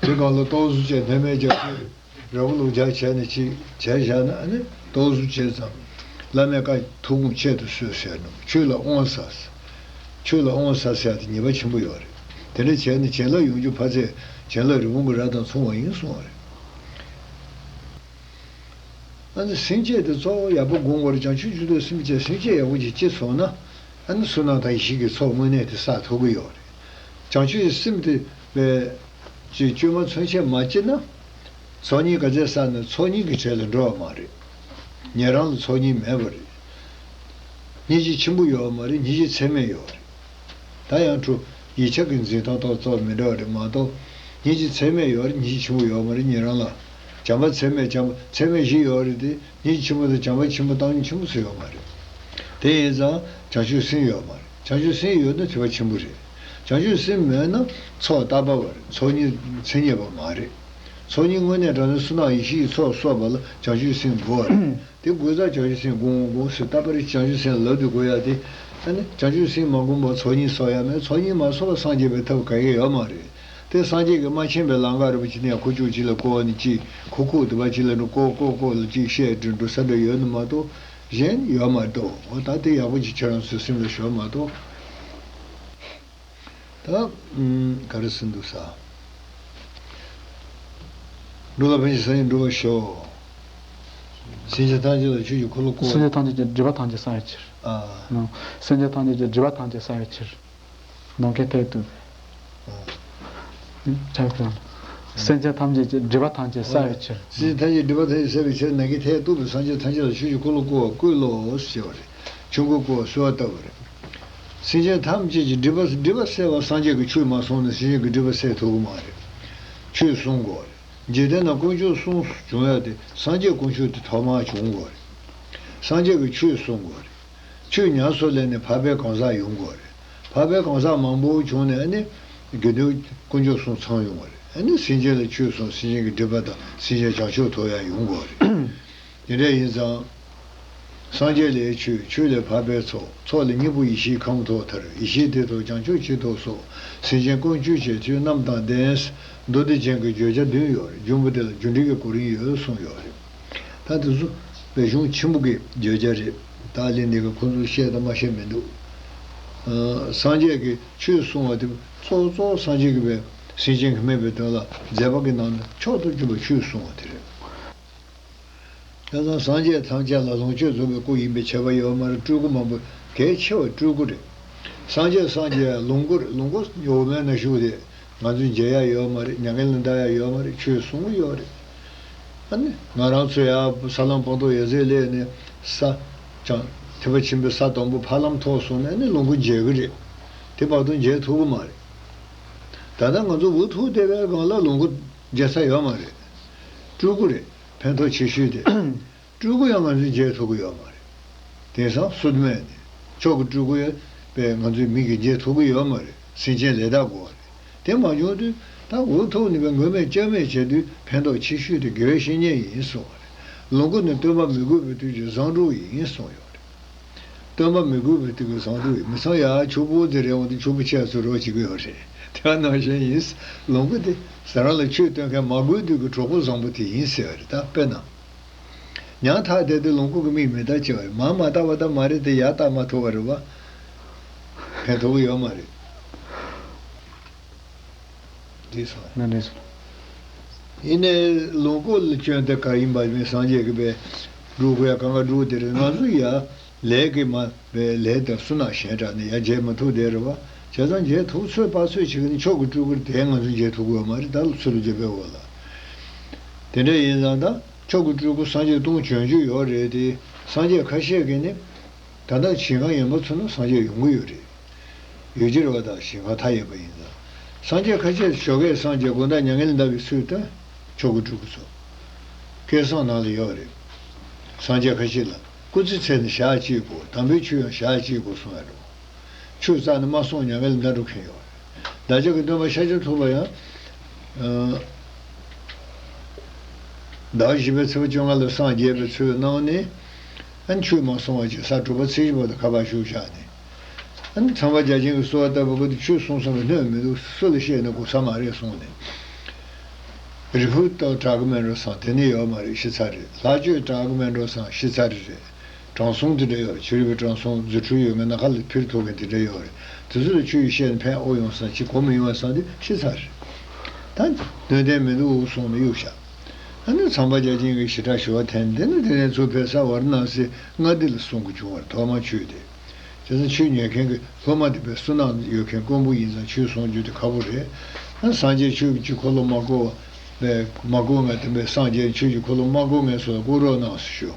དེ་སྒང་ལ་ལྟོ་བཟོ་བྱས་སྣོད་མེད་རྒྱག་དུས་ར་བུ་ལུག་རྒྱག་བྱས་ནས་ཅིག་བྱས་བཞག་ན་ཨ་ནི་ལྟོ་བཟོ་བྱས་ཙང་བླ་མའི་བཀའ་ཐུགས་དགོངས་ཆེད་དུ་གསོལ་ཟེར་ནོ། ཆོས་ལ་དབང་ཟ། ཆོས་ལ་དབང་ཟ་ཟེར་ཡ་དེ་ཉེས་པ་ཆེན་པོ་ཡོད་རེད། དེ་འདྲ་བྱས་ནས་བྱིན་རླབས་ཡོང་རྒྱུ་ཕར་ཚད་བྱིན་རླབས་རི་བོང་གི་རྭ་དང་མཚུངས་པ་ཡིན་གསུངས་པ་རེད། ཨ་ནི་སེམས་བསྐྱེད་དེ་གཙོ་བོ་ཡག་པོ་སྒོམ་དགོས་རེད། བྱང་ཆུབ་མཆོག་ཏུ་སེམས་བསྐྱེད། སེམས་བསྐྱེད་ཡག་པོ་ཅིག་སྐྱེས་སོང་ན་ཨ་ནི་བསོད་ནམས་དང་ཡེ་ཤེས་ཀྱི་ཚོགས་དངོས་གནས་དེ་བསགས་ཐུབ་ཀྱི་ཡོད་རེད། བྱང་ཆུབ་ཀྱི་སེམས་དེ་བས་ཅིག་བཅོས་མ་ཚུན་ཆད་མ་སྐྱེས་ན། ཚོགས་གཉིས་ག་ཚད་བསགས་ན་ཚོགས་གཉིས་ཀྱི་གྲས་ལ་འགྲོ་བ་མ་རེད། ཉན་རང་ལ་ཚོགས་གཉིས་མེད་པ་རེད། སྙིང་རྗེ་ཆེན་པོ་ཡོད་མ་རེད། སྙིང་རྗེ་ཚད་མེད་ཡོད་རེད། ད་ཡང་ཁྲུ་ཡིག་ཆ་གི་འཛིན་སྟངས་ཏོག་ཙམ་མི་འདྲ་བ་རེད་མ་གཏོགས། སྙིང་རྗེ་ཚད་མེད་ཡོད་རེད། སྙིང་རྗེ་ཆེན་པོ་ཡོད་མ་རེད། ཉན་རང་ལ་བྱམས་པ་ཚད་མེད། བྱམས་པ་ཚད་མེད་བཞི་ཡོད་རེད་དེ། སྙིང་རྗེ་ཆེན་པོ་དང་བྱམས་པ་ཆེན་པོ་བཏང་སྙོམས་ཆེན་པོ་ཟེར་ཡོད་མ་རེད། དེ་ཡིན་ཙང་བྱང་ཆུབ་སེམས་ཡོད་མ་རེད། བྱང་ཆུབ་སེམས་ཡོད་ན་ཐེག་པ་ཆེན་པོ་རེད། བྱང་ཆུབ་སེམས་མེད་ན་ཚོགས་རྟག་པ་བ་རེད། ཚོགས་གཉིས་མཚན་ཉིད་པ་མ་རེད། ཚོགས་གཉིས་དངོས་གནས་དྲང་གནས་བསོད་ནམས་ཡེ་ཤེས་ཀྱི་ཚོགས་གསོག་པ་ལ་བྱང་ཆུབ་སེམས་དགོས་པ་རེད། དེ་དགོས་ཙང་བྱང་ཆུབ་སེམས་སྒོམ་དགོས་ཟེར། རྟག་པར་བྱང་ཆུབ་སེམས་ལབ་དུས་དགོས་ཡ་དེ། ཨ་ནི་བྱང་ཆུབ་སེམས་མ་བསྒོམས་པར་ཚོགས་གཉིས་གསོག་ཡ་མེད། ཚོགས་གཉིས་མ་གསོག་པར་སངས་རྒྱས་པའི་ཐབས་ག་གེ་ཡོད་མ་རེད། དེ་སངས་རྒྱས་ཀྱི་དམར་ཆེན་པའི་ལམ་ཁ་རིན་པོ་ཆེ་ནས་ཁུ་བྱུག་ཅིག་ལ་བསྐོར་ནས་ཅིག་ཁུག་ཁུག་དེ་པ་ཅིག་ལ་འགྲོ་བསྐོར་བསྐོར་བསྐོར་ལ་ཅིག་བཤད་འགྲོ་འགྲོ་ས་འདྲ་ཡོད་ནི་མ་གཏོགས་གཞན་ཡོད་མ་གཏོགས། འོ་ད་དེ་ཡག་པོ་ཅིག་ཁྱེད་རང་ཚོའི་སེམས་ལ་ཞོག་མ་གཏོགས། ད་ཨུམ། ག་རེ་ཟེར་འདུག་ས། འགྲོ་ལ་ཕན་ཕྱིར་སངས་རྒྱས་འགྲུབ་པར་ཤོག་སེམས་ཅན་ཐམས་ཅད་ལ་ཆོས་ཀྱི་འཁོར་ལོ་བསྐོར། སེམས་ཅན་ཐམས་ཅད་ཀྱི་སྒྲིབ་པ་ཐམས་ཅད་བསལ་བའི་ཕྱིར། ཨ། ནང་། སེམས་ཅན་ཐམས་ཅད་ཀྱི་སྒྲིབ་པ་ཐམས་ཅད་བསལ་བའི་ཕྱིར། ནམ་མཁའི་མཐས་གཏུགས་པའི། ཨ། ཆ་ཀ། སེམས་ཅན་ཐམས་ཅད་ཀྱི་སྒྲིབ་པ་ཐམས་ཅད་བསལ་བའི་ཕྱིར། སེམས་ཅན་ཐམས་ཅད་སྒྲིབ་པ་ཐམས་ཅད་བསལ་བའི་ཕྱིར། ནམ་མཁའི་མཐས་གཏུགས་པའི་སངས་རྒྱས་ཐམས་ཅད་ལ་ཆོས་ཀྱི་འཁོར་ལོ་བསྐོར་བར་བསྐུལ་ལོ་ཞེས་པ་རེད། ཆོས་འཁོར་བསྐོར་བར་གསོལ་བ་བཏབ་པ་རེད། སེམས་ཅན་ཐམས་ཅད་ཀྱི་སྒྲིབ་པ་སྒྲིབ་པ་བསལ་བར་སངས་རྒྱས་ཀྱིས་ཆོས་མ་གསུངས་ན་སེམས་ཅན་གྱི་སྒྲིབ་པ་བསལ་ཐུབ་ཀྱི་མ་རེད། ཆོས་གསུང་དགོས་རེད། འཇིག་རྟེན་ན་དཀོན་མཆོག་གསུམ་བྱུང་ཡ་དེ་སངས་རྒྱས་དཀོན་མཆོག་དེ་ཐོག་མར་བྱུང་དགོས་རེད། སངས་རྒྱས་ཀྱིས་ཆོས་གསུང་དགོས་རེད། ཆོས་ཉམས་སུ་ལེན་ནས་འཕགས་པའི་གང་ཟག་ཡོང་དགོས་རེད། འཕགས་པའི་གང་ཟག་མང་པོ་བྱུང་ནས་ཨ་ནི་དགེ་འདུན་དཀོན་མཆོག་གསུམ་ཚང་ཡོང་བ་རེད། ཨ་ནི་སེམས་ཅན་ལ་ཆོས་གསུངས། སེམས་ཅན་གྱི་སྒྲིབ་པ་དང་སེམས་ཅན་བྱང་ཆུབ་ཐོབ་ཡ་ཡོང་དགོས་རེད། དེ་འདྲ་ཡིན་ཙང་། སངས་རྒྱས་ལས་ཆོས། ཆོས་ལས་འཕགས་པའི་ཚོགས། ཚོགས་ལས་སྙིང་པོ་ཡེ་ཤེས་ཁམས་ཐོབ་མཐར། ཡེ་ཤེས་དེ་ཐོབ་བྱང་ཆུབ་ཅི་ཐོབ་སོགས། སེམས་ཅན་ཀུན་སྤྱོད་བྱེད་ཆོས་རྣམས་དང་ལྡན། མདོ་སྡེ་རྒྱན་གྱི་བརྗོད་བྱ་བདུན་ཡོད་རེད། འབྱུང་པོ་དེ་ལ་རྒྱུ་འབྲས་ཀྱི་གོ་རིམ་ཡོད་གསུངས་ཡོད་རེད། ད་དེ་ཚོ་བའི་གཞུང་ཆེན་པོ་གི་བརྗོད་བྱ་རེད། ད་ལན་འདི་ག་ཁོང་ཚོས་བཤད་དང་མ་བཤད་མི་འདུག་ཨ། སངས་རྒྱས་ཀྱིས་ཆོས་གསུང་བ་དེ་གཙོ་བོ་གཙོ་བོ་སངས་རྒྱས་ཀྱིས་བའི་སེམས་ཅན་གྱི་སྨན་པའི་དོན་ལ་མཛད་པ་གི་ནང་ནས་མཆོག་ཏུ་གྱུར་པ་ཆོས་གསུང་བ་དེ་རེད། དེ་ཙང་སངས་རྒྱས་ཐམས་ཅད་ལ་ལོངས་སྤྱོད་རྫོགས་པའི་སྐུ་ཡིན་པའི་ཁྱབ་པ་ཡོད་མ་རེད། སྤྲུལ་སྐུ་མང་པོ་གལ་ཆེ་བ་སྤྲུལ་སྐུ་རེད། སངས་རྒྱས་སངས་རྒྱས་ལོངས་སྐུ་རེད། ལོངས་སྐུ་འོ་མའི་ནང་བཞུགས་ཏེ་ང་ཚོས་མཇལ་ཡ་ཡོད་མ་རེད། མྱ་ངན་ལས་འདའ་ཡ་ཡོད་མ་རེད། ཆོས་གསུང་གི་ཡོད་རེད། ཨ་ནི་ང་རང་ཚོ་ཡ་ས་ལམ་སྤངས་རྟོགས་ཡོད་ཚད་སླེབས་ནས་ས་བྱང་ཐེག་པ་ཆེན་པོའི་ས་དང་པོ་ཕ་ལམ་ཐོབ་སོང་ནས་ཨ་ནི་ལོངས་སྐུ་མཇལ་གི་རེད། དེ་བར་དུ་མཇལ་ཐུབ་གི་མ་རེད། ད་ལྟ་ང་ཚོ་འུ་ཐུག་བསྡད་པའི་སྒང་ལ་ལོངས་སྐུ་མཇལ་ས་ཡོད་མ་རེད། སྤྲུལ་སྐུ་རེད། ཕན་ཐོགས་ཆེ་ཤོས་དེ། སྤྲུལ་སྐུ་ཡང་ང་ཚོས་མཇལ་ཐུབ་ཀྱི་ཡོད་མ་རེད། དེང་སང་སུ་མེད་ནས་མཆོག་གི་སྤྲུལ་སྐུ་ཡང་པས་ང་ཚོའི་མིག་གིས་མཇལ་ཐུབ་ཀྱི་ཡོད་མ་རེད། སེམས་ཅན་ལས་དག་དགོས་པ་རེད། དེ་མ་བྱུང་དུས་ད་འུ་ཐུག་ནས་པས་མགོན་མེད་སྐྱབས་མེད་བྱེད་དུས་ཕན་ཐོགས་ཆེ་ཤོས་དེ་དགེ་བའི་བཤེས་གཉེན་ཡིན་གསུངས་པ་རེད། ལོངས་སྐུ་ནི་སྟོན་པ་མི་དགོས་པའི་དུས་ཀྱི་བཟང་དྲུག་ཡིན་གསུངས་ཡོད་རེད། སྟོན་པ་མི་དགོས་པའི་དུས་ཀྱི་བཟང་དྲུག་ཡིན། མི་ཚང་ཡ་ཆུ་བུར་དེ་རེད་འོང་དུས་ཆུ་བུར་ཆེ་ཚོ་རོགས་བྱེད་ཀྱི་ཡོད་རེད། དེ་ནང་བཞིན་ཡིན། ལོངས་སྐུ་དེ་ཟ་རང་ལ་ཆོས་སྟོན་མཁན་མ་དགོས་དུས་ཀྱི་གྲོགས་པོ་བཟང་པོ་དེ་ཡིན་ཟེར་བ་རེད། ད་དཔེར་ན། ཉམ་ཐག་བསྡད་དུས་ལོངས་སྐུ་གི་མིག་མི་ལྟ་ཅེས་པ་རེད། མར་མ་བལྟ་བ་ད་མ་རེད་དེ་ཡར་བལྟ་མ་ཐུབ་པ་རེད་བ། ཕན་ཐོགས་ཀྱི་ཡོད་མ་རེད། འགྲིག་སོང་། ན་འགྲིག་སོང་། ཡིན་ནའི་ལོངས་སྐུ་ལ་སྐྱོན་དེ་ག་ཡིན་པ་མིན། སངས་རྒྱས་ཀྱི་པའི་སྒྲུབ་དགོས་ཡ་གང་ག་སྒྲུབ་དེ་རེད། ང་ཚོ་ཡ་ལས་ཀྱི་མ་པའི་ལས་དང་བསོད་ནམས་གཞན་དྲག་ནས་ཡ་མཇལ་མ་ཐུབ་དེ་རེད་བ། བྱས་ཙང་མཇལ་ཐུབ་ཚོད་དཔག་ཚོད་བྱེད་ཀྱི་ནི་མཆོག་གི་སྤྲུལ་སྐུ་དེ་ང་ཚོ་མཇལ་ཐུབ་ཀྱི་ཡོད་མ་རེད། ད་ལོ་ཚུར་ལ་མཇལ་བའི་འོག་ལ། དེ་འདྲ་ཡིན་ཙང་ད་མཆོག་གི་སྤྲུལ་སྐུ་སངས་རྒྱས་སྟོང་བྱོན་རྒྱུ་ཡོད་རེད་དེ། སངས་རྒྱས་ཁ་ཤས་ཀྱིས་ནི། ད་ལྟ་ཞིང་ཁམས་ཡན་པ་ཚོ་ན་སངས་རྒྱས་ཡོང་གི་ཡོད་རེད། ཡོད་ཀྱི་རེད་བ། ད་ཞིང་ཁམས་མཐའ་ཡས་པ་ཡིན་ཙང་། སངས་རྒྱས་ཁ་ཤས་ཞོགས་ཀས་སངས་རྒྱས་དགོང་དག་མྱ་ངན་ལས་འདའ་བའི་ཚུལ་སྟོན། མཆོག་གི་སྤྲུལ་སྐུ་ཚོ། སྐལ་བཟང་ནང་ལ་ཡོད་རེད། སངས་རྒྱས་ཁ་ཤས་ལ་སྐུ་ཚེ་ཚད་ནས་ཞག་གཅིག་དགོས། དམ་པའི་ཆོས་ཡང་ཞག་གཅིག་དགོས་གསུང་ཡ་རེད། ཆོས་བསགས་ནས་མ་གསུངས་མྱ་ངན་ལས་འདའ་འགྲོ་མཁན་ཡོད་རེད། བདག་ཅག་གི་སྟོན་པ་ཤཱཀྱ་ཐུབ་པ་ཡང་། ཟླ་བ་བཞི་པའི་ཚེས་པ་བཅོ་ལྔ་ལ་སངས་རྒྱས་པའི་ཚུལ་གནང་ནས། ཨ་ནི་ཆོས་མ་གསུང་བ་ཅིག་ས་དྲུག་པ་ཚེས་བཞི་པ་དུ་ཁ་པར་བཞུགས་བཞག་ནས། ཨ་ནི་ཚངས་པ་བརྒྱ་བྱིན་གྱིས་གསོལ་བ་བཏབ་པ་པོ་དེ་ཆོས་གསུང་ས་ལ་གནོད་མི་འདུག་སུ་ལ་བཤད་ན་གོ་ས་མ་རེད་གསུངས་ནས། རིལ་བུ་ལྟར་དྲག་གི་མེད་འགྲོ་བསམ་དེ་ནི་ཡོད་མ་རེད་ཤི་ཚར་རེད། ལྷག་སྤྱོད་དྲག་གི་མེད་འགྲོ་བསམ་ཤི་ཚར་རེད། དྲང་སྲོང་དེ་འདྲ་ཡོད་རེད། ཆོས་རིག་པའི་དྲང་སྲོང་རྫུ་འཕྲུལ་ཡོད་མཁན་ནམ་མཁའ་ལ་འཕུར་ཐུབ་མཁན་དེ་འདྲ་ཡོད་རེད། དེ་ཚོ་ལ་ཆོས་བཤད་ནས་ཕན་ཨོ་ཡོང་བསམ་ཅི་གོ་མི་ཡོང་བསམ་དེ་ཤི་ཚར་རེད། ད་དོན་ལྡན་མི་འདུག་གསུངས་ནས་གཡུག་བཞག་ཨ་ནི་ཚངས་པ་བརྒྱ་བྱིན་གྱིས་ཞེ་དྲག་ཞུ་བ་འཐེན། དེ་ནི་དེ་ནས་ཚུར་བོད་ས་ཝཱ་ར་ཎ་སིའི་མངའ་སྡེ་ལ་སོང་གི་བྱུང་བ་རེད། ཐོག་མར་ཆོས་དེ། བྱས་ཙང་ཆོས་ཉན་མཁན་གྱི་སློབ་མ་དེ་དཔེ་བསོད་ནམས་ཡོད་མཁན་དཀོན་པོ་ཡིན་ཙང་ཆོས་གསུང་རྒྱུ་དེ་ཁག་པོ་རེད། ཨ་སངས་རྒྱས་ཆོས་ཀྱི་འཁོར་ལོ་མ་བསྐོར་བ་མ་བསྐོར་མཁན་དེ་འདྲའི་སངས་རྒྱས་ཆོས་ཀྱི་འཁོར་ལོ་མ་བསྐོར་མཁན་ཚོ་ལ་བསྐོར་རོགས་གནང་ཞེས་ཞུ།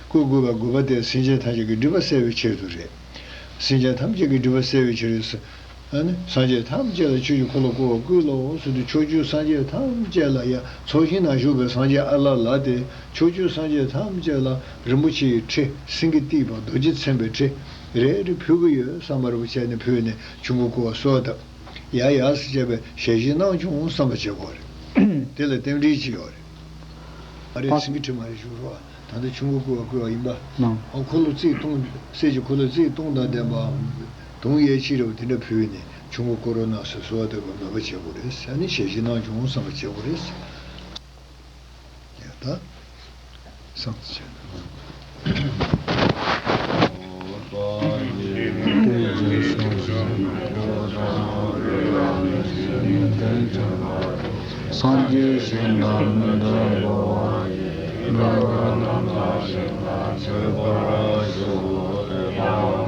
བསྐོར་དགོས་པའི་དགོས་པ་དེ་སེམས་ཅན་ཐམས་ཅད་ཀྱི་སྒྲིབ་པ་སེལ་བའི་ཆེད་དུ་རེད། སེམས་ཅན་ཐམས་ཅད་ཀྱི་སྒྲིབ་པ་སེལ་བའི་ཕྱིར། ཨ་ནི་སངས་རྒྱས་ཐམས་ཅད་ལ་ཆོས་ཀྱི་འཁོར་ལོ་བསྐོར་བ་བསྐུལ་ལོ་ཟེར་དུས་ཕྱོགས་བཅུའི་སངས་རྒྱས་ཐམས་ཅད་ལ་ཡང་ཚོགས་ཞིང་ན་བཞུགས་པའི་སངས་རྒྱས་ཨ་ལ་ལ་དེ་ཕྱོགས་བཅུའི་སངས་རྒྱས་ཐམས་ཅད་ལ་རིན་པོ་ཆེའི་ཁྲི་སེང་གེ་གཏད་པ་རྡོ་རྗེ་ཚེམ་པའི་ཁྲི་རེ་རེ་ཕུལ་གྱི་ཡོད་བསམ་པ་རེ་བྱས་ནས་ཕུལ་ནས་ཆོས་འཁོར་བསྐོར་བ་གསོལ་བ་བཏབ། ཡ་ཡ་ཟེར་བྱས་པའི་ཞལ་བཞེས་གནང་བྱུང་བསམ་པ་བྱེད་དགོས་རེད། དེ་ལ་རྟེན་འབྲེལ་ཅིག་ཡོད་རེད། ཨ་རེ་སེང་གེ་ཁྲི་མ་རེད་ཞུ་རོགས། ད་ལྟ་ཆུ་འགོ་བསྐོལ་བ་བསྐོལ་བ་ཡིན་པ། ནང་། ཨ་འཁོར་ལོ་རྩིབས་སྟོང་། གསེར་གྱི་འཁོར་ལོ་རྩིབས་སྟོང་དང་ལྡན་པའམ། དུང་གཡས་འཁྱིལ་འདྲ་བོ་དེ་འདྲ་ཕུལ་ནས་ཆུ་འགོ་བསྐོལ་རོགས་གནང་ཟེར་གསོལ་བ་བཏབ་པའི་མོས་པ་བྱེད་དགོས་རེད། ཨ་ནི་ཞལ་བཞེས་གནང་བྱུང་བསམ་པ་བྱེད་དགོས་རེད། ཡ་ད། བསམ་བྱས། སངས་རྒྱས་ཞིང་དང་མི་འདྲ་བ། འགྲོ་བ་རྣམས་ལ་ཞིང་ཁམས་བརྩེ་བར་ཤོག།